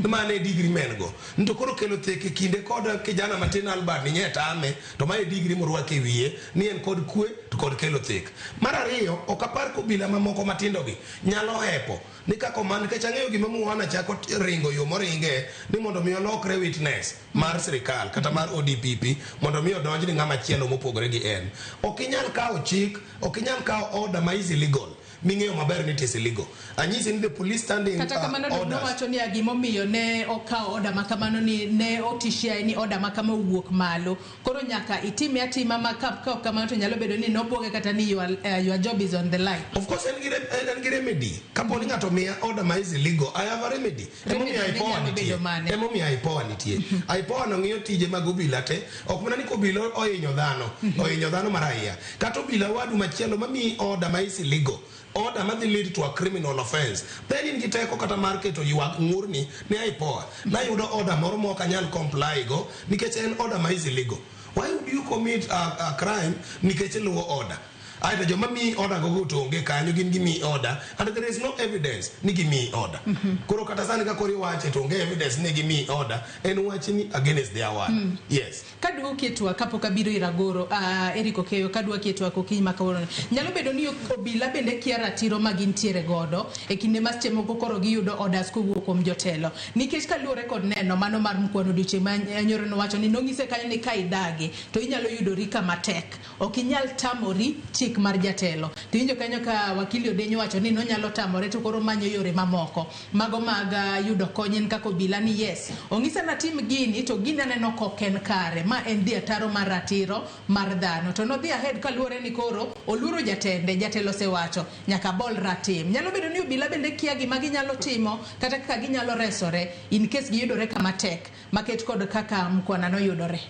Mane e degree ma en go. To koro kelo thek e kinde kod kijana matin Albert ni nye tame to ma e degree morwako e wiye ni en kod kwe to kod kelo thek. Mar ariyo, ok apar ka obila mamoko matindo gi nyalo hepo ni kaka oman nikech ang'eyo gima Muhwana chako ringo yo moringe ni mondo mi olokre witness mar sirikal kata mar ODPP mondo mi odonj ni ng'ama chielo mopogore gi en. Ok inyal kawo chik, ok inyal kawo order ma is illegal ming'eyo maber ni it is illegal. Anyisi ni the police standing Kata kamano to orders. nowacho ni gimomiyo ne okawo order ma kamano ni ne otishia ni order ma kama owuok malo. Koro nyaka itime atima ma ka ka ok kamano to nyalo bedo ni nobwoge kata ni your job is on the line. Of course en gi en gi remedy. Kapo ni ng'ato miya order ma is illegal, I have a remedy. Emomiyo Remedy IPOA nyalo nitie. bedo mane? Emomiyo IPOA nitie. IPOA no ng'iyo tije mag obila te. Ok mana ni kobila ohinyo dhano, ohinyo dhano mar raia. Kata obila wadu machielo mamiyi order ma is illegal, order madhi lead to a criminal offense. Then in gi teko kata mar keto ywak ng'urni ne IPOA. Nayudo order moro ma ok anyal comply go nikech en order ma is illegal. Why would you commit a crime nikech iluwo order? Aeto joma miyi order go go to onge kanyo gin gimiyi order and there is no evidence ni gimiyi order. Koro kata sani ka koro iwache to onge evidence ni gimiyi order en wach ni against their word. Yes. Kadwa ketwa kapok abiro ir Agoro, Eric Okeyo, kadwa ketwa okinyi ma kawuono. Nyalo bedo ni obila bende kia ratiro ma gintiere godo e kinde ma seche moko koro giyudo orders kowuok kuom jotelo. Nikech kaluwore kod neno mano mar Mkwano odiochieng' ma nyoro nowacho ni nonyise kanyo ni ka idagi to inyalo yudori kama tek. Ok inyal tamori chik mar jatelo. To iwinjo kanyo ka wakili Odenyo wacho ni nonyalo tamore to koro manyo yore mamoko. Mago mag yudo kony en kaka obila ni yes. Onyisa natim gini to gini aneno ka ok en kare. Ma en dhi ataro mar ratiro mar dhano. To nodhi ahead kaluwore ni koro oluoro jatende, jatelo osewacho nyaka abol ratim. Nyalo bedo ni obila bende kia gima ginyalo timo kata kaka ginyalo resore in case giyudore kama tek maket kod kaka Mkwana noyudore.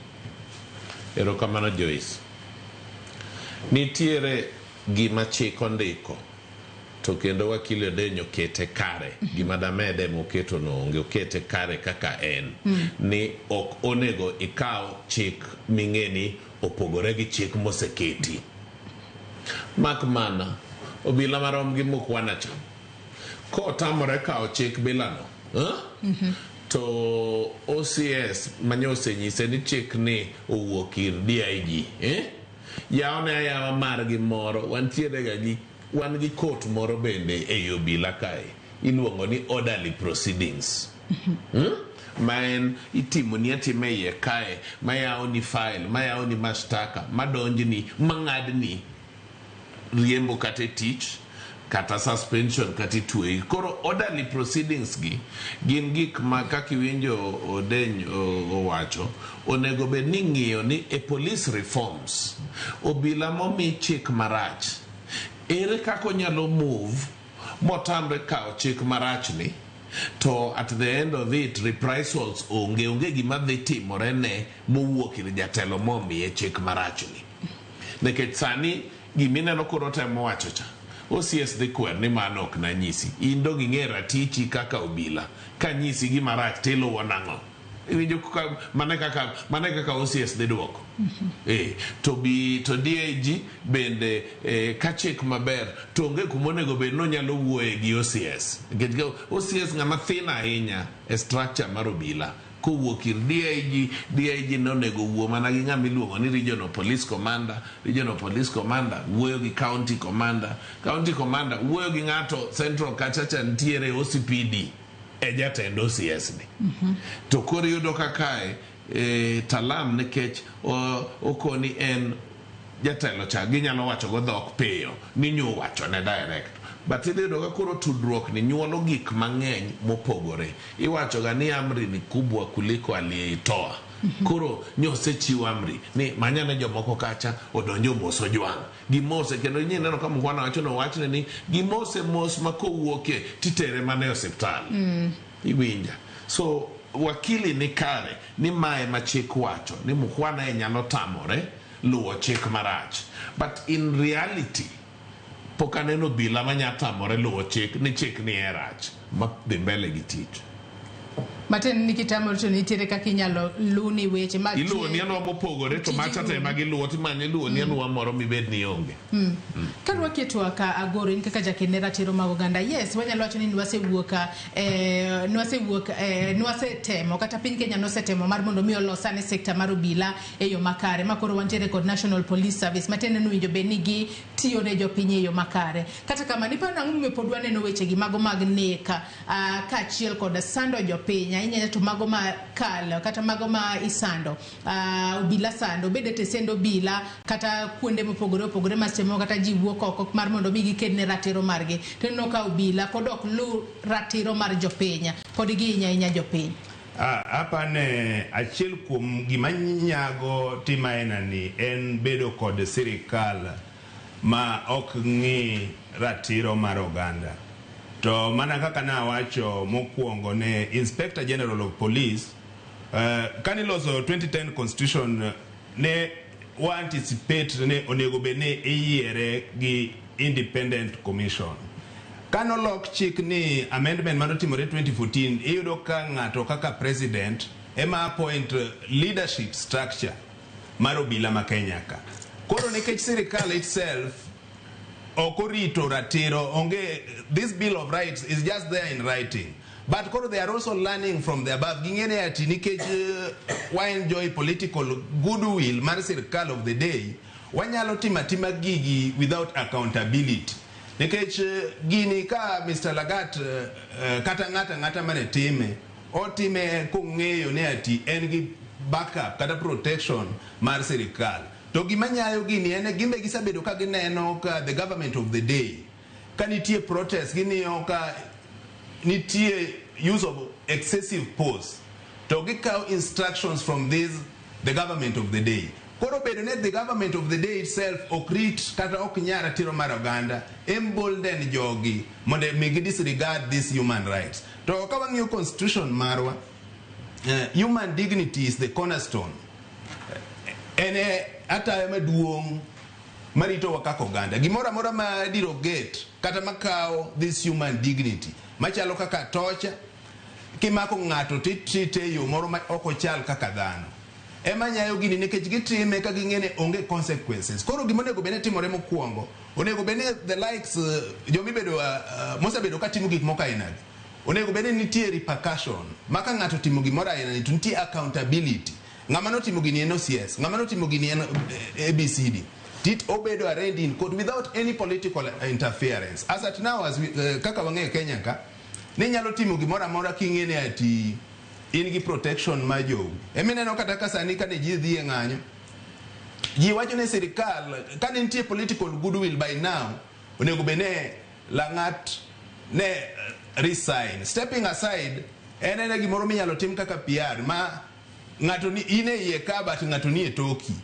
Erokamano Joyce. Nitiere gima chik ondiko to kendo wakili Odenyo kete kare. Gima damede moketo no onge, okete kare kaka en. Ni ok onego ikaw chik ming'e ni opogore gi chik moseketi. Mak mana, obila marom gi Mukwana cha, kotamore kawo chik bilano, To OCS manye osenyise ni chik ni owuok ir DIG, eh? Yawne ayawa margi moro, wantiere ga gi wan gi court moro bende ei obila kae iluongo ni orderly proceedings. Ma en itimoni atima e iye kae, mayawoni file, mayawoni mashtaka, madonjni, mang'adni riembo kata e tich kata suspension kata itweyi. Koro orderly proceedings gi gin gik ma kaka iwinjo Odeny owacho onego bed ni ing'iyo ni e police reforms obila momi chik marach ere kaka onyalo move motamre kawo chik marach ni to at the end of it reprisals onge onge gima dhi timore ne mowuok ir jatelo momiye chik marach ni. Nikech sani gimineno koro otemo wacho cha OCS dhi kwer ni mano ok nanyisi. In dong ing'e ratichi kaka obila. Kanyisi gima rach tiluwo nang'o? Iwinjo kaka mane kaka mane kaka OCS dhi duoko. To bi to DIG bende ka chik maber to onge kuma onego bed ni onyalo wuoye gi OCS. Nikech OCS ng'ama thin ahinya e structure mar obila. Kowuok ir DIG, DIG nonego wuo mana gi ng'ama iluongo ni Regional Police Commander, Regional Police Commander wuoyo gi County Commander, County Commander wuoyo gi ng'ato Central kacha cha nitiere OCPD e jatend OCS ni. To koro iyudo ka kae Talam nikech okoni en jatelo cha ginyalo wacho go dhok piyo ni nyo wachone direct. But idhi yudo ka koro tudruok ni nyuolo gik mang'eny mopogore. Iwacho ga ni amri ni kubwa kuliko aliyeitoa. Koro nyosechiw amri ni manyane jomoko kacha odonjo omos Ojwang'. Gimose kendo ineno ka Mukhwana wacho no wachne ni gimose mos ma kowuokie titere mana e osiptal. Iwinja. So wakili ni kare ni mae ma chik wacho ni Mukhwana e nyalo tamore luwo chik marach. But in reality pok aneno obila manya tamore luwo chik ni chik ni e rach ma dhi mbele gi tich. Matiende ni kitamori to nitiere kaka inyalo luni weche ma Iluwo ni aluwa mopogore to Tiji macha to rumo. ema giluwo timanye iluwo ni aluwa moro mibed ni onge. Ka rwaki e twak Agoro, in kaka jaked ne ratiro mag oganda, yes, wanyalo wacho ni nwasewuok nwasewuok nwasetemo kata piny Kenya nosetemo mar mondo mi olos ane sekta mar obila e yo makare ma koro wantiere kod National Police Service matiende ni owinjo bed ni gitiyo ne jopiny e yo makare. Kata kamano, iparo nang'o momiyo pod waneno wechegi mago mag nek kaachiel kod sando jopiny ahinya to mago ma kalo kata mago ma isando obila sando obed e tesend obila kata kuonde mopogore opogore ma seche moko kata ji wuok oko mar mondo mi giked ne ratiro margi to ineno ka obila pod ok luw ratiro mar jopiny pod gihinyo ahinya jopiny. Apane achiel kuom gima nyago tim aina ni en bedo kod sirikal ma ok ng'i ratiro mar oganda. To mana kaka nawacho mokwongo ne Inspector General of Police, kaniloso 2010 Constitution ne wa anticipate ne onego bed ni iyiere gi independent commission. Kanolok chik ni amendment manotimore 2014, iyudo ka ng'ato kaka president ema appoint leadership structure mar obila ma Kenya ka. Koro nikech sirikal itself ok orito ratiro, onge this bill of rights is just there in writing. But koro they are also learning from the above. Ging'e ni ati nikech wa enjoy political goodwill mar sirikal of the day, wanyalo timo atima gigi without accountability. Nikech gini ka Mr. Lagat kata ng'ata ng'ata mane time, otime kong'eyo ni ati en gi backup kata protection mar sirikal. To gima nyayo gini en gimbe gisebedo ka gineno ka the government of the day ka nitie protest ging'iyo ka nitie use of excessive force to gikawo instructions from this the government of the day. Koro bedo ni the government of the day itself ok rit kata ok nya ratiro mar oganda embolden jogi mondo mi gi disregard this human rights. To ka wang'iyo constitution marwa, human dignity is the cornerstone. En e ataya maduong' maritowa kaka oganda. Gimoro amora ma derogate kata makawo this human dignity machalo kaka torture, kimako ng'ato titreate e yo moro ma ok ochal kaka dhano. Ema nyayo gini nikech gitime ka ging'e ni onge consequences. Koro gima onego bed ni timore mokwongo, onego bed ni the likes jomibedo mosebedo katimo gik moko aina gi. Onego bed ni nitie repercussion ma ka ng'ato otimo gimoro aina ni to nitie accountability. Ng'ama notimo gini en OCS, ng'ama notimo gini en ABCD. Tit obedo arraigned in court without any political interference. As at now, as we, kaka wang'eyo Kenya ka, ni nyalo timo gimoro amora king'e ni ati in gi protection mar jou. Emineno kata ka sani kane ji dhi e ng'anyo, ji wacho ni sirikal kane nitie political goodwill by now, onego bed ne Lang'at ne resign. Stepping aside, en ena gimoro minyalo tim kaka PR ma ng'ato ni in e iye ka but ng'ato ni e toki.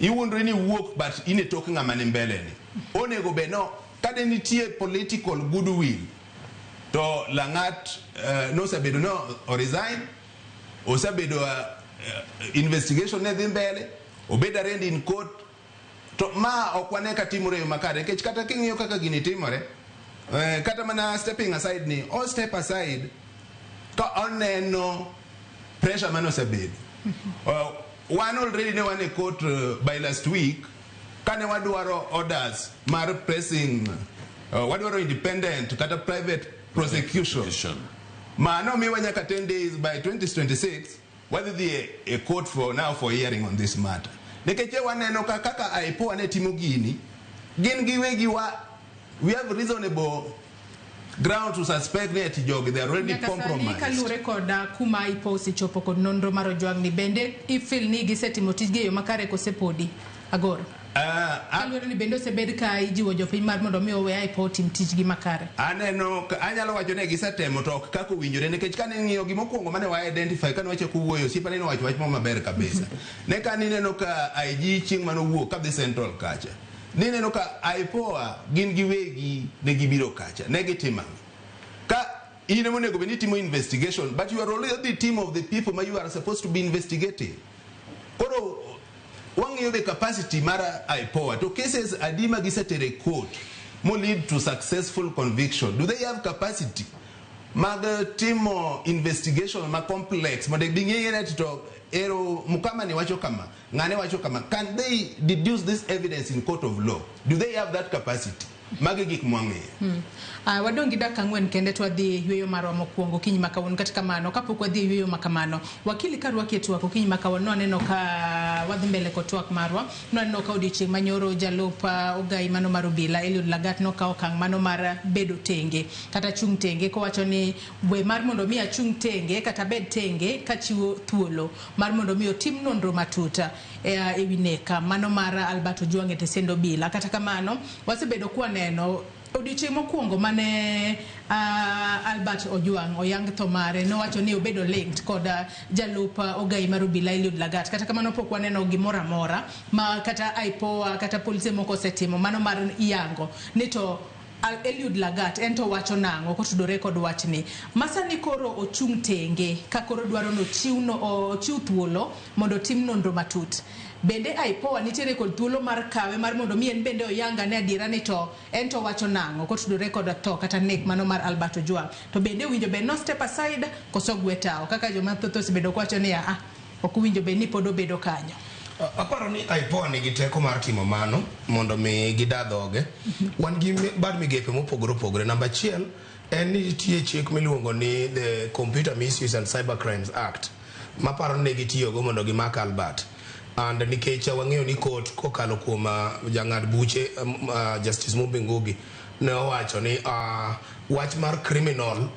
Iwuondri ni iwuok but in e tok ng'ama ni mbele ni. Onego bed no kane nitie political goodwill to Lang'at nosebedo no o resign, osebedo investigation ne dhi mbele, obed arraigned in court. To ma ok wane ka timore e yo makare nikech kata king'iyo kaka gini timore, kata mana stepping aside ni, o step aside ka oneno pressure mane osebedo. Wan already ne wan e court by last week kane wadwaro orders mar pressing, wadwaro independent kata private prosecution. Mano miwa nyaka 10 days by 2026 wadhi dhi e court for now for hearing on this matter. Nikech waneno ka kaka IPOA ne timo gini, gin giwegi wa we have reasonable ground to suspect ni ati jogi they are already Nyaka sani compromised. kaluwore kod kuma IPOA osechopo kod nonro mar Ojwang' ni bende ifeel ni gisetimo tijgi e yo makare kose podi? Agoro. Kaluwore ni bende osebed ka ijiwo jopiny mar mondo mi owe IPOA otim tijgi makare. Aneno anyalo wacho ni gisetemo to ok kaka owinjore nikech kane ing'iyo gimokwongo mane wa identify kane wachako wuoyo osiepane nowacho wach moro maber kabisa. Ne kane ineno ka IG chieng' mane owuok kadhi Central kacha. Nineno ka IPOA gin giwegi ne gibiro kacha. Ne gitimo ang'o? Ka in ema onego bed ni itimo investigation but you are already the team of the people ma you are supposed to be investigating. Koro wang'iyo the capacity mar IPOA to cases adi ma gisetere e court mo lead to successful conviction. Do they have capacity? mag timo investigation ma complex mondo ging'e ni to ero Mukamani wacho kama, ng'ane wacho kama. Can they deduce this evidence in court of law? Do they have that capacity? Magi gik mwang'eyo. Wadong' gi dakika 4 kende to wadhi e yweyo marwa mokwongo okinyi ma kawuono. Kata kamano, kapok wadhi e yweyo ma kamano, wakili karwaki e twak okinyi ma kawuono, nwaneno ka wadhi mbele kod twak marwa, nwaneno ka odiochieng' manyoro jalup ogai mano mar obila Eliud Lagat nokawo okang' mano mar bedo tenge kata chung' tenge, kowacho ni we mar mondo mi achung' tenge kata bed tenge kachiwo thuolo mar mondo mi otim nonro matut e wi nek mano mar Albert Ojwang' e tesend obila. Kata kamano, wasebedo kwaneno odiochieng' mokwongo mane Albert Ojwang' oyang tho mare, nowacho ni obedo linked kod jalup ogai mar obila Eliud Lagat. Kata kamano pok waneno gimoro amora ma kata IPOA kata polise moko osetimo mano mar yango ni to Eliud Lagat en to wacho nang'o kotudore kod wachni. Masani koro ochung' tenge ka koro dwaro ni ochiw thuolo mondo otim nonro matut. Bende IPOA nitiere kod thuolo mar kawe mar mondo mi en bende oyang ane adiera ni to en to wacho nang'o kotudore kod tho kata nek mano mar Albert Ojwang. To bende owinjo bed no step aside koso gwe tawo kaka joma thoth osebedo kowacho ni ok owinjo bed ni pod obedo kanyo. Aparo ni IPOA nigi teko mar timo mano mondo mi gida dhoge. Wan gi bad migepe mopogore opogore. Namba achiel en ni nitie chik miluongo ni the Computer Misuse and Cyber Crimes Act maparo ni ne gitiyogo mondo gimak Albert. And nikech wang'eyo ni court kokalo kuom jang'ad buche Justice Mumbi Ngugi ne owacho ni wach mar criminal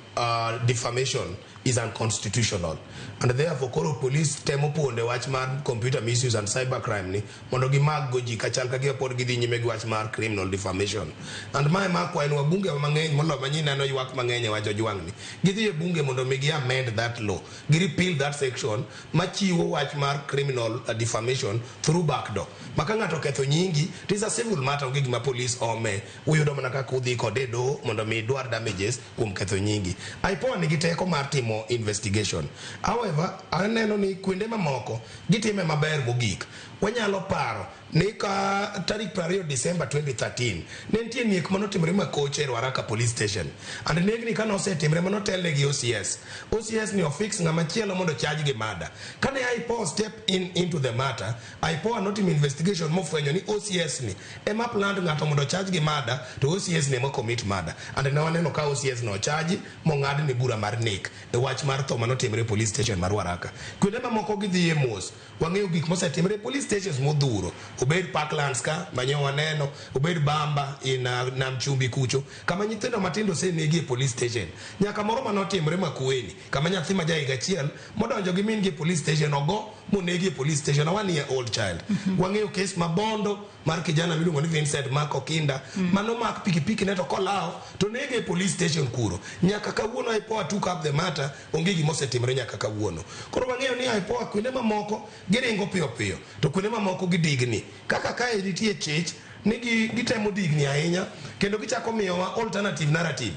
defamation is unconstitutional, and therefore koro police temo ponde wach mar computer misuse and cyber crime ni mondo gimag go ji kachal ka gima pod gidhi nyime gi wach mar criminal defamation. And mae ma akwayo ni wabunge mang'eny moloyo ma neno ywak mang'eny e wach Ojwang ni gidhi e bunge mondo mi gi amend that law, gi repeal that section machiwo wach mar criminal defamation through back door. Ma ka ng'ato oketho nyingi, it is a civil matter, onge gima police ome, uyudo mana kaka udhi kode e doho mondo mi idwar damages kuom ketho nyingi. IPOA nigi teko mar timo investigation. However, aneno ni kuonde mamoko gitime maber mogik. Wanyalo paro ni ka tarik 20 December 2013 ne nitie nek manotimore Makoche e Ruaraka Police Station. And negni kane osetimre manotelne gi OCS. OCS ni ofix ng'ama chielo mondo charge gi murder. Kane IPOA step in into the matter, IPOA notimo investigation mofwenyo ni OCS ni ema plant ng'ato mondo charge gi murder, to OCS ni ema commit murder. And ne waneno ka OCS no charge mong'ad ne bura mar nek e wach mar tho manotimre e police station ma Ruaraka. Kuonde mamoko gidhiye mos. Wang'eyo gik mosetimre e police stations modhuro. Obed Parklands ka manyo waneno, obed Bamba in Nam Chumbi kucho, kama nyithindo matindo osenegi e police station. Nyaka moro manotimre Makueni, kama nyathi ma ja higa achiel modonjo gi min gi e police station ogo monegi e police station, a 1-year-old child. Wang'eyo case ma Bondo mar kijana miluongo ni Vincent Mark Okinda, manomak pikipiki ne to kolawo to nege e police station kuro. Nyaka kawuono IPOA took up the matter, onge gima osetimore nyaka kawuono. Koro wang'eyo ni IPOA kuonde mamoko giringo piyo piyo, to kuonde mamoko gidigni. Kaka kae nitie chich ni gitemo digni ahinya, kendo gichako miyowa alternative narrative.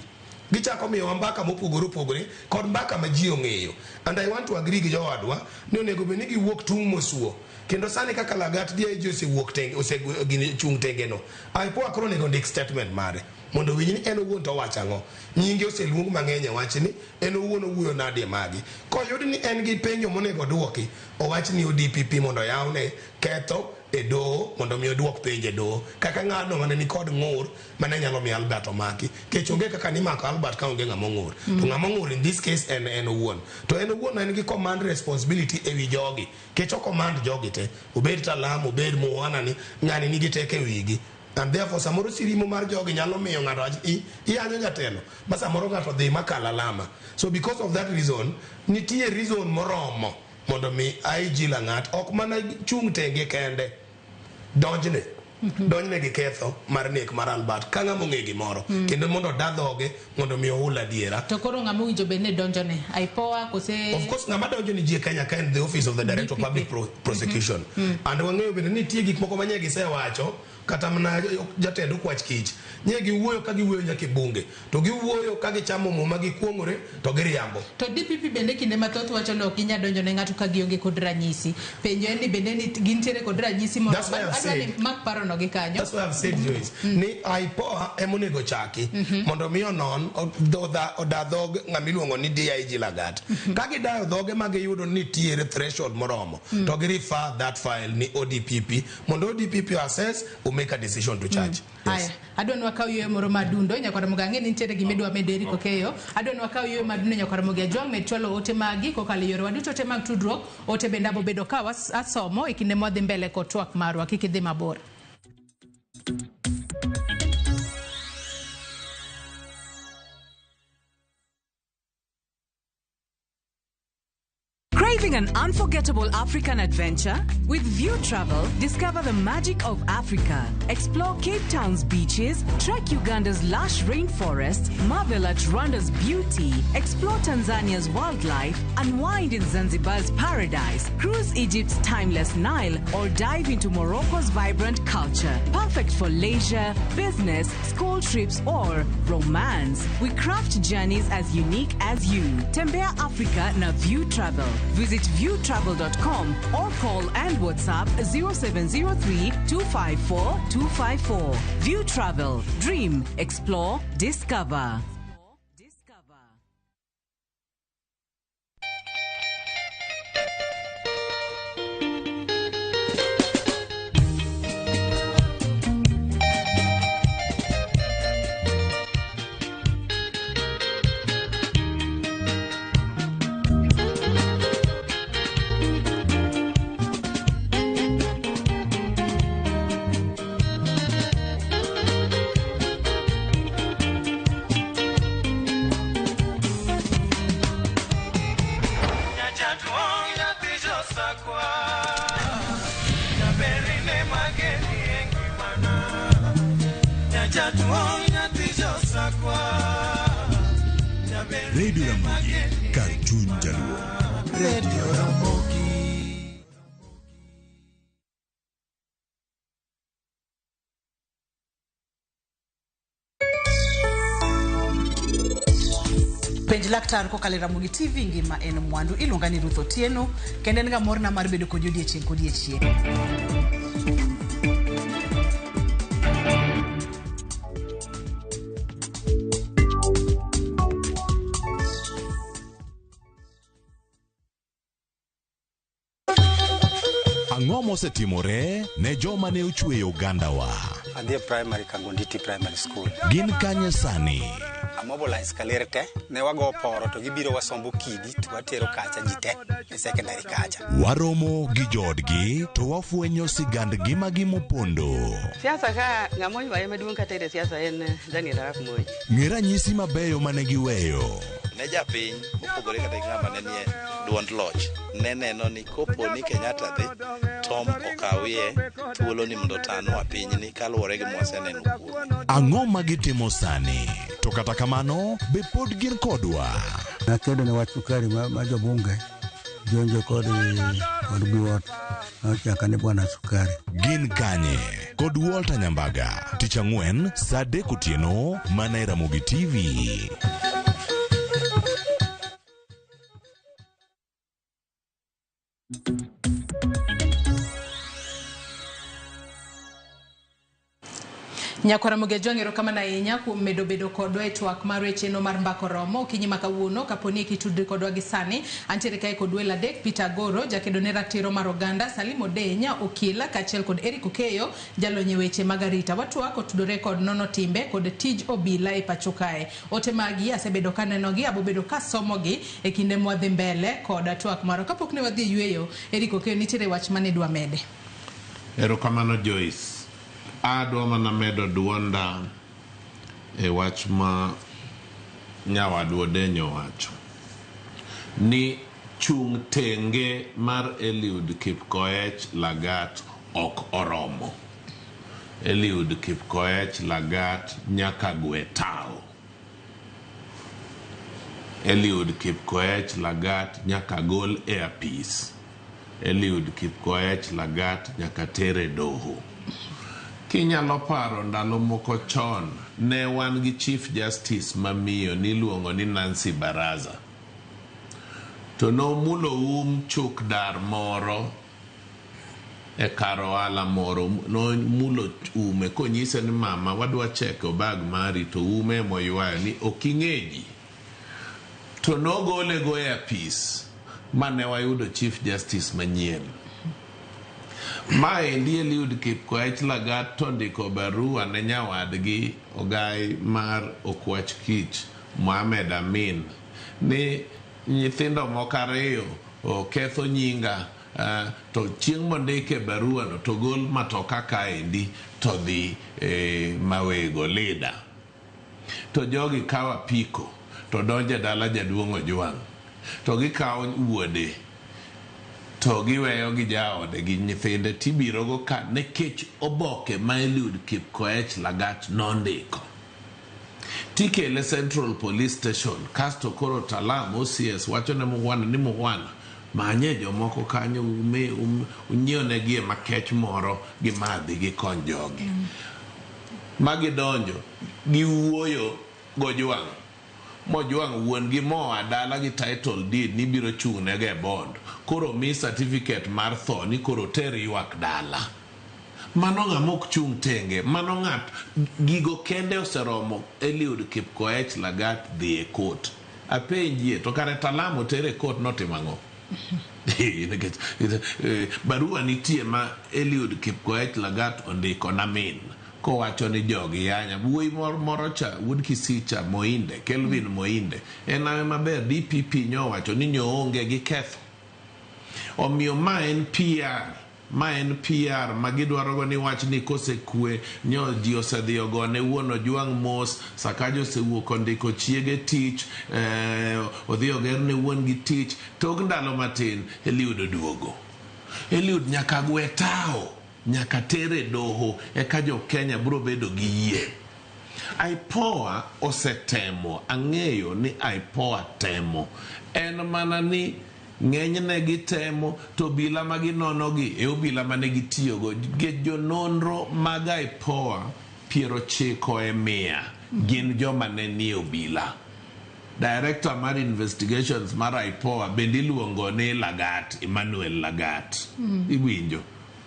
Gichako miyowa mbaka mopogore opogore kod mbaka ma ji ong'eyo. And I want to agree gi jowadwa ni onego bed ni giwuok tung' mosuo. Kendo sani kaka Lagat DIG osewuok tenge, osechung' tenge no, IPOA koro onego ndik statement mare mondo owinj ni en owuon to owacho ang'o. Nyinge oseluong mang'eny e wachni, en owuon owuoyo nade e magi. Koyud ni en gi penjo monego duoki, owach ni ODPP mondo oyawne ketho e doho mondo mi oduok penjo e doho. Kaka ng'ano mane ni kod ng'ur mane nyalo miyo Albert omaki. Kech onge kaka nimako Albert ka onge ng'ama ong'ur. To ng'ama ong'ur in this case en en owuon. To en owuon en gi command responsibility ewi jogi. Kech o command jogi te. Obed Talam, obed Muwana ni, ng'ani nigi teko e wigi. And therefore samoro sirimo mar jogi nyalo miyo ng'ato wach iyanyo jatelo ma samoro ng'ato dhi makal alama. So because of that reason, nitie reason moromo mondo mi IG Lang'at ok mana chung' tenge kende, donjne donjne gi ketho mar nek mar Albert ka ng'ama ong'e gimoro, kendo mondo oda dhoge mondo mi ohul adiera. To koro ng'ama owinjo bed ni donjone? IPOA kose? Of course ng'ama donjo ni ji e Kenya ka en the office of the Director of Public Prosecution. And wang'eyo bende ni nitie gik moko manye gisewacho Kata mana jatend okwach kich. Nye giwuoyo ka giwuoyo nyaka e bunge. To giwuoyo ka gichamo muma gikuong'ore to giriambo. To DPP bende kinde mathoth wacho ni ok ginyal donjo ne ng'ato ka gionge kod ranyisi. Penjo en ni bende ni gintiere kod ranyisi moro. That's why I've Adwa ni said- mak parono gi kanyo. That's why I've said, Joyce, ni IPOA emonego chaki mondo mi onon oda dhog ng'ama iluongo ni DIG Lagat. Ka gidayo dhoge ma giyudo ni nitiere threshold moromo, to gi refer that file ni ODPP mondo ODPP assess o make a decision to charge. Aya, adwa ni wakaw yueyo moro madundo nyakwar Muga, ang'e ni nitiere gima idwa medo Eric Okeyo. Adwa ni wakaw yueyo madundo nyakwar Muga Ajwang' med chwalo ote magi kokalo e yorewa duto te mag tudruok. Ote bende abobedo ka asomo e kinde mwadhi mbele kod twak marwa. Kik idhi mabor. Craving an unforgettable African adventure? With View Travel, discover the magic of Africa. Explore Cape Town's beaches, trek Uganda's lush rainforests, marvel at Rwanda's beauty, explore Tanzania's wildlife, unwind in Zanzibar's paradise, cruise Egypt's timeless Nile, or dive into Morocco's vibrant culture. Perfect for leisure, business, school trips, or romance. We craft journeys as unique as you. Tembea Africa na View Travel. Visit viewtravel.com or call and WhatsApp 0703 254 254. View Travel. Dream, explore, discover. Radio Ramogi, kar chuny jaluo. Radio Ramogi. Penj laktar kokalo e Ramogi TV ngima en mwandu. Iluonga ni Ruth Otieno kendo en ga morna mar bedo kodi odiechieng' kodiechieng'. Ang'o mosetimore ne joma ne ochweyo ogandawa? Adhi e primary Kangonditi Primary School. Gin kanye sani? Amobilize kaler te, ne wago poro to gibiro wasombo kidi to watero kacha ji te e secondary kacha. Waromo gi joodgi to wafwenyo sigand ngimagi mopondo. Siasa ka ng'ama oywaye maduong' kata e siasa en Daniel Arap Moi. Ng'e ranyisi mabeyo mane giweyo. Ne japiny mopogore kata gi ng'ama ne nie duond loch ne neno ni kopo ni Kenyatta dhi Tom okawie thuolo ni mondo otanwa pinyni kaluwore gi mwaseneno kuome. Ang'o ma gitimo sani? To kata kamano, be pod gin kodwa? Nakedo ne wach sukari ma jobunge jonjo kod Biwott nochaka ni bwana sukari. Gin kanye? Kod Walter Nyambaga, tich ang'wen saa 3 otieno mana e Ramogi TV. Nyakwara Muga Ajwang', erokamano ahinya kuom medo bedo kodwa e twak mar wecheno mar mbaka oromo okinyi ma kawuono. Kaponi kitudri kodwa gi sani, antiere kae kod welo adek: Peter Agoro, jakedo ne ratiro mar oganda, Salim Odeny, okil, kaachiel kod Eric Okeyo, jalony e weche mag arita. Watwak otudore kod nono timbe kod tij obila e pacho kae. Ote magi asebedo kanenogi, abobedo kasomogi e kinde mwadhi mbele kod twak marwa. Kapok ne wadhi e yweyo, Eric Okeyo, nitiere wach mane idwa mede? Erokamano Joyce. Adwa mana medo duonda e wach ma nyawadwa Odeny owacho ni chung' tenge mar Eliud Kipkoech Lagat ok oromo. Eliud Kipkoech Lagat nyaka gwe tao. Eliud Kipkoech Lagat nyaka gol e apis. Eliud Kipkoech Lagat nyaka tere doho. Kinyalo paro ndalo moko chon, ne wan gi Chief Justice mamiyo niluongo ni Nancy Baraza. To nomulo um chuk dar moro e kar ohala moro, nomulo ume konyise ni mama wadwa cheko bag mari to ume emoywayo ni ok ing'e ji. To nogole go e apis ma ne wayudo Chief Justice manyien. Maendi Eliud Kipkoech Lagat to ndiko barua ne nyawadgi ogai mar Okwach Kich Mohamed Amin ni nyithindo moko ariyo oketho nyinga to chieng' mondike barua no to gol matoka kaendi to dhi Mawego Lida. To jogi kawo apiko to donjo e dala jaduong' Ojwang' to gikawo wuode to giweyo gi jaode gi nyithinde tibirogo ka nikech oboke ma Eliud Kipkoech Lagat nondiko. Tikele Central Police Station kasto koro Talam OCS wacho ne Mukhwana ni Mukhwana manye jomoko kanyo unyiewnegi e makech moro gimadhi gikony jogi. Ma gidonjo giwuoyo gOjwang' mOjwang' wuon gi moa dala gi title deed ni biro chung' nega e bond koro mi certificate mar tho ni koro ter ywak dala. Mano ng'ama ok chung' tenge, mano ng'at gigo kende oseromo Eliud Kipkoech Lagat dhi e court. Apenjie to kare Talam oter e court notimo ang'o? Nikech barua nitie ma Eliud Kipkoech Lagat ondiko na min kowacho ni jogi yanya. Wuoyi moro cha wuod Kisii cha Moinde, Kelvin Moinde en ame maber DPP nyowacho ni nyoonge gi ketho. Omiyo ma en PR, ma en PR ma gidwaro go ni wach ni kosekwe nyo ji osedhi ogone wuon Ojwang' mos, Sakaja osewuok ondiko chiege tich, odhi ogerne wuon gi tich, tok ndalo matin Eliud oduogo. Eliud nyaka gwe tawo, nyaka tere doho eka jo Kenya biro bedo gi yie. IPOA osetemo, ang'eyo ni IPOA temo. En mana ni ng'enyne gitemo to obila ma ginono gi e obila mane gitiyogo. Nikech jononro mag IPOA 90% gin joma ne nie obila. Director mar investigations mar IPOA bende iluongo ni Lagat, Emmanuel Lagat. Iwinjo?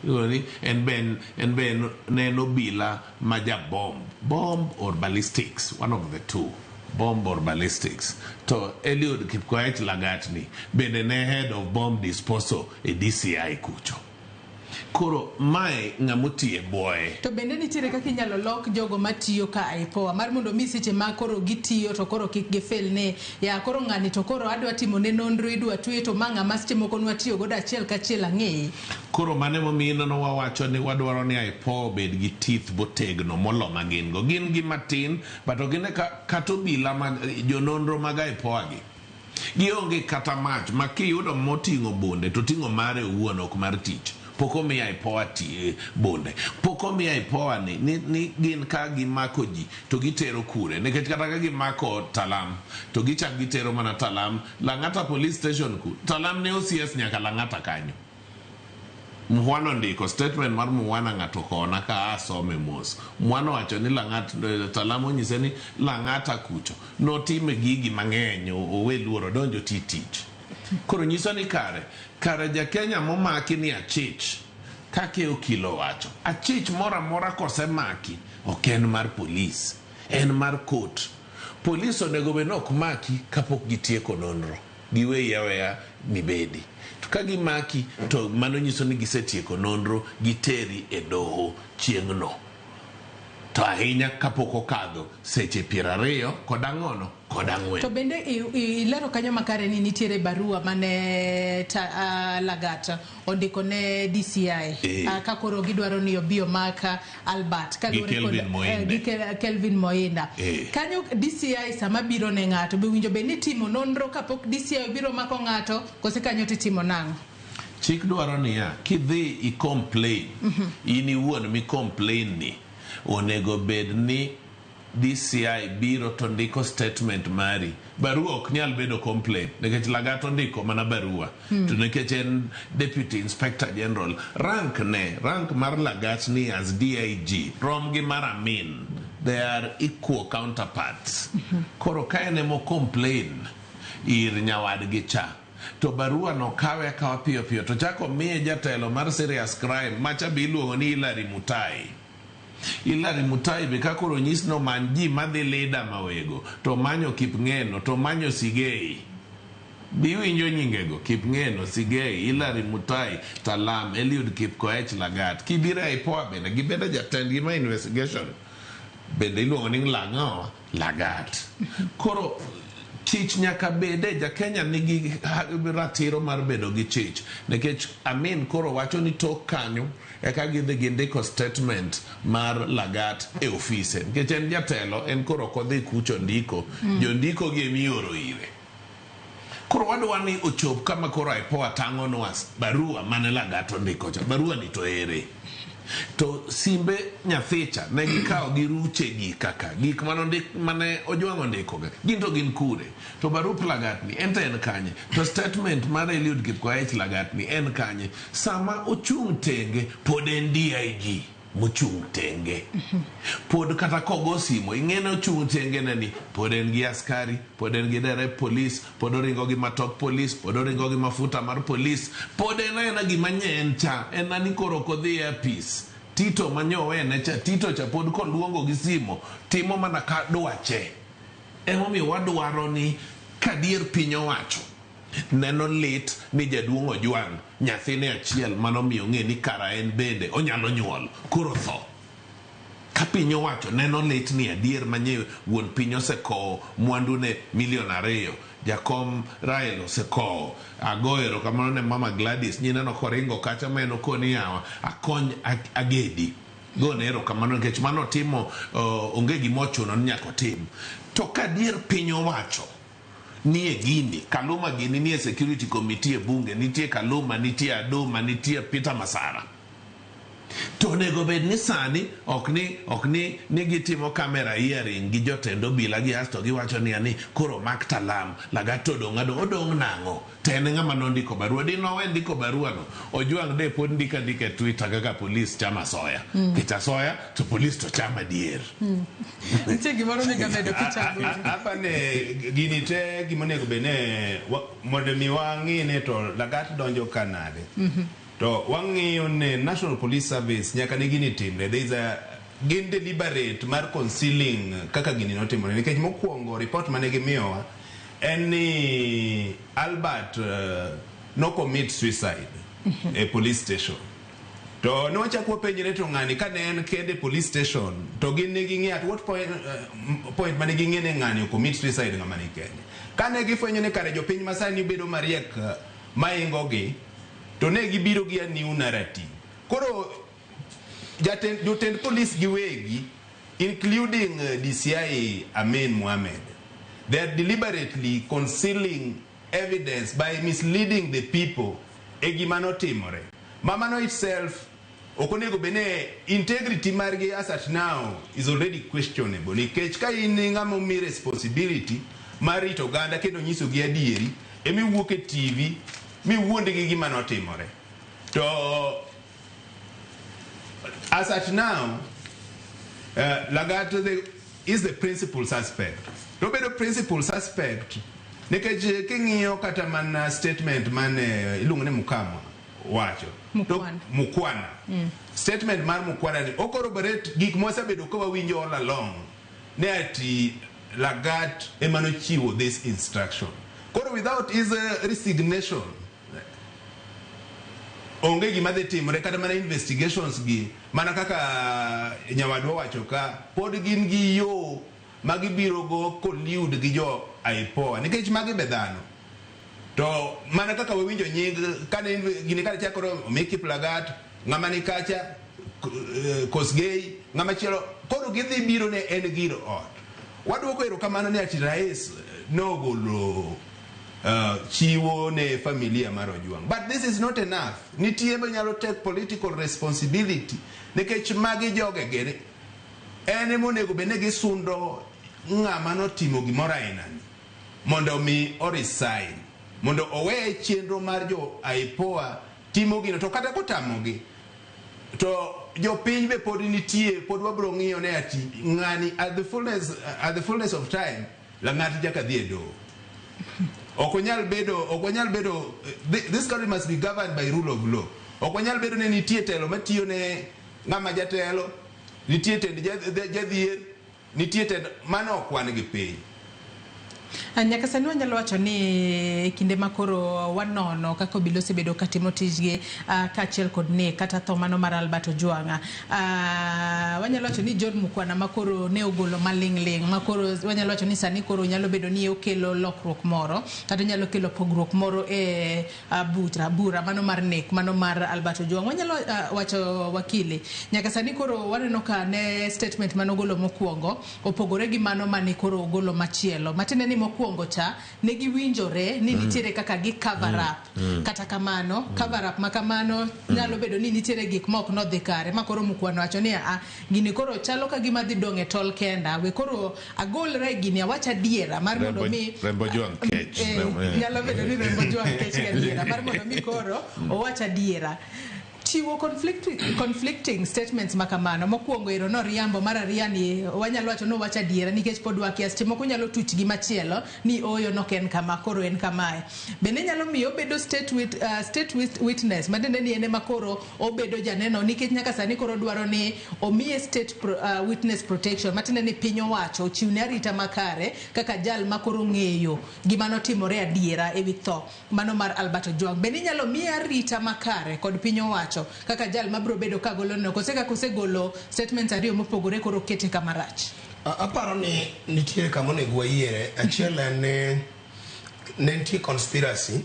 Iluongo ni en be en be ne en obila ma ja bomb. Bomb or ballistics, one of the two. Bomb or ballistics. To Eliud Kipkoech Lagat ni bende ne head of bomb disposal e DCI kucho. Koro mae ng'ama otiye bwoye. To bende nitiere kaka inyalo lok jogo matiyo ka IPOA mar mondo mi seche ma koro gitiyo to koro kik gifil ni ya koro ng'ani to koro adwa timo ne nonro idwa twe to ma ng'ama seche moko nwatiyo godo achiel kachiel ang'eye. Koro mano emomiyo ineno wawacho ni wadwaro ni IPOA obed gi teeth motegno molo ma gin go. Gin gi matin but ok gine kata obila mag jononro mag IPOA gi gionge kata mach ma kiyudo moting'o bunde to ting'o mare owuon ok mar tich. Pok omi IPOA bunde. Pok omi IPOA ni gin ka gimako ji to gitero kure. Nikech kata ka gimako Talam to gichak gitero mana Talam Lang'ata police station ku. Talam ne OCS nyaka Lang'ata kanyo. Mukhwana ondiko statement mar Mukhwana ng'ato kona ka asome mos. Mukhwana owacho ni Lang'ata Talam onyise ni Lang'ata kucho notime gigi mang'eny owe luoro odonj oti tich. Koro nyiso ni kare kare ja Kenya momaki ni achich kaka okil owacho. Achich moro amora kosemaki ok en mar polis, en mar court. Polis onego bed ni ok maki kapok gitieko nonro. Giweyi aweya mibedi. To ka gimaki to mano nyiso ni gisetieko nonro giteri e doho chieng'no. To ahinya kapok okadho seche 24 kod ang'ono kod ang'wen. To bende ilero kanyo makare ni nitiere barua mane Lagat ondiko ne DCI ka koro gidwaro ni obi omak Albert gi Kelvin Moinde. Gi Kelvin Moinda. Kanyo DCI sama biro ne ng'ato be winjo bed ni timo nonro kapok DCI obiro mako ng'ato kose kanyo titimo nang'o? Chik dwaro niya, kidhi i complain, in iwuon mi complain ni onego bed ni DCI biro to ndiko statement mari, barua ok nyal bedo complaint nikech Lagat ondiko mana barua. To nikech en Deputy Inspector General, rank ne rank mar Lagat ni as DIG rom gi mar Amin, they are equal counterparts. Koro ka en emo complain ir nyawadgi cha, to barua no kawe akawa piyo piyo to chako miye jatelo mar serious crime macha be iluongo ni Hilary Mutai. Hilary Mutai be ka koro onyis ni omany ji madhi Lida Mawego, to manyo Kipngeno, to manyo Sigei. Biwinjo nyingego: Kipngeno, Sigei, Hilary Mutai, Talam, Eliud Kipkoech Lagat. Kibiro e IPOA bende gibende jatendgi ma investigation bende iluongo ni Lang'o Lagat. Koro chich nyaka bede. Jakenya nigi ratiro mar bedo gi chich nikech Amin koro wacho ni tok kanyo eka gidhi gindiko statement mar Lagat e ofise nikech en jatelo, en koro ok odhi kucho ndiko. Jondiko gi emioro ire. Koro wadwa ni ochop kama koro IPOA tang'onwa barua mane Lagat ondiko cha. Barua ni to ere? To simbe nyathicha ne gikawo gi ruche gi kaka gik mane ondik mane Ojwang' ondiko ga gin to gin kure? To barup Lagat ni en to en kanye? To statement mar Eliud Kipkoech Lagat ni en kanye? Sama ochung' tenge pod en DIG mochung' tenge. Pod kata kogo simo ing'e ni ochung' tenge ne ni pod en gi askari, pod en gi derep polis, pod oringo gi matok polis, pod oringo gi mafuta mar polis, pod en aena gima nye en cha, en ni koro ok odhi e apis. Tito manyowene cha, Tito cha pod koluongo gi simo timo mana ka dwache. Emomiyo wadwaro ni kadier piny owacho neno lit ni jaduong' Ojwang' nyathine achiel manomiyo ong'e ni kara en bende onyalo nyuol koro tho. Ka piny owacho neno lit ni adier manye wuon piny osekowo mwandune milion 2, jakom Raila osekowo. Ago erokamano ne mama Gladys, nyineno koringo kacha ma en okoni yawa akony agedi. Gone erokamano nikech mano timo onge gima ochuno ni nyaka otim. To kadier piny owacho nie gini, Kaluma gini nie security committee e bunge, nitie Kaluma, nitie Aduma, nitie Peter Masara. To onego bed ni sani ok ni gitimo camera hearing gi jotend obila gi asto giwacho niya ni koro mak Talam, Lagat to odong' adong' odong' nang'o? To en ng'ama nondiko barua. Di nowe ndiko barua no, Ojwang' de pod ndiko andika e Twitter kaka polis chamo asoya. Nikech asoya to polis to chamo adier. Nitie gimoro migamedo kichako. Apa ne gini te gimonego bed ne mondo mi wang'i ne to Lagat donjo ka nade. To wang'iyo ne National Police Service nyaka ne gini timre. There is a gin deliberate mar concealing kaka gini notimore nikech mokwongo report mane gimiyowa en ni Albert no commit suicide e police station. To ne wachako wapenjre to ng'ani ka ne en kende e police station to gin ne ging'e at what point mane ging'e ni ng'ani commit suicide, ng'ama ni kende. Ka ne gifwenyo ni kare jopiny masani bedo mariek maingo gi to ne gibiro gi a new narrative. Koro jatend, jotend polis giwegi, including DCI Amin Mohamed, they are deliberately concealing evidence by misleading the people e gima notimore. Ma mano itself ok onego bed ni integrity margi as at now is already questionable nikech ka in ng'ama omi responsibility mar rito oganda kendo nyisogi adieri emiwuok e TV miwuondgi gima notimore to as at now Lagat is the principal suspect. To obedo principal suspect nikech king'iyo kata mana statement mane iluongo ni Mukama wacho. Mukwana. Mukwana. Statement mar Mukwana ni ocorroborate gik mwasebedo ka wawinjo all along ne ati Lagat ema nochiwo this instruction. Koro without his resignation onge gima dhi timore kata mana investigations gi mana kaka nyawadwa wacho ka pod gin gi yo ma gibiro go collude gi jo IPOA nikech magi be dhano to mana kaka wawinjo nying kane gini kane chakore omi Kiplagat, ng'ama ni kacha Kosgei, ng'ama chielo koro gidhi biro ne en gir ot. Wadwoko erokamano ni ati rais nogolo chiwo ne familia mar Ojwang. But this is not enough. Nitie nyalo take political responsibility nikech magi joge gere. En ema onego bed ni gisundo ng'ama notimo gimoro ainani mondo mi o resign, mondo owe chenro mar jo IPOA timo gino. To kata kotamogi, to jopiny be pod nitie, pod wabro ng'iyo ne ati ng'ani at the fullness of time lang'at jaka dhi e doho. Ok onyal bedo, ok wanyal bedo, this country must be governed by rule of law. Ok wanyal bedo ni nitie telo matiyo ne ng'ama jatelo, nitie tend jadhier, nitie tend mano. Ok wan gi piny. Nyaka sani wanyalo wacho ni kinde ma koro wanono kaka obila osebedo katimo tijgi, kaachiel kod nek kata tho mano mar Albert Ojwang', wanyalo wacho ni John Mukwana ma koro ne ogolo maling' ling' ma koro wanyalo wacho ni sani koro nyalo bedo ni okelo lokruok moro kata nyalo kelo pogruok moro e bura mano mar nek mano mar Albert Ojwang'. Wanyalo wacho, wakili, nyaka sani koro waneno ka ne statement manogolo mokwongo opogore gi mano mane koro ogolo machielo, matiende ni mokwongo cha ne giwinjore ni nitiere kaka gi cover up. Kata kamano, cover up ma kamano nyalo bedo ni nitiere gik ma ok nodhi kare, ma koro Mukwano wacho ni a gini koro chalo ka gima dhi dong' e tol kenda, we koro agolra e gini, awach adiera mar mondo mi Rembo Ojwang' kech. Nyalo bedo ni rembo Ojwang' kech gadiera mar mondo mi koro owach adiera. Chiwo conflicting statements ma kamano, mokwongo ero noriambo, mar ariyo ni wanyalo wacho ni owacho adiera nikech pod wakia, seche moko nyalo tuch gi machielo ni oyo nok en kama, koro en kamae. Bende nyalo miyo obedo state witness, matiende ni en ema koro obedo janeno, nikech nyaka sani koro dwaro ni omiye state witness protection, matiende ni piny owacho ochiwne arita makare kaka jal ma koro ng'eyo gima notimore adiera ewi tho mano mar Albert Ojwang. Bende inyalo miye arita makare kod piny owacho kaka jal mabiro bedo kagolo neno, kose kaka osegolo statements ariyo mopogore koro kete kama rach? Aparo ni nitie kama onego wayiere. Achiel en ni ne nitie conspiracy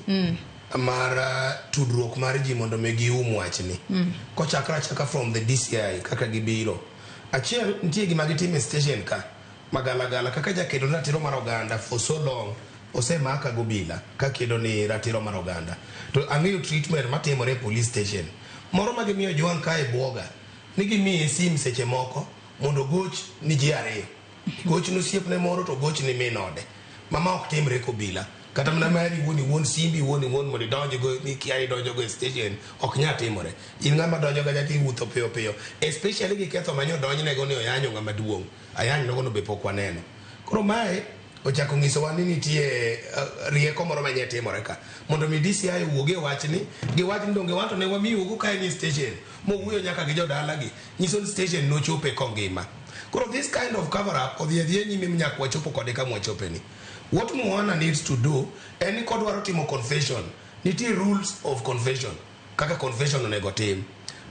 mar tudruok mar ji mondo mi gium wachni. Kochakre achaka from the DCI kaka gibiro. Achiel, nitie gima gitimo e station ka magalagala kaka jakedo ratiro mar oganda for so long osemaka gobila kakedo ni ratiro mar oganda. To ang'eyo treatment matimore e police station. Moro ma gimiyo Ojwang' kae buoga ni gimiye sim seche moko mondo ogoch ni ji ariyo. Goch ni osiepne moro to goch ni min ode. Mama ok timre kobila. Kata mana mari iwuon iwuon simbi iwuon iwuon mondo idonj go ni kia idonjo go e station ok nyal timore. In ng'ama donjo ga nyaka iwuotho piyo piyo. Especially gi ketho manyo donjnego ni oyanyo ng'ama duong'. Ayany nogo no be pok waneno. Koro mae ochako nyisowa ni nitie rieko moro manye timore ka. Mondo mi DCI owuog e wachni, giwach ni donge wan to ne wamiyou ka en e station mowuoyo nyaka gi jodalagi, nyiso ni station nochope kongima. Koro this kind of cover up odhi adhiya nyime nyaka wachopo kode kama wachope ni. What Mukhwana needs to do en ni kodwaro timo confession, nitie rules of confession kaka confession onego tim.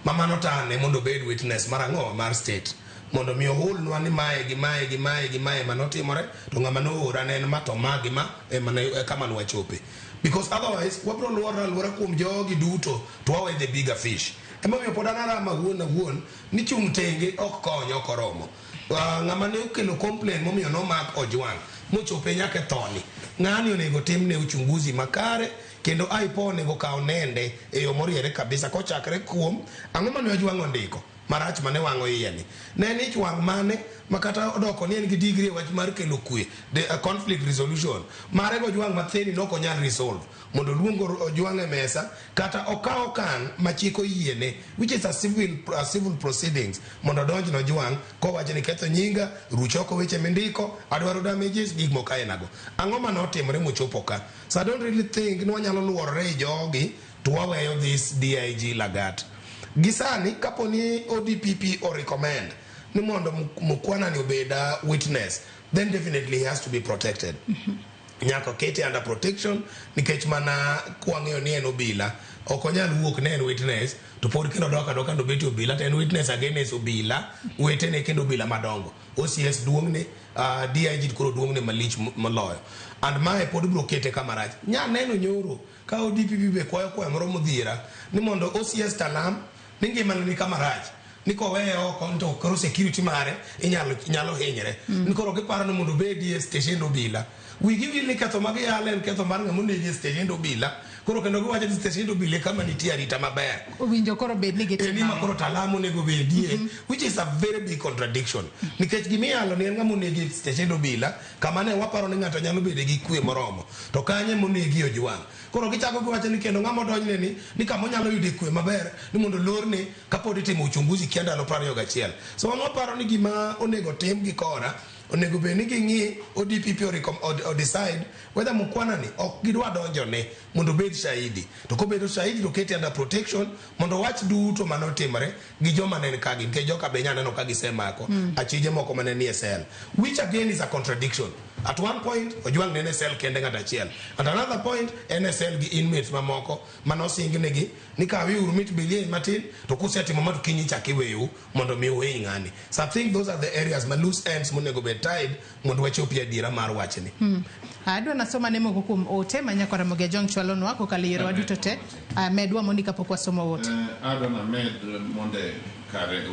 Ma mano tane mondo obed witness mar ang'o mar state mondo mi ohulnwa ni mae gi mae gi mae gi mae manotimore to ng'ama noora ne en ma to ma gi ma ema ne kama ne wachope, because otherwise wabro luoro aluora kuom jogi duto to wawe the bigger fish. Emomiyo pod an arama awuon awuon ni chung' tenge ok kony, ok oromo. Ng'ama ne okelo complain momiyo nomak Ojwang' mochope nyaka e thoni, ng'ani onego timne uchunguzi makare kendo IPOA onego kaw nende e yo moriere kabisa kochakre kuom ang'o mane Ojwang' ondiko marach mane wang'o iye ni ne en ich wang' mane ma kata odoko ni en gi degree e wach mar kelo kwe, the conflict resolution mare go Ojwang' matheni nok onyal resolve mondo oluong Ojwang' e mesa kata okaw okang' ma chik oyiene, which is a civil proceedings, mondo odonj ne Ojwang' kowacho ni ketho nyinga, ruch oko weche mindiko, adwaro damages, gik moko ainago. Ang'o manotimore mochopo ka? So I don't really think ni wanyalo luorore i jogi to waweyo this DIG Lagat. Gi sani kapo ni ODPP o recommend ni mondo Mukwana ni obed a witness, then definitely he has to be protected. Nyaka kete under protection nikech mana kwang'eyo ni en obila ok onyal wuok ne en witness to pod kendo dok adoka ndo bet obila to en witness against obila wetene kendo obila madongo. OCS duong'ne, DIG koro duong'ne malich moloyo and mae pod biro kete kama rach. Nya neno nyoro ka ODPP be kwayo kwayo moro modhiera ni mondo OCS Talam ni ngimane ni kama rach ni koweye oko to koro security mare inyalo nyalo hinyre. Ni koro giparo ni mondo obedi e station obila. Wigi wil ni ketho mag yalo en ketho mar ng'ama onegi e steshend obila. Koro kendo giwacho ni steshend obila e kama nitie arita maber. Owinjo koro bed ni gitimo En ma koro talam onego bedie, which is a very big contradiction. Nikech gimiyalo ni en ng'ama onegi e steshend obila, kama ne waparo ni ng'ato nyalo bede gi kwe moromo. To kanye monegi Ojwang'. Koro gichako giwacho ni kendo ng'ama odonjne ni, ni kama onyalo yude kwe maber, ni mondo olorne kapod itimo uchunguzi kia ndalo 21. So wan waparo ni gima onego tim gi kora, onego bed ni ging'i ODPP o decide whether Mukwana ni ok gidwa donjone mondo obed shahidi. To kobedo shahidi to kete under protection mondo wach duto mane otimore gi joma ne ka gi, nikech joka be nyaneno ka gisemako achije moko mane nie cell, which again is a contradiction. At one point Ojwang' ne en e cell kende ng'at achiel, at another point en e cell gi inmates mamoko manosingnegi ni kawiuru mit bilie matin to kusetimo ma to kiny ichak iweyou mondo mi uhiny ng'ani. So I think those are the areas ma loose ends monego bed tied mondo wachopie adiera mar wachni. Adwa nasoma ne moko kuom ote ma nyako Ramogi Ajwang' chwalonwa kokalo e yorewa duto te. Medwa mondi kapok wasomo ote. Adwa named monde kare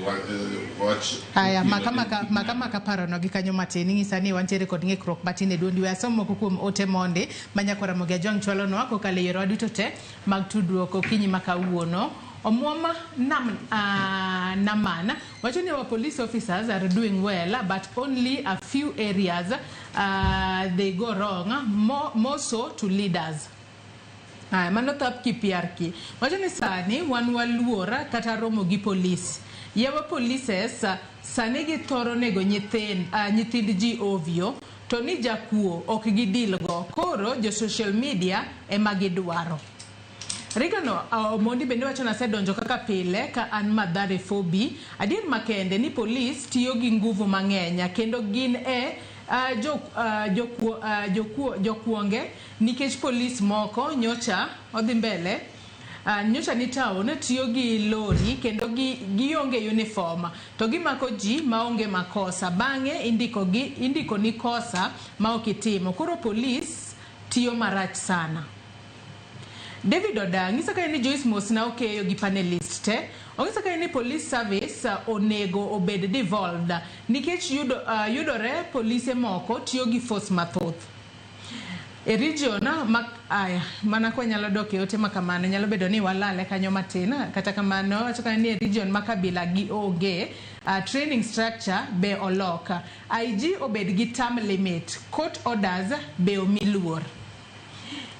wach. Aya, maka parono gi kanyo matin ing'isa ni wantiere kod ng'ikruok matin e duondi. We asom moko kuom ote mondi ma nyako Ramogi Ajwang' chwalonwa kokalo e yorewa duto te mag tudruok okinyi ma kawuono. Omuom nam, Naman wacho ni our police officers are doing well, but only a few areas they go wrong, more so to leaders. Aya, mano thap kipiarki. Wacho ni sani wan waluor kata romo gi polis. Yawa polices sani githoro nego nyithind ji ovyo, to ni jakuo ok gidil go. Koro jo social media ema gidwaro. Rigano Omondi bende wacho ni asedonjo kaka pile ka an Mathare 4B. Adier makende ni polis tiyo gi nguvu mang'eny kendo gin e jokuonge nikech polis moko nyocha odhi mbele nyocha ni town tiyo gi lori kendo gionge uniform to gimako ji maonge makosa, bang'e indiko ni kosa ma ok itimo. Koro polis tiyo marach sana. David Oda ng'isa kae ni Joyce Mosna okeyo gi panelist te. Ong'isa kae ni police service onego obed devolved nikech yudore polise moko tiyo gi force mathoth. E region ma aya mana kwa nyalo dok e ote ma kamano nyalo bedo ni walale kanyo matin, kata kamano wacho kanyo ni e region ma kabila gi onge training structure be olok, IG obed gi term limit, court orders be omi luor.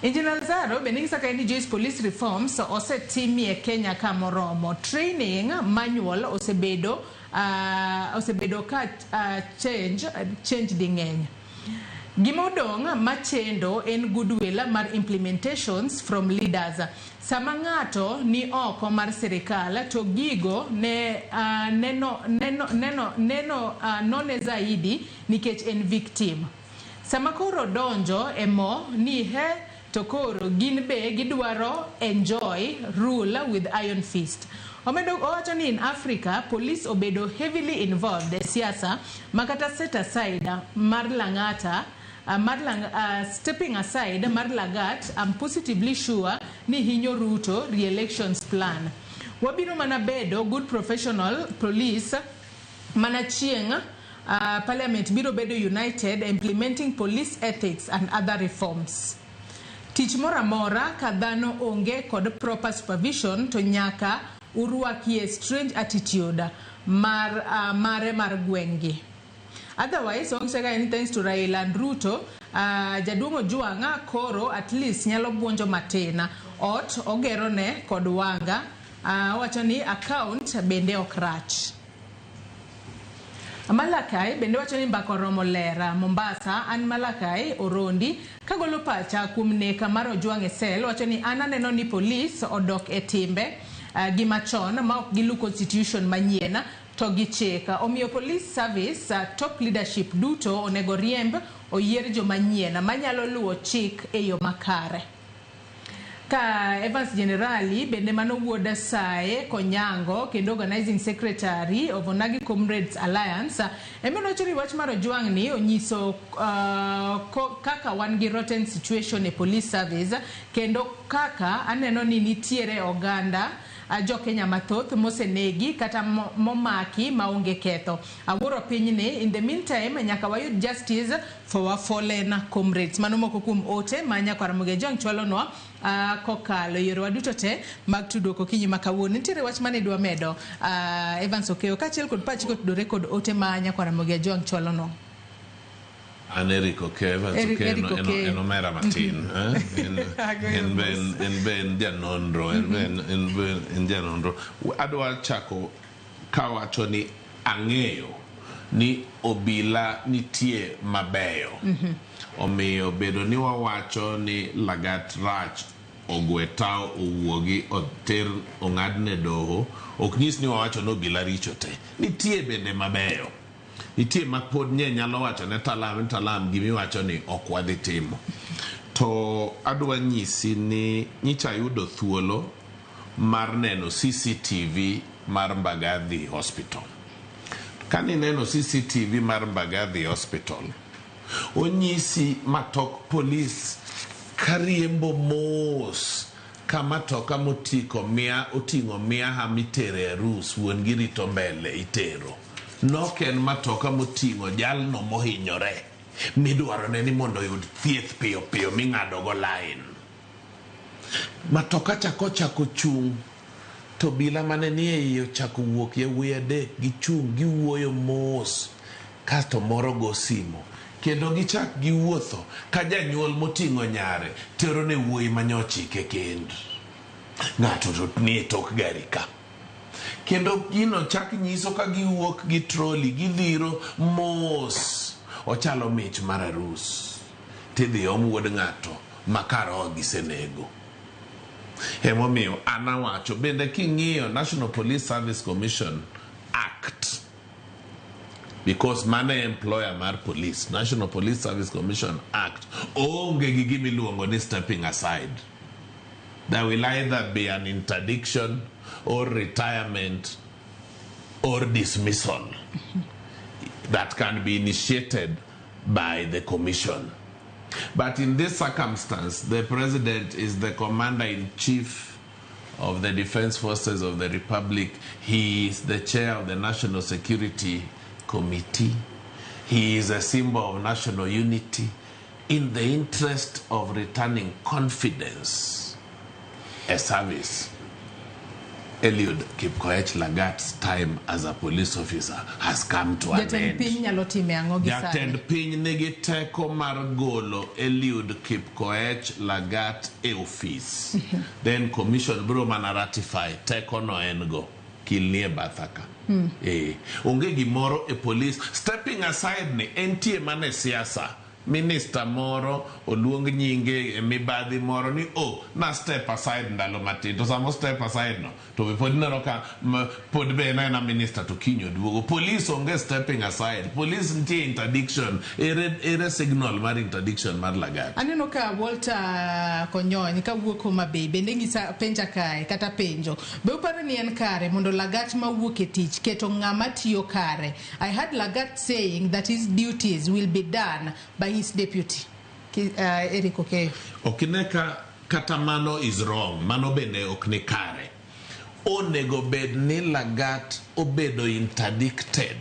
Engineer Zaro bende ng'isa kae ni Joyce police reforms osetimie Kenya kamoromo. Training manual osebedo ka change ding'eny. Gima odong' machendo en goodwill mar implementations from leaders. Sama ng'ato ni oko mar sirikal to gigo ne neno neno neno neno none zaidi nikech en victim. Sama koro donjo e mo ni he to koro gin be gidwaro enjoy rule with iron fist. Omedo owacho ni in Africa police obedo heavily involved e siasa makata set aside mar Lang'ata stepping aside mar Lagat, I'm positively sure ni hinyo Ruto re-elections plan. Wabiro mana bedo good professional police mana chieng' parliament biro bedo united implementing police ethics and other reforms. Tich moro amora ka dhano onge kod proper supervision to nyaka urwakie strange attitude mar mare mar gweng'gi. Otherwise, ong'isega ni thanks to Raila and Ruto, jaduong' Ojwang' koro at least nyalo buonjo matin. Ot ogerone kod wanga, owacho ni account bende ok rach. Malakai bende wacho ni mbaka oromo lera Mombasa. An Malakai Orondi kagolo pacha kuom neka mar Ojwang' e sel, wacho ni an aneno ni polis odok e timbe gi machon ma ok gilu constitution manyien to gi chik. Omiyo police service top leadership duto onego riemb oyier joma nyien manyalo luwo chik e yo makare. Ka Evans Generali bende mano wuod Sae Konyango kendo organizing secretary of Onagi Comrades Alliance ema nowacho ni wach mar Ojwang' ni onyiso kaka wan gi rotten situation e police service kendo kaka aneno ni nitiere oganda jo Kenya mathoth mosenegi kata momaki maonge ketho. Awuoro pinyni. In the meantime, nyaka wayud justice for our fallen comrades. Mano moko kuom ote ma nyakwar Ramogi Ajwang' chwalonwa kokalo e yorewa duto te mag tudruok okinyi ma kawuono. Nitiere wach mane idwa medo, Evans Okeyo, kaachiel kod pachi kotudore kod ote ma nyakwar Ramogi Ajwang' chwalonwa. An Eric Okeyo, Evans Eric- Okeyo Eric Okeyo. en omera matin. Eh? En be en janonro, en be en janonro. Adwa chako kawacho ni ang'eyo ni obila nitie mabeyo. Omiyo bedo ni wawacho ni Lagat rach ogwe tao owuogi oter ong'adne doho ok nyis ni wawacho ni obila richo te. Nitie bende mabeyo. Nitie ma pod nye nyalo wacho ne Talam ni Talam gimiwacho ni ok wadhi timo. To adwa nyisi ni nyicha ayudo thuolo mar neno CCTV mar Mbagathi Hospital. Kanineno CCTV mar Mbagathi Hospital, onyisi matok polis kariembo mos ka matoka motiko mia oting'o miaha mitere e arus wuon gi rito mbele itero. Nok en matoka moting'o jalno mohinyore midwaro ne ni mondo oyud thieth piyo piyo ming'ado go line. Matoka cha kochako chung' to obila mane nie iye ochako wuok yawuoyi adek gichung' giwuoyo mos kasto moro go simo kendo gichak giwuotho ka janyuol moting'o nyare tero ne wuoyi manyochike kend ng'ato to nie tok gari ka kendo gino chak nyiso ka giwuok gi trolley gidhiro mos ochalo mich mar arus tidhi om wuod ng'ato ma kar gisenego. Emomiyo an awacho bende king'iyo National Police Service Commission Act, because mano e employer mar police, National Police Service Commission Act oonge gi gimiluongo ni stepping aside. There will either be an interdiction or retirement or dismissal that can be initiated by the commission. But in this circumstance, the president is the commander in chief of the Defense Forces of the Republic. He is the chair of the National Security Committee. He is a symbol of national unity. In the interest of returning confidence, a service, Eliud Kipkoech Lagat's time as a police officer has come to an Jatend end. Piny nyalo time ang'o gi sani? Jatend piny nigi teko mar golo Eliud Kipkoech Lagat e ofis. Then commission biro mana ratify teko no en go. Kilni e batha ka. Onge gimoro e police. Stepping aside ni entie mana e siasa. Minister moro oluong nyinge e mibadhi moro ni oh na step aside ndalo matin to samo step aside no to be pod ineno ka pod be en aena minister to kiny oduogo. Police onge stepping aside. Police nitie interdiction. Ere signal mar interdiction mar Lagat? Aneno ka Walter Konyony kawuok Homa Bay bende ng'isa penja kae kata penjo. Be uparo ni en kare mondo Lagat mawuok e tich keto ng'ama tiyo kare? I heard Lagat saying that his duties will be done by his deputy. Eric Okeyo. Ok ine ka kata mano is wrong. Mano bende ok ni kare. Onego bed ni Lagat obedo interdicted.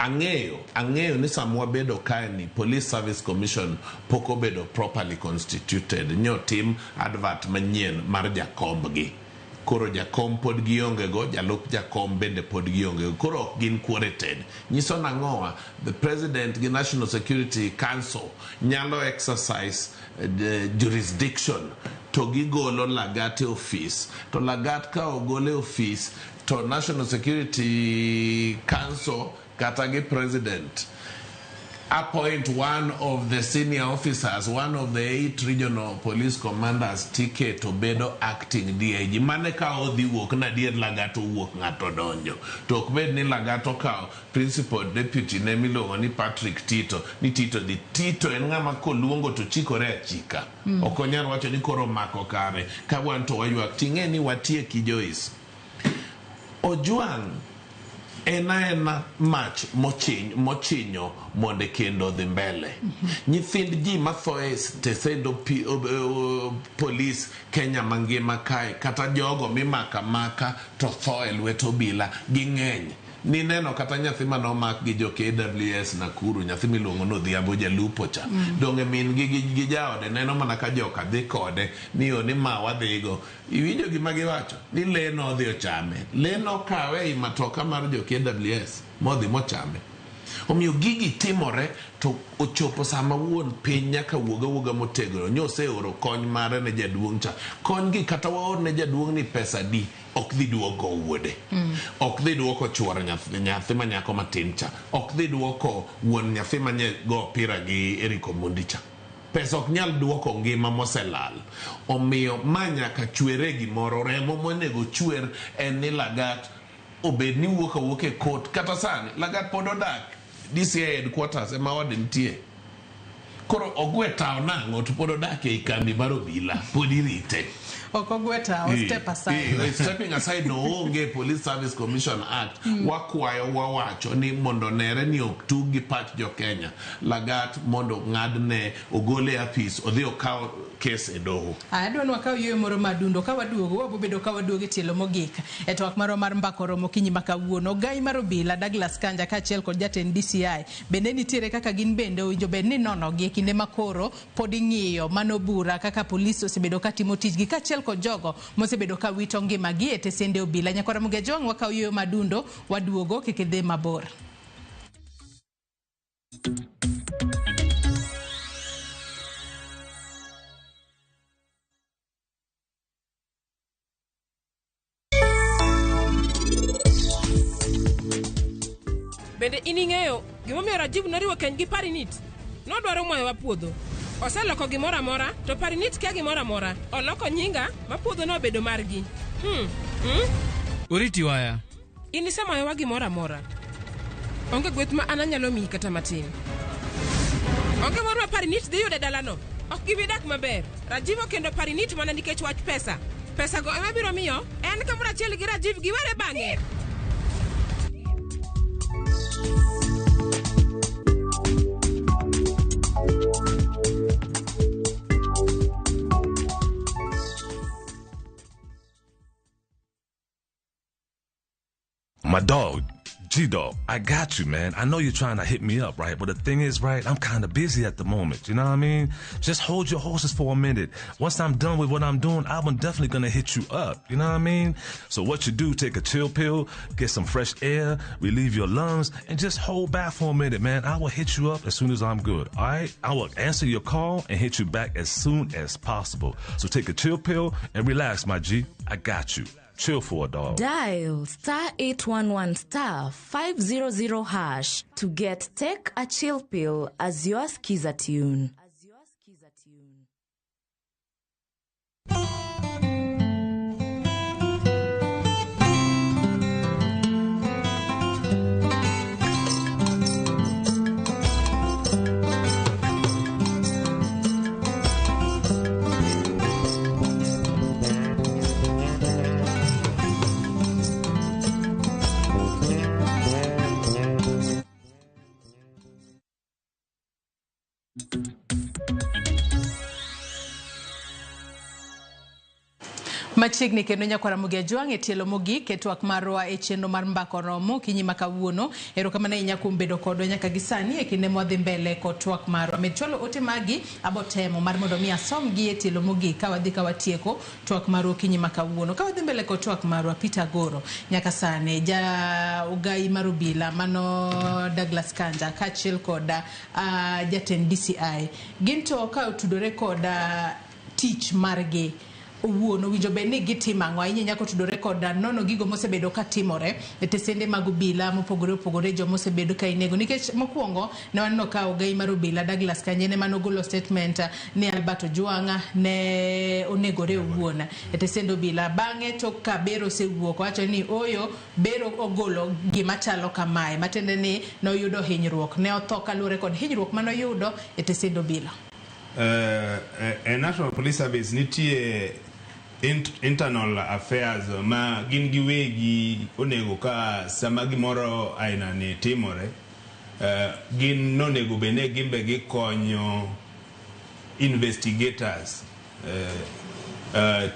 Ang'eyo ni sama wabedo kae ni Police Service Commission pok obedo properly constituted. Nyotim advert manyien mar jakombgi. Koro jakom pod gionge go, jalup jakom bende pod gionge go. Koro ok gin quoted. Nyiso nang'owa, the president gi National Security Council nyalo exercise the jurisdiction to gigolo Lagat e office. To Lagat ka ogole office to National Security Council kata gi president appoint one of the senior officers, one of the 8 regional police commanders tiketo bedo acting DIG. Mane ka odhi wuok na dier Lagat owuok ng'ato donjo. To ok bed ni Lagat okawo principal deputy ne miluongo ni Patrick Tito, ni Tito dhi. Tito en ng'ama koluongo to chikore achika. Ok onyal wacho ni koro mako kare. Ka wan to waywak. Ting'e ni watieki Joyce. Ojwang' En aena mach mochinyo mondo kendo odhi mbele. Nyithind ji matho e stesend polis Kenya mangima kae, kata jogo mimako amaka to tho e lwet obila ging'eny. Nineno kata nyathi mane omak gi jo KWS Nakuru, nyathi miluongo ni Odhiambo jalupo cha. Donge min gi gi jaode neno mana ka joka dhi kode ni yo ni ma wadhigo. Iwinjo gima giwacho? Ni lee nodhi ochame. Lee nokawe ei matoka mar jo KWS modhi mochame. Omiyo gigi timore to ochopo sama wuon piny nyaka wuog awuoga motegno. Nyoseoro kony mare ne jaduong' cha. Kony gi kata waor ne jaduong' ni pesa di ok dhi duoko wuode. Ok dhi duoko chuor nyathi ma nyako matin cha. Ok dhi duoko wuon nyathi manye go opira gi Eric Omondi cha. Pesa ok nyal duoko ngima moselal. Omiyo ma nyaka chwere gimoro. Remo monego chwer en ni Lagat obed ni wuok awuok e court. Kata sani Lagat pod odak DCI headquarters ema ode nitie. Koro ogwe tao nang'o to pod odak ei kambi mar obila. Pod irite. Ok ogwe tao, step aside. Stepping aside no onge Police Service Commission Act. Wakwayo wawacho ni mondo nere ni ok tug gi pach jo Kenya. Lagat mondo ng'adne ogole e apis odhi okaw kes e doho. Adwa ni wakaw yueyo moro madundo ka waduogo wabobedo ka waduogo e tielo mogik e twak marwa mar mbaka oromo okinyi ma kawuono. Ogai mar obila Douglas Kanja kaachiel kod jatend DCI bende nitiere kaka gin bende owinjo bed ni nonogi e kinde ma koro pod ing'iyo mano bura kaka polis osebedo ka timo tijgi kaachiel kod jogo mosebedo ka wito ngimagi e tesende obila. Nyakwara Muga Jwang' wakaw yueyo madundo waduogo kik idhi mabor. Bende in ing'eyo gimomiyo Rajiv noriwo keny gi Parinit? Nodwaro mwayowa puodho. Oseloko gimoro amora to Parinit kia gimoro amora. Oloko nyinga ma puodhono obedo margi. Oriti waya. In isemayowa gimoro amora. Onge gweth ma an anyalo miyi kata matin. Onge mor ma Parinit dhi yudo e dalano. Ok gibi dak maber. Rajiv okendo Parinit mana nikech wach pesa. Pesago ema biro miyo en kamoro achiel gi Rajiv giwere bang'e. My dog, G-Dog, I got you, man. I know you're trying to hit me up, right? But the thing is, right, I'm kind of busy at the moment. You know what I mean? Just hold your horses for a minute. Once I'm done with what I'm doing, I'm definitely going to hit you up. You know what I mean? So what you do, take a chill pill, get some fresh air, relieve your lungs, and just hold back for a minute, man. I will hit you up as soon as I'm good, all right? I will answer your call and hit you back as soon as possible. So take a chill pill and relax, my G. I got you. Chill for a dog. Dial star 811 star 500 hash to get Take a Chill Pill as your skiza tune. Machiegni kendo nyakwara Muga Jwang' e tielo mogik e twak marwa e chenro mar mbaka oromo okinyi ma kawuono. Erokamano ahinya kuom bedo kodwa nyaka gi sani e kinde mwadhi mbele kod twak marwa. Med chwalo ote magi abotemo mar mondo mi asomgi e tielo mogik ka wadhi ka watieko twak marwa okinyi ma kawuono. Ka wadhi mbele kod twak marwa, Peter Goro nyaka sani ja ogai mar obila mano Douglas Kanja kaachiel kod jatend DCI gin to ka otudore kod tich margi owuon owinjo bed ni gitimo ang'o ahinya nyaka otudore kod nono gigo mosebedo ka timore e tesende mag obila mopogore opogore joma osebedo ka inego nikech mokwongo ne waneno ka ogai mar obila Douglas Kanja ema nogolo statement ni Albert Ojwang' ne onegore owuon e tesend obila. Bang'e tok ka Bero osewuok owacho ni oyo Bero ogolo gima chalo kamae matiende ni noyudo hinyruok ne otho kaluwore kod hinyruok manoyudo e tesend obila. E National Police Service nitie internal affairs ma gin giwegi onego ka sama gimoro aina ni timore, gin nonego bed ni gimbe gikonyo investigators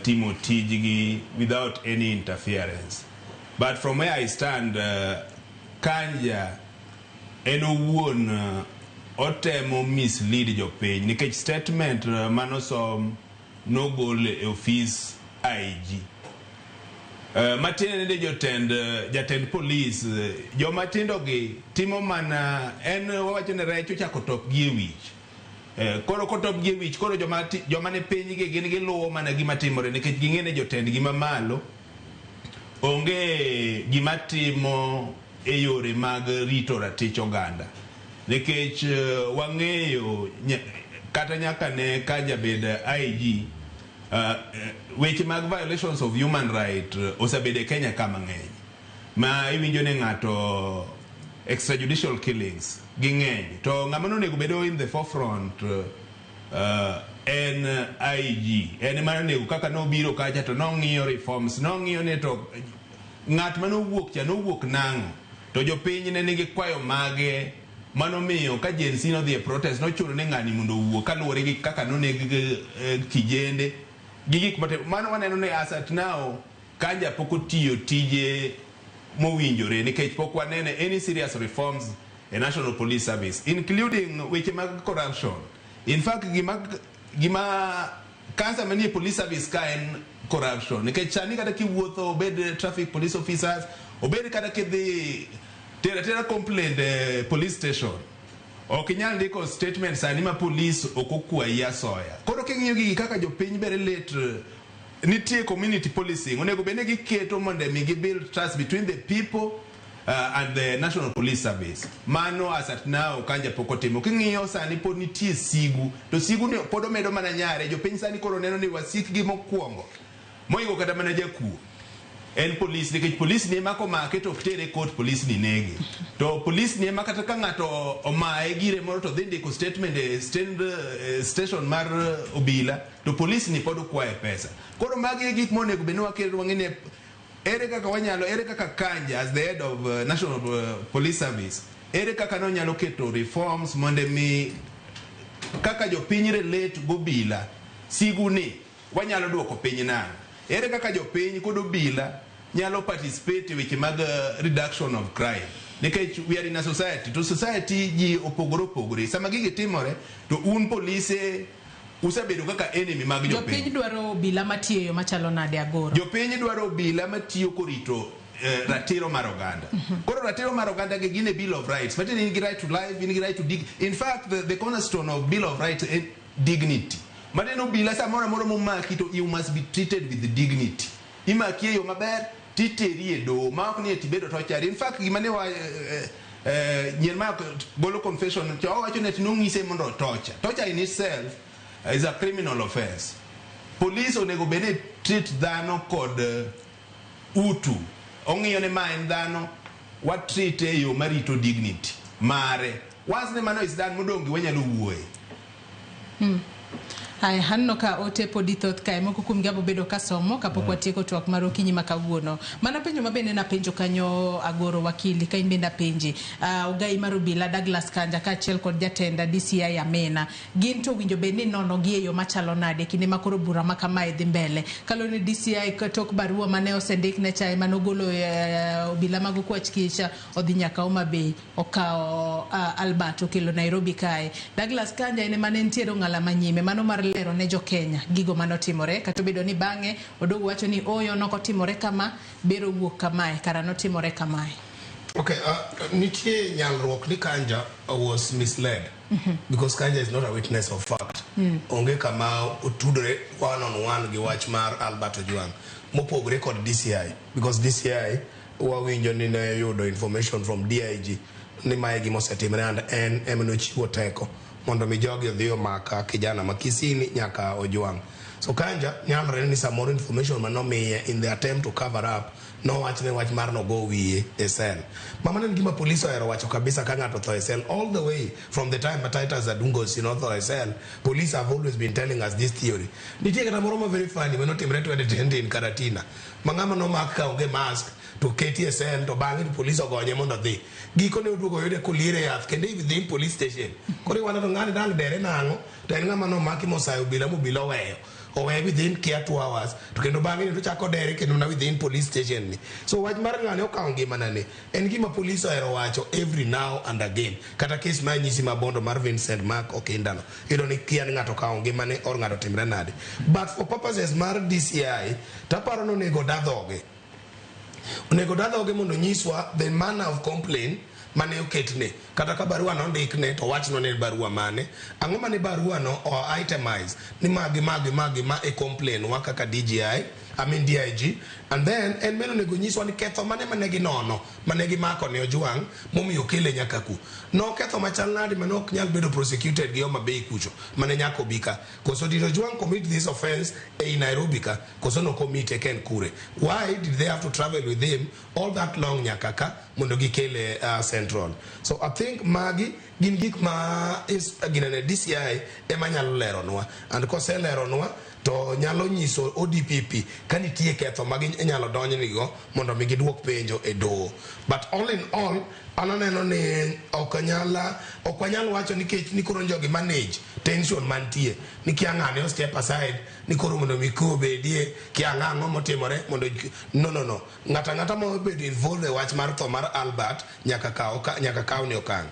timo tijgi without any interference. But from where I stand, Kanja en owuon otemo mislead jopiny nikech statement manosom nogol e ofis IG. Matiende ni jotend jatend polis joma tindo gi timo mana en wawacho ni rech ochako top gi e wich. Koro kotop gi e wich, koro joma ni piny gi gin giluwo mana gima timore nikech ging'e ni jotendgi mamalo onge gima timo e yore mag rito ratich oganda, nikech wang'eyo kata nyaka ne Kanja bed IG, weche mag violations of human right osebedo e Kenya ka mang'eny ma iwinjo ni ng'ato extrajudicial killings ging'eny, to ng'ama nonego bedo in the forefront en IG. En ema onego kaka nobiro kacha to nong'iyo reforms, nong'iyo ni to ng'at manowuok cha nowuok nang'o, to jopiny ne nigi kwayo mage manomiyo ka Gen Z nodhi e protest nochuno ni ng'ani mondo owuok kaluwore gi kaka noneg kijende gi gik mate. Mano waneno ni as at now Kanja pok otiyo tije mowinjore nikech pok waneno any serious reforms e National Police Service, including weche mag corruption. In fact, gima kansa manie police service ka en corruption, nikech sani kata kiwuotho, obed traffic police officers, obed kata kidhi tera tera complaint e police station, ok inyal ndiko statement sani ma police ok okwayi asoya. Koro king'iyo gigi kaka jopiny be relate, nitie community policing onego bed ni giketo mondo mi gi build trust between the people and the National Police Service. Mano as at now Kanja pok otimo. King'iyo sani pod nitie sigu, to sigu ni pod omedo mana nyare. Jopiny sani koro neno ni wasikgi mokwongo moingo kata mana jakuo en polis, nikech polis ni ema komake to ok tere court, polis ni nege. To polis ni ema kata ka ng'ato omaye gire moro to dhi ndiko statement e station mar obila, to polis ni pod okwaye pesa. Koro magi e gik monego bed ni waketo wang'e ni ere kaka wanyalo, ere kaka Kanja as the head of National Police Service, ere kaka nonyalo keto reforms mondo mi kaka jopiny relate gobila, sigu ni wanyalo duoko piny nang'o, ere kaka jopiny kod obila nyalo participate e weche mag reduction of crime, nikech we are in a society, to society ji opogore opogore. Sama gigi timore to un polise usebedo kaka enemy mag jopiny. Jopiny dwaro obila matiyo e yo machalo nade, Agoro? Jopiny dwaro obila matiyo korito ratiro mar oganda. Koro ratiro mar oganda gi gin e Bill of Rights, matiende in gi right to life, in gi right to dig. In fact, the cornerstone of Bill of Rights en dignity. Matiende obila samoro amora momaki to you must be treated with dignity, imaki e yo maber titeri e doho ma ok ni tibedo tortured. In fact, gima ne wa nyien ma golo confession to owacho ni ati nong'ise mondo torture. Torture in itself is a criminal offense. Police onego bed ni treat dhano kod utu, ong'iyo ni ma en dhano, watreat e yo marito dignity mare. Once ni mano is done, modong' gi wanyalo wuoye. Aya, aneno ka ote podi thoth kae, moko kuom gi abobedo kasomo kapok watieko twak mar okinyi ma kawuono. Mana penjo ma bende napenjo kanyo, Agoro wakili, ka in bende apenji. Ogai mar obila Douglas Kanja kaachiel kod jatenda DCI Amina, gin to winjo bed ni nono gi e yo machalo nade kinde ma koro bura ma kamae dhi mbele? Kaluwore ni DCI tok barua mane osendik ne chae manogolo obila mag okwach kich odhi nyaka Homa Bay okawo Albert okelo Nairobi kae. Douglas Kanja en ema ne nitiere ong'ala manyime mano mar lero ne jokenya gigo manotimore, kata obedo ni bang'e odogo wacho ni oyo nokotimore kama, bero wuok kamae, kara notimore kamae. Okay, nitie nyalruok ni Kanja was misled because Kanja is not a witness of fact. Onge kama otudore one on one gi wach mar Albert Ojwang mopogore kod DCI, because DCI wawinjo ni ne yudo information from DIG ni mae gima osetimre and en ema nochiwo teko mondo mi jogi odhi omaka kijana ma Kisini nyaka Ojwang. So Kanja nyalore ni samoro information manomiye in the attempt to cover up nowach ne wach mar nogo wiye e cell. Mama en gima police ohero wacho kabisa ka ng'ato otho e cell all the way from the time ma Titus Adungosi notho e cell. Police have always been telling us this theory. Nitie kata moro ma very funny manotimre 2020 in Karatina ma ng'ama nomak ka onge mask to keti e cell to bang'e to police ogonye mondo odhi. Gikone oduogo oyude koliere yath kendo within police station. Koro iwacho to ng'ani dang' dere nang'o to en ng'ama nomaki mosayo obila mobila oweyo. Owe within kia 2 hours to kendo bang'e to chako dere kendo na within police station ni. So wach mar ng'ani okawo ngimana ni en gima police ohero wacho every now and again. Kata case ma nyisi ma Bondo mar Vincent Mark Okindano iyudo ni kia ni ng'ato okawo ngimane or ng'ato timre nade. But for purposes mar DCI taparo ni onego dadhoge. Onego dadhoge mondo nyiswa the manner of complaint mane oketne kata ka barua nondikne to wachno ne barua mane ang'o mane barua no o itemize ni magi magi magi ma e complain wa kaka DGI I mean DIG and then en meno onego nyiswa ni ketho mane mane ginono mane gimako ne Ojwang momiyo okele nyaka ku noketho machal nade mane ok nyal bedo prosecuted gi Homa Bay kucho mane nyaka obi ka koso did Ojwang commit this offense ei Nairobi ka koso no commit e ken kure why did they have to travel with him all that long nyaka ka mondo gikele Central. So I think magi gin gik ma is ginene DCI ema nyalo leronwa and koseleronwa to nyalo nyiso ODPP ka nitie ketho ma ginyalo donjnigo mondo mi giduok penjo e doho. But all in all an aneno ni ok wanyal wacho nikech ni koro jogi manage tension mantie ni kia ng'ane o step aside ni koro mondo mi kwe obedie kia ng'ang'o motimore mondo no ng'ata ng'ata ma obedo involved e wach mar tho mar Albert nyaka kaw ne okang'.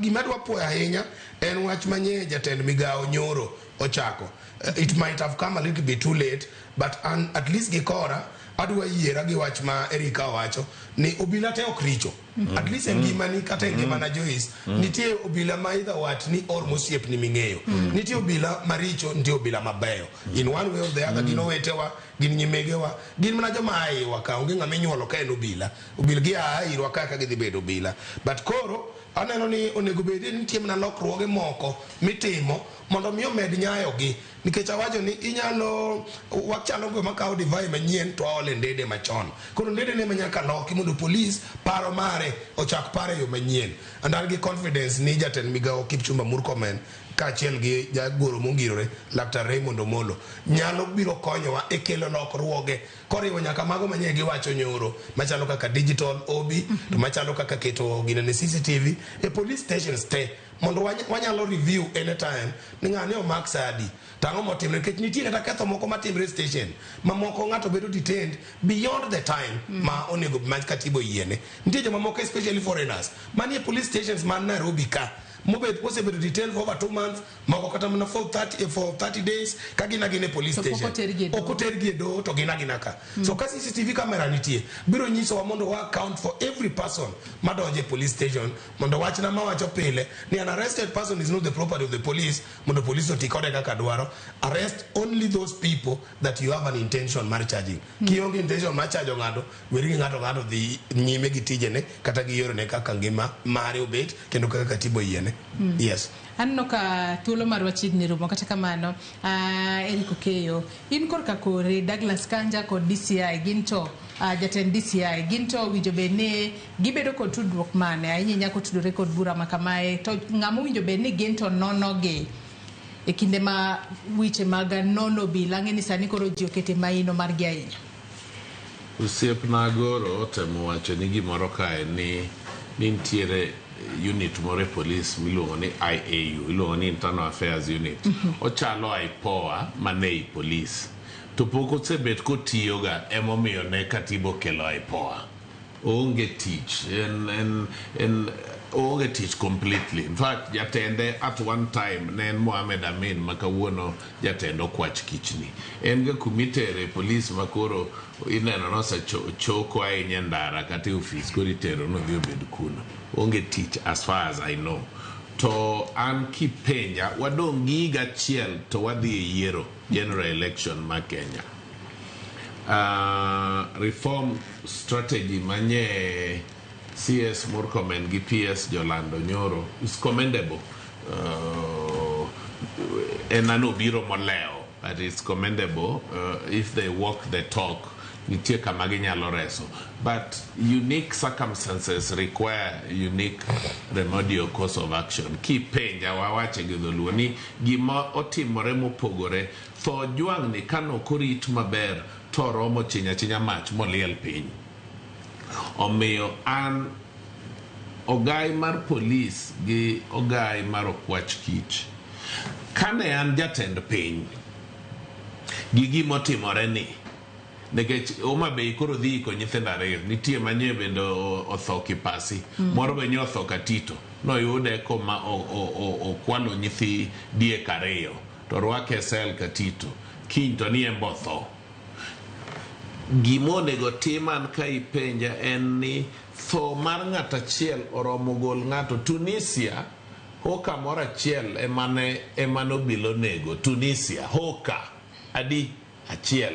Gima adwa puoyo ahinya en wach manye jatend migawo nyoro ochako. It might have come a little bit too late but at least gikora adwa yiera gi wach ma Erika owacho ni obila te ok richo. At least e ngimani kata e ngimana Joyce nitie obila ma either watni or mosiepni ming'eyo. Nitie obila maricho, nitie obila mabeyo. In one way or the other gin owetewa, gin nyimegewa, gin mana joma a iwa ka onge ng'ama inyuolo ka en obila. Obila gi a irwa ka gidhi bedo obila. But koro aneno ni onego bed ni nitie mana lokruoge moko mitimo mondo mi omed nyayogi nikech awacho ni inyalo wachalo go makawo divai manyien to aole ndede machon. Koro ndede ne manyaka loki mondo police paro mare ochak paro e yo manyien. And an gi confidence ni jatend migawo Kipchumba Murkomen kaachiel gi jagoro mongirore Laktar Raymond Omolo nyalo biro konyowa e kelo lokruoge koriwo nyaka mago manye giwacho nyoro machalo kaka digital OB to machalo kaka keto ginene CCTV e police stations te mondo wanyalo review anytime ni ng'ani omak sadi tang'o motimre nikech nitie kata ketho moko matimre e station mamoko ng'ato bedo detained beyond the time ma onego ma katiba oyiene. Nitie joma moko especially foreigners manie police stations man Nairobi ka mobet osebedo detained for over 2 months moko kata mana for 30 days ka gin agina e police station ok otergi e doho to gin agina ka. So ka CCTV camera nitie biro nyisowa mondo wa account for every person madonjo e police station mondo wachna mawacho pile ni an arrested person is not the property of the police mondo police oti kode kaka dwaro. Arrest only those people that you have an intention mar charging. Kionge intention mar charge ng'ato weri gi ng'ato ng'ato dhi nyime gi tijene kata gi yorene kaka ngima mare obet kendo kaka katiba oyiene. Yes. Aneno ka thuolo marwa chiegni rumo kata kamano Eric Okeyo in korka kore Douglas Kanja kod DCI gin to jatend DCI gin to winjo bed ni gibedo kod tudruok mane ahinya ahinya kotudore kod bura ma kamae to ng'ama owinjo bed ni gin to nonogi e kinde ma weche mag nono obila ang'e ni sani koro ji okete maino margi ahinya. Osiepna Agoro otemo wacho ni gimoro kae ni nitiere unit moro e police miluongo ni IAU, iluongo ni Internal Affairs Unit. Ochalo IPOA mane ei police. To pok osebet kotiyoga emomiyo ne katiba okelo IPOA. Oonge tich, en oonge tich completely. In fact, jatende at one time ne en Mohamed Amin ma kawuono jatend Okwach Kichni. En ga kumitere police ma koro ineno nosechoko ahinya e ndara kata e ofis koro itero nodhi obed kuno. Onge tich as far as I know. To an kipenja wadong' gi higa achiel to wadhi e yiero general election ma Kenya. Reform strategy manye CS Murkomen gi PS Jolando Nyoro is commendable. En ano biro molewo But it's commendable if they walk the talk. Nitie kama ginyalo reso. But unique circumstances require unique remedial course of action. Kipenja wawache gi dholuo ni gima otimore mopogore tho Ojwang' ni kano ok orit maber to oromo chinyo achinya mach moliel piny. Omiyo an ogai mar polis gi ogai mar okwach kich kane an jatend piny gi gimotimore ni nikech Homa Bay koro dhi iko nyithindo ariyo nitie manye bende otho Kipasi moro be nye otho Katito noyude koma okwalo nyithi diek ariyo to orwake e sel Katito kiny to ni en be otho. Gima onego tim an ka ipenja en ni tho mar ng'ato achiel oromo gol ng'ato. Tunisia hoka moro achiel emane emane obila onego Tunisia hoka adi achiel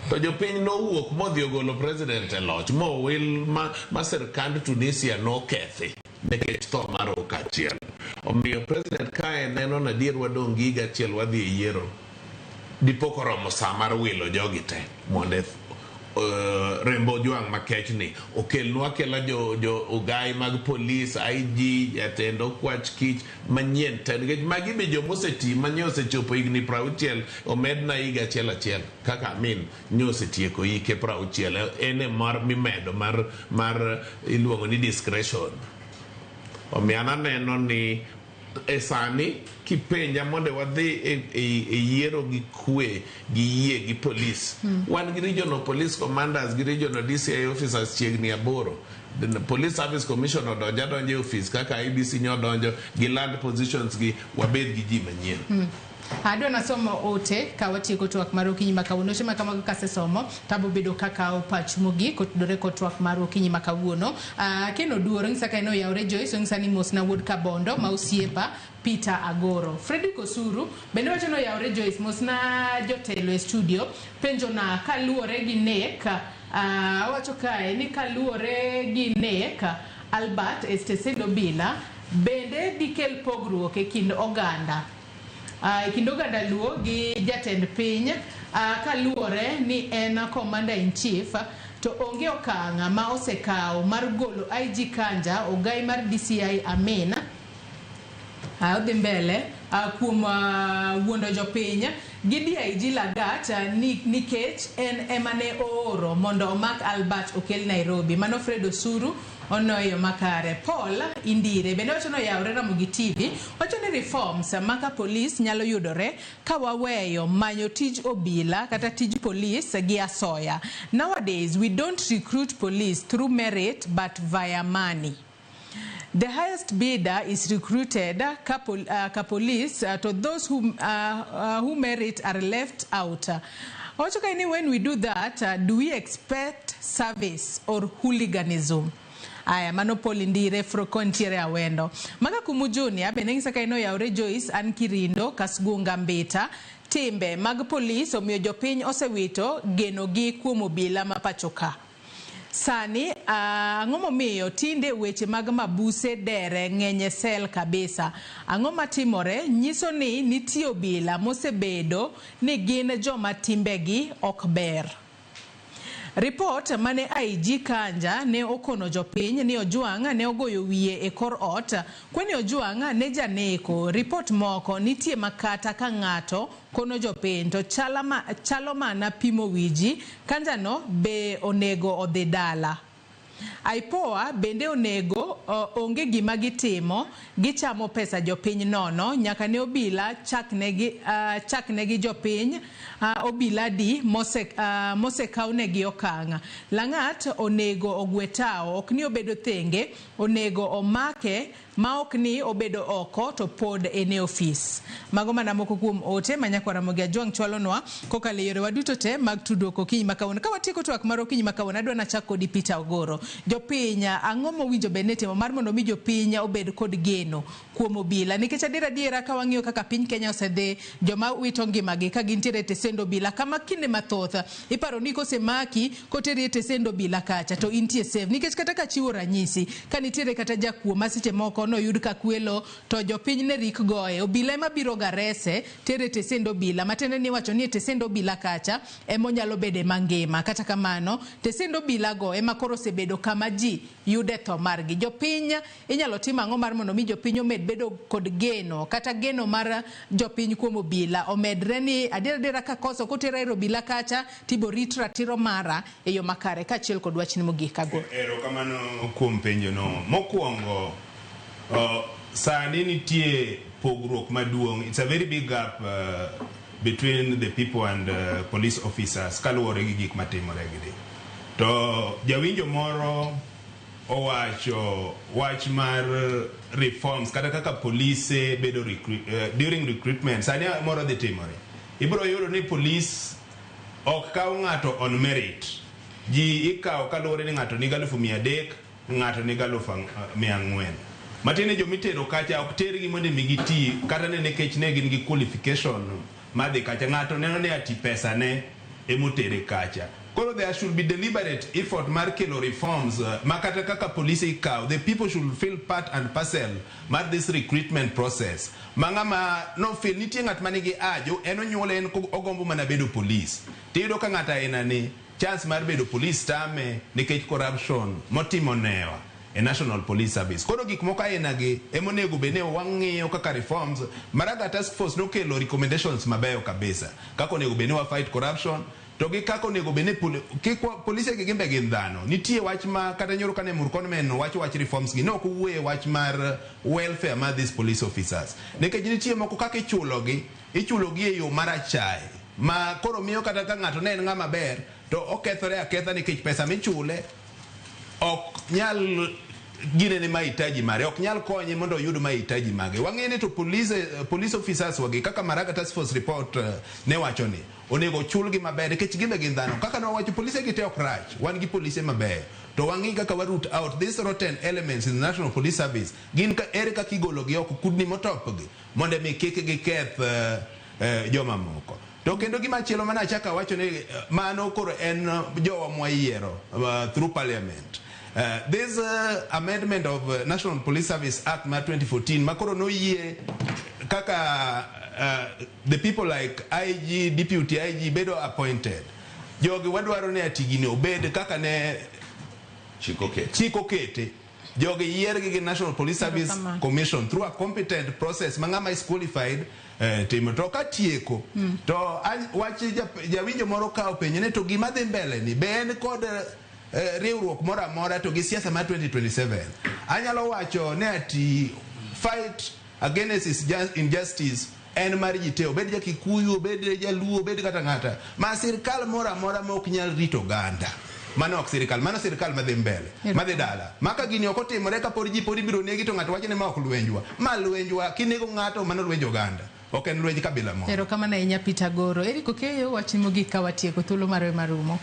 to jopiny nowuok modhi ogolo president e loch mowil ma sirkand Tunisia nokethi nikech tho mar hoka achiel. Omiyo president kae neno ni adier wadong' gi higa achiel wadhi e yiero dipo koromo saa mar wilo jogi te mondo remb Ojwang' makech ni okelnwa akela jo ogai mag polis, IG, jatend okwach kich manyien te nikech magi be joma oseti manye osechopo higni 60 omedna higa achiel achiel kaka Amin nye osetieko hike 60 en e mar mimedo mar iluongo ni discretion. Omiyo an aneno ni e sani kipenja mondo wadhi e yiero gi kwe gi yie gi polis wan gi regional police commanders gi regional DCI officers chiegni 8. The Police Service Commission odonjo adonjo e ofis kaka IEBC nyo odonjo gi land positions gi wabed gi ji manyien. Adwa nasomo ote ka watieko twak mar okinyi ma kawuono. Ote ma kamago kasesomo tabo bedo kakawo pach mogik kotudore kod twak mar okinyi ma kawuono. Ken Oduor onyisa ka en oyawore Joyce onyisa ni mosna wuod Kabondo ma osiepa Peter Agoro. Fredrick Osuru bende wacho ni oyawore Joyce mosna jotelo e studio penjo na kaluwore gi nek. Owacho kae ni kaluwore gi nek Albert e stesend obila bende dikel pogruok e kind oganda. E kind oganda Luo gi jatend piny kaluwore ni en commander in chief to onge okang' ma osekawo mar golo IG Kanja ogai mar DCI Amin odhi mbele kuom wuondo jopiny gi DIG Lagat nikech en ema ne ooro mondo omak Albert okel Nairobi. Mano Fred Osuru onoyo makare. Paul Indire bende wacho ni oyawore Ramogi TV wacho ni reforms maka polis nyalo yudore ka waweyo manyo tij obila kata tij polis gi asoya. Nowadays we don't recruit police through merit but via money. The highest bidder is recruited ka police to those who merit are left out. Owacho kae ni when we do that, do we expect service or hooliganism? Aya, mano Paul Indire kontiere Awendo. Maga Kumu Junior bende ng'isa kae ni oyawore Joyce an Kirindo Kasgunga Mbita. Timbe mag polis omiyo jopiny osewito genogi kuom obila ma pacho ka. Sani ang'o momiyo tinde weche mag mabuse dere ng'eny e sel kabisa? Ang'o matimore nyiso ni nitie obila mosebedo ni gin joma timbegi ok ber. Report mane IG Kanja ne okono jopiny ni Ojwang' ne ogoyo wiye e kor ot kweni Ojwang' ne janeko. Report moko nitie makata ka ng'ato kono jopiny to chalo mana pimo wiji. Kanja no be onego odhi dala. IPOA bende onego onge gima gitimo, gichamo pesa jopiny nono nyaka ne obila chaknegi jopiny obila di mosekawnegi okang'. Lang'at onego ogwe tao, ok ni obedo thenge, onego omake ma ok ni obedo oko to pod en e ofis. Mago mana moko kuom ote ma nyakwar Ramogi Ajwang' chwalonwa kokalo e yorewa duto te mag tudruok okinyi ma kawuono. Ka watieko twak mar okinyi ma kawuono, adwa nachak kodi Peter Ogoro. Jopiny, ang'o mowinjo bed ni itimo mar mondo mi jopiny obed kod geno kuom obila? Nikech adier adiera ka wang'iyo kaka piny Kenya osedhi, joma wito ngimagi ka gintiere e tesend obila, kama kinde mathoth iparo ni kosemaki koteri e tesend obila kacha to intie safe. Nikech kata kachiwo ranyisi, ka nitiere kata jakuo ma seche moko noyud ka kwelo to jopiny ne rik goye. Obila ema biro ga rese tere e tesend obila, matiende ni iwacho ni e tesend obila kacha ema onyalo bede mangima. Kata kamano, tesend obila go ema koro osebedo kama ji yude tho margi. Jopiny inyalo tim ang'o mar mondo mi jopiny omed bedo kod geno kata geno mar jopiny kuom obila omedre ni adiera adiera ka koso kotera ir obila kacha tibo rit ratiro mara e yo makare kaachiel kod wachni mogik Agoro. Erokamano kuom penjono. Mokwongo, sani nitie pogruok maduong'. It's a very big gap between the people and police officers kaluwore gi gik matimore gi. To jawinjo moro owacho wach mar reforms kata kaka polise bedo during recruitment. Sani moro dhi timore. Ibiro yudo ni police ok kaw ng'ato on merit. Ji ikawo kaluwore ni ng'ato nigi 300,000, ng'ato nigi 400,000. Matiende jomitero kacha ok tergi mondo mi giti kata ne nikech ne gin gi qualification madhi kacha. Ng'ato neno ni ati pesa ne emotere kacha. Koro there should be deliberate effort mar kelo reforms ma kata kaka police ikawo, the people should feel part and parcel mar this recruitment process. Ma ng'ama no feel nitie ng'at manigi ajo, en onyuole en ogombo mana bedo police. Tiyudo ka ng'at aina ni chance mar bedo police tame nikech corruption motimo newa e National Police Service. Koro gik moko aina gi emonego bed ni wang'iyo kaka reforms. Maraga Task Force nokelo recommendations mabeyo kabisa. Kaka onego bed ni wa fight corruption, to gi kaka onego bed ni polise gi gimbe gin dhano. Nitie wach ma kata nyoro kane Murkomen wacho wach reforms gi, ne ok owuoye wach mar welfare mar these police officers. Nikech nitie moko kaka ichulogi, ichulogi e yo mar achaye. Ma koro miyo kata ka ng'ato ne en ng'ama ber, to okethore aketha nikech pesa michule ok nyal ginene mahitaji mare, ok nyal konye mondo oyud mahitaji mage. Wang'eyo ni to police officers wagi kaka Maraga Task Force report ne wacho ni onego chulgi maber nikech gimbe gin dhano. Kaka nowacho polise gi te ok rach, wan gi polise mabeyo. To wang'i kaka wa root out these rotten elements in the National Police Service. Gin ka ere kaka igologi oko kudni motopgi mondo mi kik giketh joma moko. To kendo gima chielo mana achako awacho ni mano koro en jowa mwayiero through parliament. This amendment of National Police Service Act mar 2014 makoro noyie kaka the people like IG, Deputy IG bedo appointed. Jogi wadwaro ni ati gini obed kaka ne chik okete. Jogi yiergi gi National Police Service Commission through a competent process ma ng'ama is qualified timo. To katieko to wach jawinjo moro ka openjo ni to gima dhi mbele ni be en kod riwruok moro amora to gi siasa mar 2027. Anyalo wacho ni ati fight against injustice en mar ji te, obed ja Kikuyu, obed Jaluo, obed kata ng'ata. Ma sirkal moro amora ma ok nyal rito oganda. Mano ok sirkal, mano sirkal madhi mbele, madhi dala. Maka gini ok otimore kapod ji pod ibiro negi to ng'ato wacho ni ma ok lwenjwa. Ma lwenjwa, kinego ng'ato mano lwenj oganda. Ok en lwenj kabila moro. Erokamano ahinya Peter Goro. Eric Okeyo, wachni mogik ka watieko thuolo marwa marumo.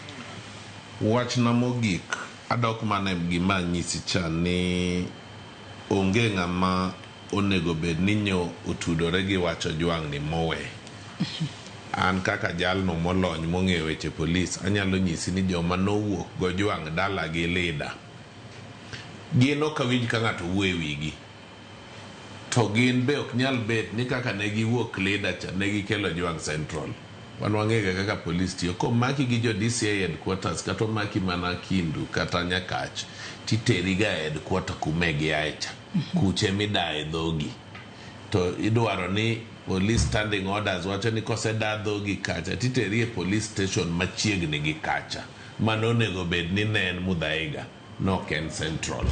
Wachna mogik adok mana e gima anyisi cha ni onge ng'ama onego bed ni nyo otudore gi wach Ojwang' ni mowe. An kaka jalno molony mong'eyo weche polis anyalo nyisi ni joma nowuok gojwang' dala gi lida gin ok awinj ka ng'ato wuoyo e wigi. To gin be ok nyal bet ni kaka ne giwuok lida cha ne gikelo Ojwang' Central. Wan wang'eyo ga kaka polis tiyo. Komaki gi jo DCI headquarters kata omaki mana Kindu kata Nyakach titeri ga headquarter kuma giae cha. Kuche midaye dhogi. To idwaro ni police standing orders wacho ni koseda dhogi kacha titeri e police station machiegni gi kacha. Mano onego bed ni ne en Muthaiga, nok en Central.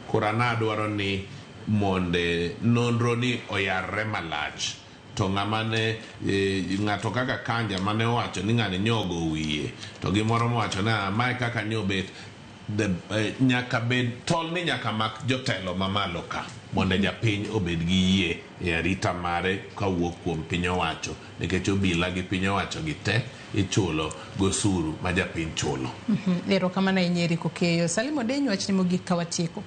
Koro an adwaro ni monde nonro ni oyarre malach. To ng'ama ne ng'ato kaka Kanja mane owacho ni ng'ani nyogo wiye to gimoro mowacho ni mae kaka nyobet nyaka bed tol ni nyaka mak jotelo mamalo ka mondo japiny obed gi yie e arita mare kawuok kuom piny owacho nikech obila gi piny owacho gi te ichulo gosuru ma japiny chulo. Erokamano ahinya Eric Okeyo. Salim Odeny, wachni mogik ka watieko.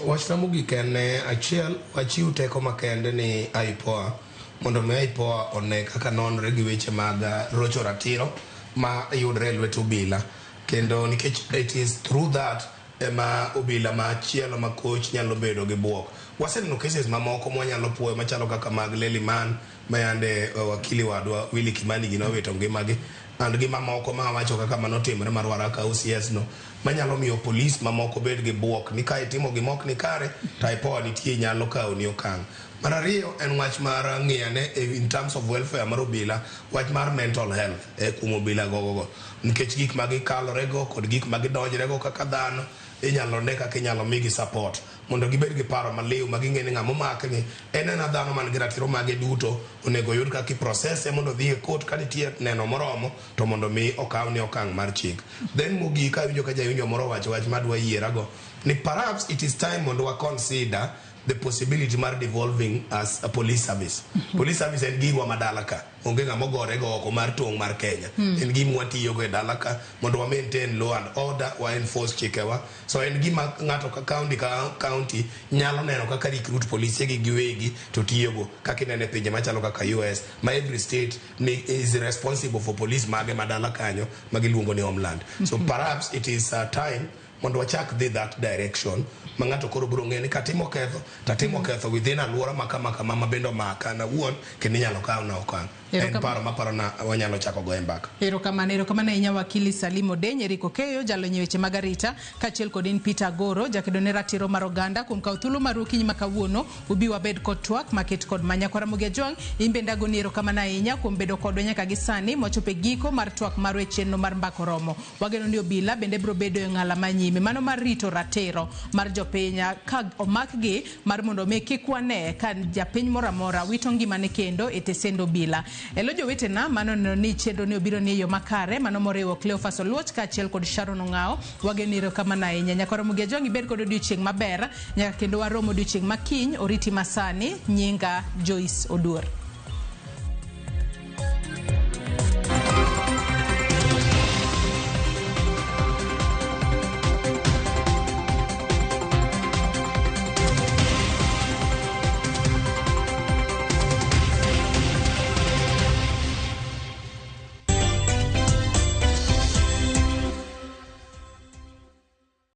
Wachna mogik en achiel, wachiw teko makende ni IPOA mondo mi IPOA one kaka nonre gi weche mag rocho ratiro ma yudre e lwet obila. Kendo nikech it is through that ema obila machielo ma coach nyalo bedo gi buok. Waseneno cases mamoko mwanyalo puoyo machalo kaka mag Leliman mayande wakili wadwa Willy Kimani gi nowito ngimagi and gi mamoko ma wacho kaka manotimre mar Waraka OCS no manyalo miyo polis mamoko bed gi buok ni ka itimo gima ok ni kare to IPOA nitie nyalo kawo ni okang'. Mar ariyo en wach mar ng'iyane in terms of welfare mar obila, wach mar mental health e kuom obila gogogo nikech gik ma gikalorego kod gik ma gidonjrego kaka dhano inyalo ne kaka inyalo migi support mondo gibed gi paro maliw ma ging'e ni ng'ama omakni en ena dhano man gi ratiro mage duto onego oyud kaka iprocess mondo odhi e court ka nitie neno moromo to mondo mi okawne okang' mar chik. Then mogik awinjo ka jawinjo moro owacho wach madwa yierago ni perhaps it is time mondo wa consider the possibility mar devolving as a police service. Police service en girwa madala ka onge ng'ama ogore go oko mar tong' mar Kenya. En gima watiyogo e dala ka mondo wa maintain law and order, wa enforce chikewa. So en gima ng'ato ka county ka county nyalo neno kaka recruit polise gi giwegi to tiyogo kaka ineno e pinje machalo kaka US ma every state ni is responsible for police mage madala kanyo ma giluongo ni homeland. So perhaps it is time mondo wachak dhi that direction ma ng'ato koro biro ng'e ni katimo ketho tatimo ketho within alwora ma kama kama ma bende omaka an awuon kendo inyalo kawna okang'. En paro maparo na wanyalo chako go e mbaka. Erokamano, erokamano ahinya wakili Salim Odeny, Eric Okeyo, jalony e weche mag arita, kaachiel kod in Peter Agoro, jakedo ne ratiro mar oganda kuom kawo thuolo maru okinyi ma kawuono, ubi wabed kod twak maket kod manya. Kwa Ramogi Ajwang', in bende agoni erokamano ahinya kuom bedo kodwa nyaka gi sani mwachopo e giko mar twak marwa e chenro mar Mbaka Oromo. Wageno ni obila bende biro bedo e ng'ala manyime, mano mar rito ratiro mar jopiny ka omakgi mar mondo mi kik wane ka japiny moro amora wito ngimane kendo e tesend obila. Elo jowetena mano neno ni chenro ni obiro ni e yo makare, mano moriwo Cleophas Oluoch kaachiel kod Sharon Ong'ao. Wageno erokamano ahinya. Nyaka Ramogi Ajwang' ibed kod odiochieng' maber, nyaka kendo warom odiochieng' makiny, oriti masani, nyinga Joyce Oduor.